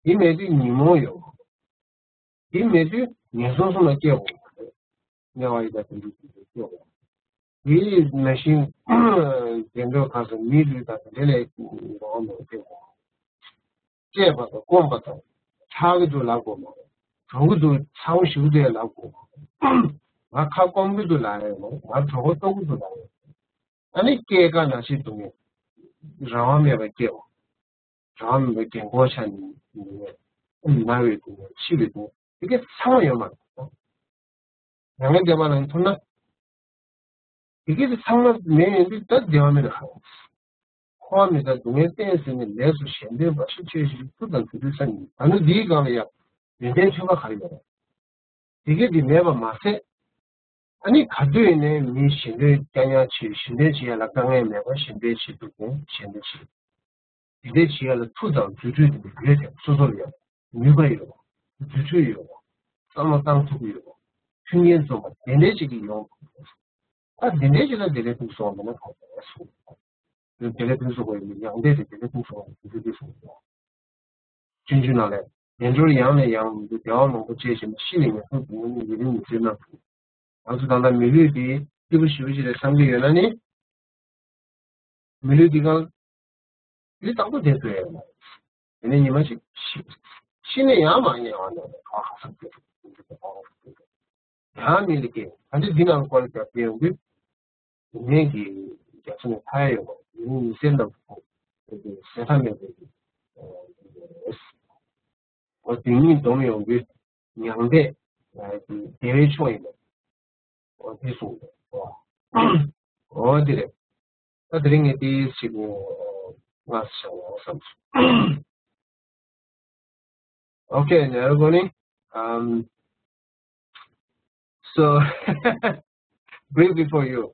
དེ་མེད་དུས་ཉོན་མོངས་ཡོད། དེ་མེད་དུས་ངན་སོང་གསུམ་ལ་སྐྱེ་འོང་བ་རེད། དམྱལ་བ་ཡི་དྭགས་དེ་འདྲ་ཅིག་ལ་སྐྱེ་འོང་། དེ་ནང་བཞིན་བདེ་འགྲོ་ག་ས་མིའི་ལུས་དང་དེ་ལས་འགྲོ་བ་མེད་སྐྱེ་འོང་། བཅད་པ་དང་བསྐོམ་པ་དང་ཆགས་ཀྱི་འདུག་ལབ་དགོས་མ་རེད། གྲོགས་ཀྱི་འདུག་ཚ་བོ་ཞིག་འདུག་ལབ་དགོས་མ་རེད། ང་ཁ་སྐོམ་གྱི་འདུག་ལབ་ཡོད་མ་རེད། ང་གྲོད་ཁོག་ལྟོགས་ཀྱི་འདུག་ལབ་ཡོད། ཨ་ནི་སྐྱེ་རྒ་ན་འཆིའི་སྡུག་བསྔལ་རང་དབང་མེད་པར་སྐྱེ་བ། རང་ལ་རྒན་གོག་ཆགས་ནས་ཡིན་ནས་ན་བའི་སྡུག་བསྔལ། འཆི་བའི་སྡུག་བསྔལ། དེ་གའི་ཚང་མ་ཡོད་མ་རེད། མྱ་ངན་འདས་པ་ལ་ཐུག་ན། དེ་གའི་ཚང་མ་མེད་ཡོང་དུས་ད་བདེ་བ་མེད་ན་ག་རེ། འཁོར་བ་མི་རྟག་སྡུག་བསྔལ་བརྟེན་ཟིན་ནས་ལས་སུ་གཞན་དོན་འབའ་ཞིག་ཆོས་བཞིན་མཐུ་དང་རྫུ་འཕྲུལ་ས་ཉིད། ད་ནི་འདིའི་སྒང་ལ་ཡང་ཡོན་ཏན་མཐུན་པ་ག་རེ་ཡོད་རེད། དེ་གའི་དེ་མེད་པ་མ་ཟད། ཨ་ནི་ག་དུས་ནས་མི་གཞན་དོན་རྐྱང་རྐྱང་བྱེད། གཞན་དོན་བྱེད་ཡ་ལ་དཀའ་ངལ་མེད་པར་གཞན་དོན་བྱེད་ཐུབ་མཁན་གཞན་དོན་བྱེད། དེ་འདྲའི་བྱེད་ཡ་ལ་མཐུ་དང་རྫུ་འཕྲུལ་དེ་ཡོད་དེ་སོ་སོ་ལ་ཡོད། ནུས་པ་ཡོད། རྫུ་འཕྲུལ་ཡོད། བསམ་བློ་བཏང་ཐུབ་ཀྱི་ཡོད། མཐུན་རྐྱེན་འཛོམས་པ་དེ་འདྲའི་ཅིག་གི་ཡོང་། ད་དེ་འདྲའི་ཅིག་ལ་བདེ་ལེགས་ཕུན་སུམ་ཚོགས་པ་མེད་ན་ག་རེ་གསུངས། བདེ་ལེགས་ཕུན་སུམ་ཚོགས་པ་ཡིན་ན་ཡང་བདེ་དེ་བདེ་ལེགས་ཕུན་སུམ་ཚོགས་པ་ཡིན་དུས་དེ་གསུངས། སྤྱོད་འཇུག་ནང་ལས། ངན་འགྲོར་ཡང་ནས་ཡང་དུ་བདེ་བ་མང་པོ་སྤྱད་ཅིང་ཤི་ནས་ངན་སོང་དུ་ཉིད་ནི་ཡུན་རིང་མི་བརྩི་ན། ང་ཚོ་ད་ལྟ་མི་ལུས་འདི་སྐྱིད་པོ་ཞེ་པོ་ཅིག་རེད་བསམ་གྱི་ཡོད་ན་ནི། མི་ལུས་འདི་གང་། ལུས་རྟག་ཏུ་བདེ་ཐུབ་ཡོད་མ་རེད། དེ་ནས་ཉི་མ་ཞིག་ཤི། ཤི་ནས་ཡང་མ་རྙེད་པ་ནི་ཧ་ཧ་སམ་སྟེ། ཡང་མི་ལུས་ཀྱི་ད་ནི་འདི་ནང་སྐོར་རྒྱབ་སྟེ་ཡོང་དུས། དེ་ནས་ཀྱི་རྒྱ་མཚོ་ནས་མཐའ་ཡས་ཡོད་པ་ཡིན་ནི་སེམས་དང་པོ་དེ་ཟད་མཐའ་མེད་པའི་འོ་དེ་ཉིད་སྡོམ་ཡོང་དུས་མྱང་འདས་བདེ་བའི་མཆོག་ཡིན་པ་འོ་དེ་གསུངས་འདུག་འོ་དེ་རེད། ད་དེ་རིང་ངས་དེ་ཞིག་ངས་བཤད་ཡོང་བསམ་སོང་། Okay, now we're going, um, so, briefly for you,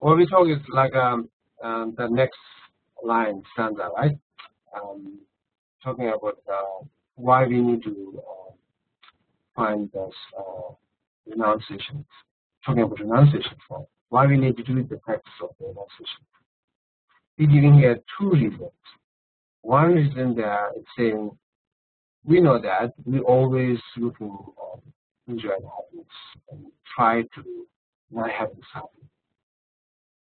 what we talk is like, um, um, the next line, stanza, right? Um, talking about, uh, why we need to, uh, find this, uh, renunciation. Talking about renunciation, so why we need to do the practice of renunciation. He's giving here two reasons. One reason that it's saying we know that we always looking, um, enjoy the happiness and try to not have this happen.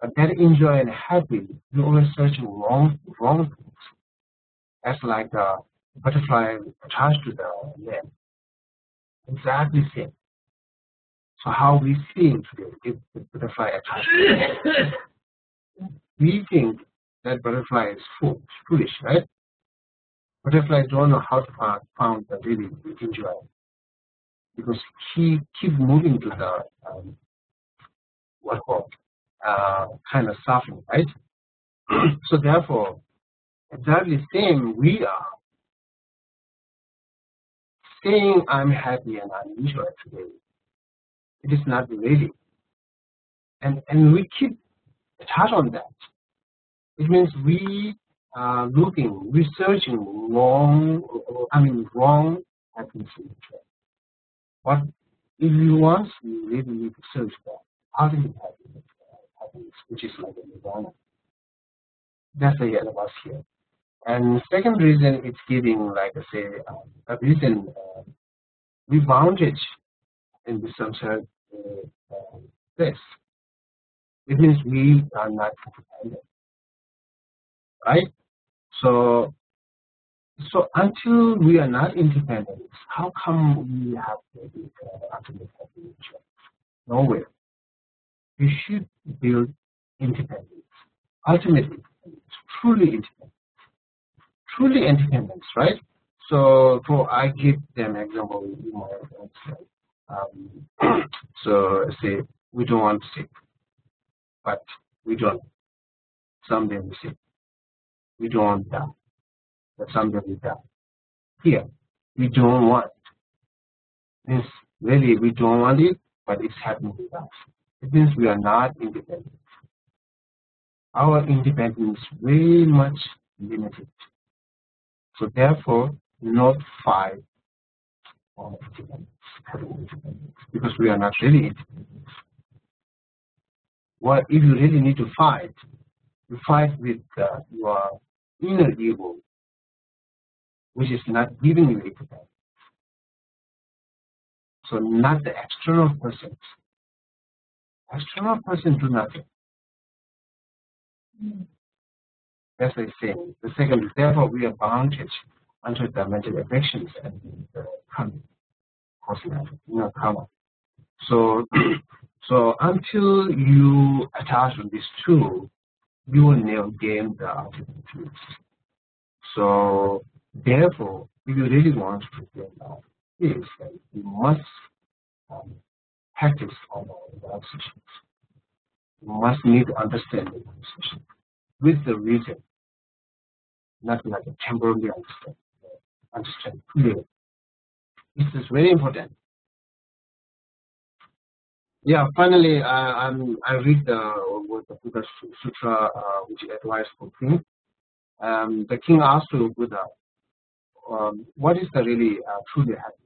But that enjoy and happy, we always searching wrong, wrong things. That's like a butterfly attached to the net. Exactly same. So how we seeing today, if the butterfly attached to the net, we think that butterfly is fool, foolish, right? Butterfly don't know how to find, found the really enjoy because he keep moving to the, um, what called, uh, kind of suffering, right? So therefore, exactly same we are. Saying I'm happy and I'm enjoy today, it is not really. And, and we keep attached on that. It means we uh, looking, researching wrong, I mean, wrong happiness in the church. But if you want, you really need to search for ultimate happiness, uh, happiness, which is like a nirvana. That's the yellow bus here. And second reason, it's giving, like I say, um, a reason uh, we bounded in the samsara uh, uh, place. It means we are not independent, right? So, so until we are not independent, how come we have the uh, ultimate happiness? Nowhere. We should build independence, ultimate independence, truly independence, truly independence, right? So, for I give them example in my answer. Um, so, say we don't want to sleep, but we don't. Someday we sleep. We don't want that. But someday we die. Here, we don't want. Means really we don't want it, but it's happening with us. It means we are not independent. Our independence is very much limited. So therefore, not fight on independence, having independence, because we are not really independent. Well, if you really need to fight, you fight with uh, your inner ego, which is not giving you independence. So not the external persons. External persons do nothing. That's what he's saying. The second is therefore we are bounded under the mental affections and the karma, cosmic, you know, karma. So, so until you attach on these two, you will never gain the ultimate truth. So, therefore, if you really want to gain the peace, then you must um, practice on our relationship. You must need to understand the relationship with the reason, not like a temporary understanding. Understand clearly. This is very important. Yeah, finally, I, I'm, I read the, what the Buddha Su- Sutra, uh, which advises for king. Um, the king asked to Buddha, um, what is the really uh, truly happiness?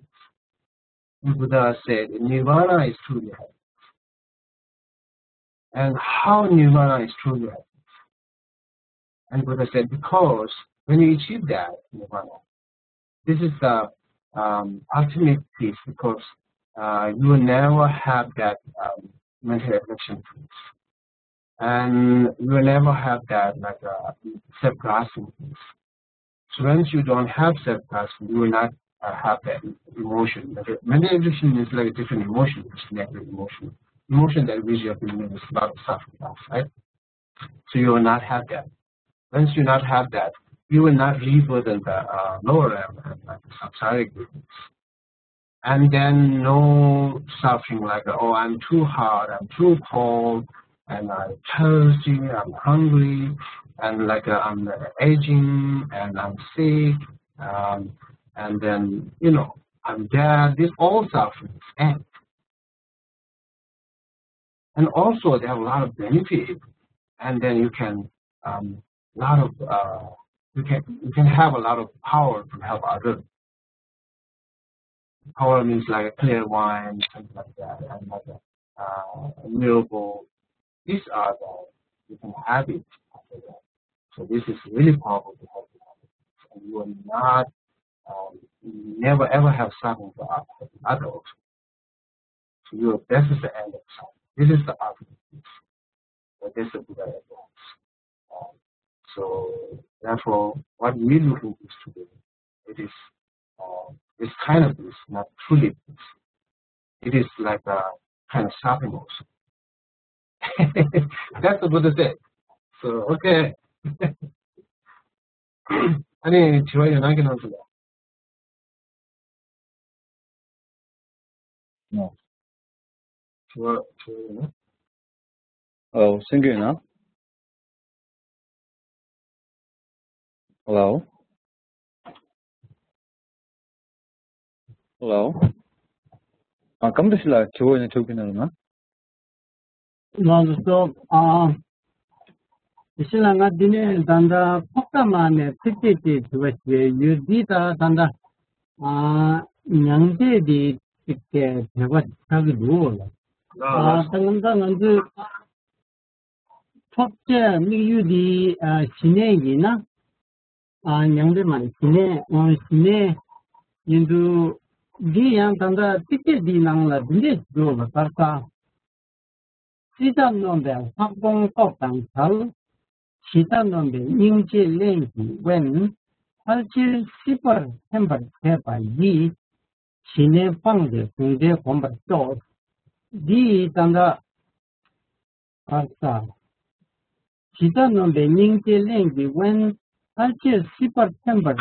And Buddha said, Nirvana is truly happiness. And how Nirvana is truly happiness? And Buddha said, because when you achieve that Nirvana, this is the um, ultimate peace because uh, you will never have that um, mental affliction peace. And you will never have that like uh, self-grasping peace. So once you don't have self-grasping, you will not uh, have that emotion. But the mental affliction is like a different emotion, it's negative emotion. Emotion that we have been is a lot of suffering, right? So you will not have that. Once you not have that, you will not reburden the uh, lower realm and like the samsaric beings. And then no suffering like, oh, I'm too hot, I'm too cold, and I'm thirsty, I'm hungry, and like uh, I'm aging, and I'm sick, um, and then, you know, I'm dead. These all sufferings end. And also they have a lot of benefit, and then you can um, lot of uh, you can you can have a lot of power to help others. Power means like a clairvoyant, something like that, and like a uh, miracle. These are the you can have it after that. So this is really powerful to help you, and you are not um, you never ever have something to offer others. So you, this is the end of the song. This is the ultimate peace. But this is the Buddha advice. Um, so therefore, what we looking is today, it is uh, this kind of peace, not truly peace. It is like a kind of shopping also. That's the Buddha said. So okay. ཨ་ནི་དྲི་བ་ཡོད་ན་ཁྱེད་རང་ཚོ་ལ། ཨོ། དྲི་བ་དྲི་བ་ཡོད་ན། ཨོ། གསན་གྱི་ཡོད་ན། ཧེ་ལོ། ཧེ་ལོ། ཨ། ཀམ་དུ་ཤི་ལ་དྲི་བ་ཡོད་ན་དྲི་བ་ཁྱེད་རང་ལ་ན། ང་ཚོ་ཨ། དེ་བཞིན་ལ་ང་འདི་ནས་ད་ལྟ་ཐོག་མཐའ་མ་ནས་ཚིགས་བཅད་ཅིག་དྲི་བ་ཞིག་ཡོད། འདི་ད་ད་ལྟ་ཨ་མྱང་འདས་འདི་ཅིག་གི་དྲི་བ་ཆགས་ཀྱི་འདུག་ལ། ཨ་ད་ལྟ་ང་ཚོས་ཐོབ་བྱའི་དམིགས་ཡུལ་འདི་ཨ་ཞི་གནས་ཡིན་ན། ཨ་མྱང་འདས་མ་རེད། ཞི་གནས། ཨོ་ཞི་གནས་ཡིན་དུས། འདི་ཡང་ད་ལྟ་ཚིགས་བཅད་འདིའི་ནང་ལ་འདི་འདྲས་འདུག་ལ། ད་ལྟ། སྲིད་མཐའ་རྣམ་པའི་ལྷག་མཐོང་སྟོབས་དང་བྲལ། ཞི་མཐའ་རྣམ་པའི་སྙིང་རྗེ་རླན་གྱིས་དབེན། ཕལ་ཆེར་སྲིད་པར་འཐེན་པར་བྱེད་པ་ཡིས། ཞི་གནས་སྤངས་ཏེ་ཟུང་འབྲེལ་བསྒོམ་པར་ཤོག། འདི་ཡི་ད་ལྟ་བར་ས། ཇི་ལྟར་ནོན་པའི་སྙིང་རྗེ་རླན་གྱིས་དབེན། ཕལ་ཆེར་སྲིད་པར་འཐེན་པར་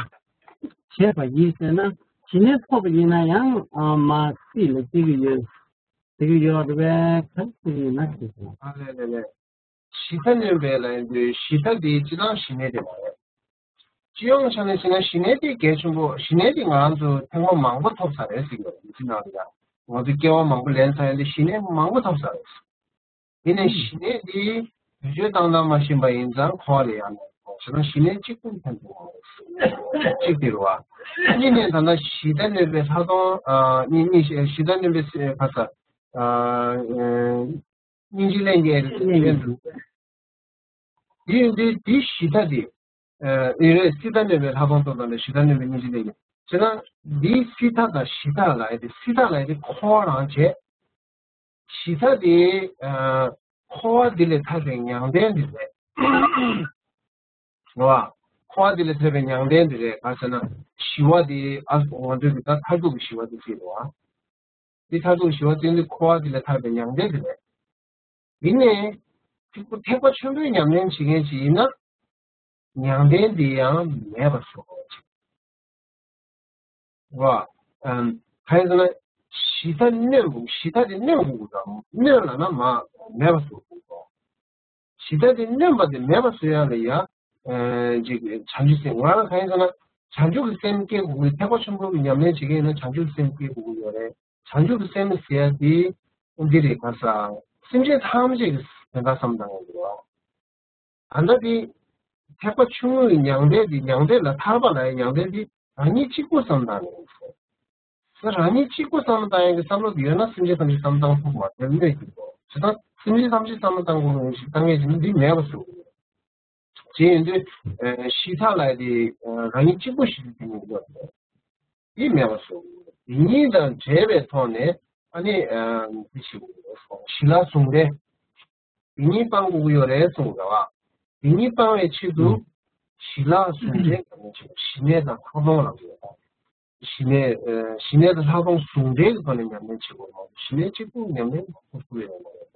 བྱེད་པ་ཡིན་ཟེར་ན། ཇི་ནས་ཐོབ་པ་ཡིན་ན་ཡང་མ་སྲིད་ལ་བརྩི་གི་ཡོད། བརྩི་གི་ཡོད་རེད་པས། ག་རེ་བརྩི་གི་ཡོད་ན་ཞེས་ཟེར་ན། ཨ་ལེ་ལེ་ལེ། ཇི་ལྟར་ནོན་པའི་ལ་ཡིན་དུས་ཇི་ལྟར་དེ་སྤྱི་དང་ཞི་གནས་དེ་མ་རེད། སྤྱི་ཡོངས་ཆ་ནས་བཤད་ན་ཞི་གནས་དེ་གལ་ཆེན་པོ། ཞི་གནས་དེ་ང་རང་ཚོ་ཐེངས་མ་མང་པོ་ཐོབ་ཚར་རེད་ཟེར་གི་ཡོད་རེད། ཅི་ནང་ལ་ཡང་ང་ཚོ་སྐྱེ་བ་མང་པོ་ལེན་ཚར་ཡོད་དེ། ཞི་གནས་མང་པོ་ཐོབ་ཚར་རེད། དེ་ནས་ཞི་གནས་འདི་བེད་སྤྱོད་བཏང་སྟངས་མ་ཤེས་པ་ཡིན་ཙང་འཁོར་བ་ལ་ཡང་ནས་བྱས་ན་ཞི་གནས་གཅིག་པུ་ཕན་ཐོགས་མ་རེད། གཅིག་དེ་རེད་བ། གཉིས་ནས་ད་ལྟ་ཇི་ལྟར་ནོན་པའི་ལྷག་མཐོང་། ཨ་གཉིས་གཉིས་ཇི་ལྟར་ནོན་པའི་ས་ཁ་ས། ཨ་སྙིང་རྗེ་རླན་གྱིས་དབེན་དུ། འདི་འདི་འདི་ཇི་ལྟར་འདི། ཨ་ཡིན་རེད། སྲིད་མཐའ་ནོན་པའི་ལྷག་མཐོང་སྟོབས་དང་ཇི་ལྟར་ནོན་པའི་སྙིང་རྗེ་རླན་གྱིས། བྱས་ན་འདི་སྲིད་མཐའ་དང་ཞི་མཐའ་ལ་ཡ་དེ། སྲིད་མཐའ་ལ་ཡ་དེ་འཁོར་བ་རང་བྱས། ཞི་མཐའ་དེ་ཨ་འཁོར་བ་འདི་ལས་ཐར་པའི་མྱང་འདས་འདི་རེད། རེད་བ། འཁོར་བ་འདི་ལས་ཐར་པའི་མྱང་འདས་འདི་རེད། ག་ཟེར་ན་ཞི་བ་འདི་ཨ་ང་ཚོས་ཀྱི་ད་མཐར་ཐུག་གི་ཞི་བ་འདི་ཟེར་རེད་བ། འདི་མཐར་ཐུག་ཞི་བ་བརྟེན་ཏེ་འཁོར་བ་འདི་ལས་ཐར་པའི་མྱང་འདས་འདི་རེད། ཡིན་ནའི་ཐེག་པ་ཐེག་པ་ཆེན་པོའི་ཉམས་ལེན་བྱེད་མཁན་ཞིག་ཡིན་ན། མྱང་འདས་འདི་ཡང་མེད་པ་བཟོ་དགོས། བ། ཨམ། གང་ཡིན་ཟེར་ན། ཞི་མཐའ་ནོན་དགོས། ཞི་མཐའ་དེ་ནོན་དགོས་དང་། ནོན་ལབ་ན་མ་མེད་པ་བཟོ་དགོས། ཞི་མཐའ་དེ་ནོན་པ་དེ་མེད་པ་བཟོ་ཡག་ལ་ཡ། ཨ་ཅིག་བྱང་ཆུབ་སེམས། ང་རང་གང་ཡིན་ཟེར་ན། བྱང་ཆུབ་ཀྱི་སེམས་སྐྱེ་དགོས་ཀྱི། ཐེག་པ་ཆེན་པོའི་ཉམས་ལེན་བྱེད་མཁན་ཡིན་ན་བྱང་ཆུབ་སེམས་སྐྱེ་དགོས་ཀྱི་ཡོད་རེད། བྱང་ཆུབ་ཀྱི་སེམས་ཟེར་ཡ་དེ་འདི་རེད། ག་ས་སེམས་ཅན་ཐམས་ཅད་ཀྱི་དོན་དག་བསམ་བཏང་ཡོང་གི་རེད་བ། ད་ལྟ་འདི་ཐེག་པ་ཆུང་ངུའི་མྱང་འདས་འདི། མྱང་འདས་ལ་ཐར་པ་ལ་ཡང་མྱང་འདས་འདི་རང་ཉིད་གཅིག་པུ་བསམ་བཏང་ནས་ཡིན་ཟེར། རང་ཉིད་གཅིག་པུ་བསམ་བཏང་ཡག་གི་བསམ་བློ་དེ་ཡོད་ན་སེམས་ཅན་ཐམས་ཅད་བསམ་བཏང་ཐུབ་པ་དེ་གནད་ཀྱི་འདུག་བྱས་ཙང་སེམས་ཅན་ཐམས་ཅད་བསམ་བློ་བཏང་དགོས་ཀྱི་བཏང་ཡག་ཅིག་འདི་མེད་པ་བཟོ་དགོས། བྱས་ཡོང་དུས་ཨ་ཞི་མཐའ་ལ་དེ་ཨ་རང་ཉིད་གཅིག་པུ་ཞི་དུས་དེ་ཉིད་ཡོད་རེད། འདི་མེད་པ་བཟོ་དགོས། དེ་གཉིས་དང་བྲལ་བའི་ཐོག་ནས་ཨ་ནི་ཨ་འདི་ཞི་བ་ཞི་ལྷག་ཟུང་འབྲེལ། དེ་གཉིས་སྤང་དགོས་ཀྱི་ཡོད་རེད་གསུངས་རེད་བ། དེ་གཉིས་སྤང་བའི་ཆེད་དུ་ཞི་ལྷག་ཟུང་འབྲེལ་ཉམས་ལེན་བྱེད་དགོས། ཞི་གནས་དང་ལྷག་མཐོང་ལབ་དགོས་རེད་བ། ཞི་གནས་ཨ་ཞི་གནས་དང་ལྷག་མཐོང་ཟུང་འབྲེལ་གྱི་ཐོག་ནས་ཉམས་ལེན་བྱེད་དགོས་རེད་བ། ཞི་གནས་གཅིག་པུ་ཉམས་ལེན་མ་ཐུབ་ཀྱི་ཡོད་མ་རེད།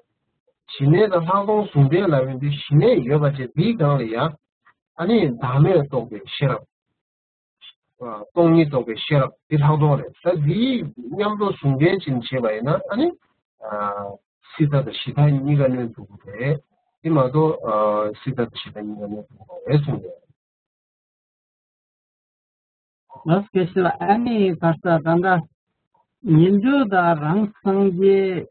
ཞི་གནས་དང་ལྷག་མཐོང་ཟུང་འབྲེལ་ལབ་ཡོང་དུས་ཞི་གནས་ཡོད་པ་བྱས། དེའི་སྒང་ལ་ཡ་ཨ་ནི་བདག་མེད་རྟོགས་པའི་ཤེས་རབ། སྟོང་ཉིད་རྟོགས་པའི་ཤེས་རབ་འདི་ལྷག་མཐོང་རེད། ད་འདི་མཉམ་དུ་ཟུང་འབྲེལ་ཅིག་བྱས་པ་ཡིན་ན་ཨ་ནི་ཨ་སྲིད་མཐའ་དང་ཞི་མཐའ་གཉིས་ཀ་ནོན་ཐུབ་ཀྱི་རེད། དེ་མ་གཏོགས་ཨ་སྲིད་མཐའ་དང་ཞི་མཐའ་གཉིས་ཀ་ནོན་ཐུབ་ཀྱི་མ་རེད་གསུངས་ཡོད། ལགས་སོ། དགེ་བཤེས་ལགས། ཨ་ནི་ག་ས་ད་ལྟ་ཉན་ཐོས་དང་རང་སངས་རྒྱས།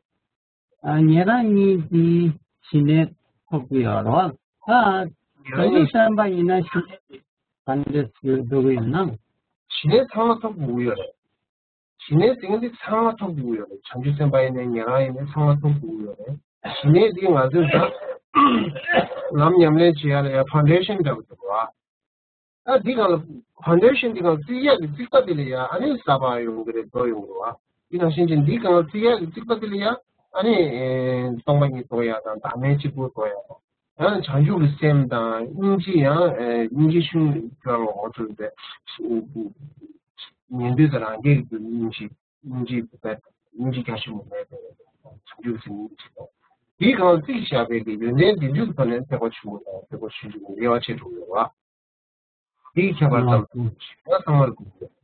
ཨ་ཉན་རང་གཉིས་ཀྱིས་ཞི་གནས་ཐོབ་ཀྱི་ཡོད་རེད་བ། ད་བྱང་ཆུབ་སེམས་དཔའ་ཡིན་ན་ཞི་གནས་ག་འདྲ་ཞིག་འགྲོ་གི་ཡོད་ན། ཞི་གནས་ཚང་མ་ཐོབ་དགོས་ཀྱི་ཡོད་རེད། ཞི་གནས་ཟེར་མཁན་འདི་ཚང་མ་ཐོབ་དགོས་ཀྱི་ཡོད་རེད། བྱང་ཆུབ་སེམས་དཔའ་ཡིན་ནའི་ཉན་རང་ཡིན་ནའི་ཚང་མ་ཐོབ་དགོས་ཀྱི་ཡོད་རེད། ཞི་གནས་འདི་ང་ཚོས་ད་ལམ་ཉམས་ལེན་བྱེད་ཡ་ལ་ཡ་ཕའུན་ཌེ་ཤན་འདྲ་པོ་འདུག་བ། ད་འདི་སྒང་ལ་ཕའུན་ཌེ་ཤན་འདི་སྒང་བརྩིགས་ཡག་གི་རྩིག་པ་འདི་ལ་ཡ་ཨ་ནི་ཟབ་པ་ཡོང་གི་རེད། མདོ་ཡོང་གི་རེད་བ། འདི་ནང་བཞིན་གྱི་འདི་སྒང་ལ་བརྩིགས་ཡག་གི་རྩིག་པ་འདི་ལ་ཡ་ཨ་ནི་སྟོང་པ་ཉིད་རྟོགས་ཡག་དང་བདག་མེད་གཅིག་པུ་རྟོགས་ཡག་དང་། ཡང་བྱང་ཆུབ་ཀྱི་སེམས་དང་སྙིང་རྗེ། ཡང་ཨེ་སྙིང་རྗེ་ཆུང་ཀུ་ལ་འོ་ཚོད་པའི་ཉན་ཐོས་དང་རང་རྒྱལ་གྱི་སྙིང་རྗེ། སྙིང་རྗེ་པའི་སྙིང་རྗེ་རྒྱ་ཆེན་པོ་མེད་པའི་བྱང་ཆུབ་སེམས་སྙིང་རྗེ་དང་། དེའི་སྒང་བརྩིགས་བཞག་པའི་གི་ཡོན་ཏན་བདེ་འཇུག་གི་ཐོག་ནས་ཐེག་པ་ཆེན་པོ་དང་ཐེག་པ་ཆུང་ཆུང་གི་དབྱེ་བ་ཕྱེ་ཐུབ་ཡོད་པ། དེའི་ཁྱད་པར་ཙམ་ཞིག་ང་ཚང་མར་དགོས་ཀྱི་ཡོད།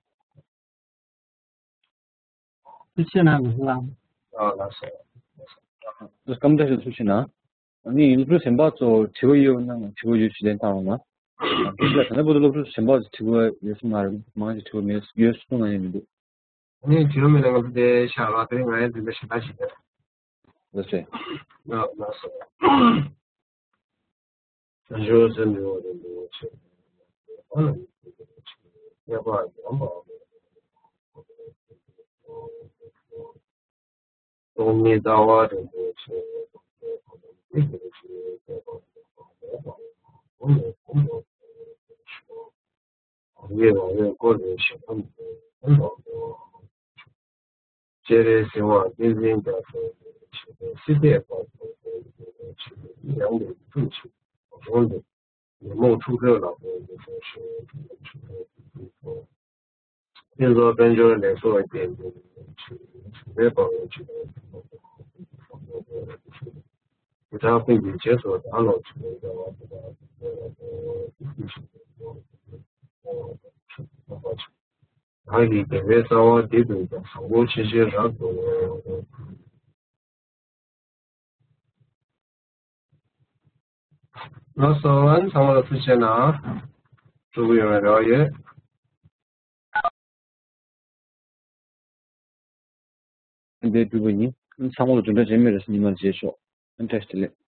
ཐུགས་རྗེ་གནང་། ཨ་ལགས་སོ། སྐར་མ་བཀྲ་ཤིས་ཐུགས་རྗེ་གནང་། ཨ་ནི་སློབ་ཕྲུག་གཞན་པ་ཚོ་དྲི་བ་ཡོད་ན་དྲི་བ་ཡོད་ཞུ་ལན་བཏང་རོགས་གནང་། ཨ་ཁྱེད་ལ་ད་ལྟ་བར་དུ་སློབ་ཕྲུག་གཞན་པ་ཚོ་དྲི་བ་ཡོད་སོང་ན་རེད། མང་ཆེ་དྲི་བ་མེད། ཡོད་སོང་ན་ཡང་མི་འདུག་ཨ་ནི་དྲི་བ་མེད་ན་ང་ཚོ་དེ་བཞག་ལ། དེ་རིང་ང་ཡང་འཛིན་གྲྭ་གཞན་པ་ཞིག་རེད། ལགས་སོ། ལགས་སོ། བྱང་ཆུབ་སེམས་མཆོག་རིན་པོ་ཆེ། ཨ་ནི་ཁྱད་པར་ཡོད་པ། སྟོང་ཉིད་རྩ་བ་རིན་པོ་ཆེ། ཡེ་ཤེས་ཀྱི་ཁྱད་པར་ཡོད་པ། ཡེ་བ་ཡེ་སྐོར་རེ་ཞིག་ལམ་སྟེ། སྤྱན་རས་གཟིགས་དབང་ཏིང་འཛིན་རྒྱ་མཚོ་ཞེས་པའི་སྲིད་པའི་བར་དུ་ཡང་དུ་ཐུགས་ཆེ་རྫོང་དུ་ཉོན་མོངས་འཁྲུགས་སྐྱོབ་ལ་དགོས་ཀྱི་སོ་ཞེས་ཞུ་བའི་ཕུན་ཚོགས་དཔལ་འབྱོར་ལེགས་སོགས་རྒྱས་འགྲོ་ཞེས་ཞུ་བའི་བར་དུ་ཇི་ལྟར་ཀུན་གྱི་རྗེས་སུ་བདག་སློབ་ཅིང་། བདག་གི་དགེ་བའི་རྩ་བ་འདི་དུ་ཀྱང་། བཟང་པོ་ཆེ་ཆེར་རབ་ཏུ་བསྔོ། ལགས་སོ། ཚང་མ་ལ་ཐུགས་རྗེ་གནང་། སྤྲོ་པོ་ཡོང་བའི་རེ་བ་ཡོད། འདིར་གྲུབ་པ་ཡིན། ཚང་མ་ལ་འཛུམ་དྲ་ཅན་མེད་རེད། ཉི་མ་མཇལ་ཆོག་བཀྲ་ཤིས་བདེ་ལེགས།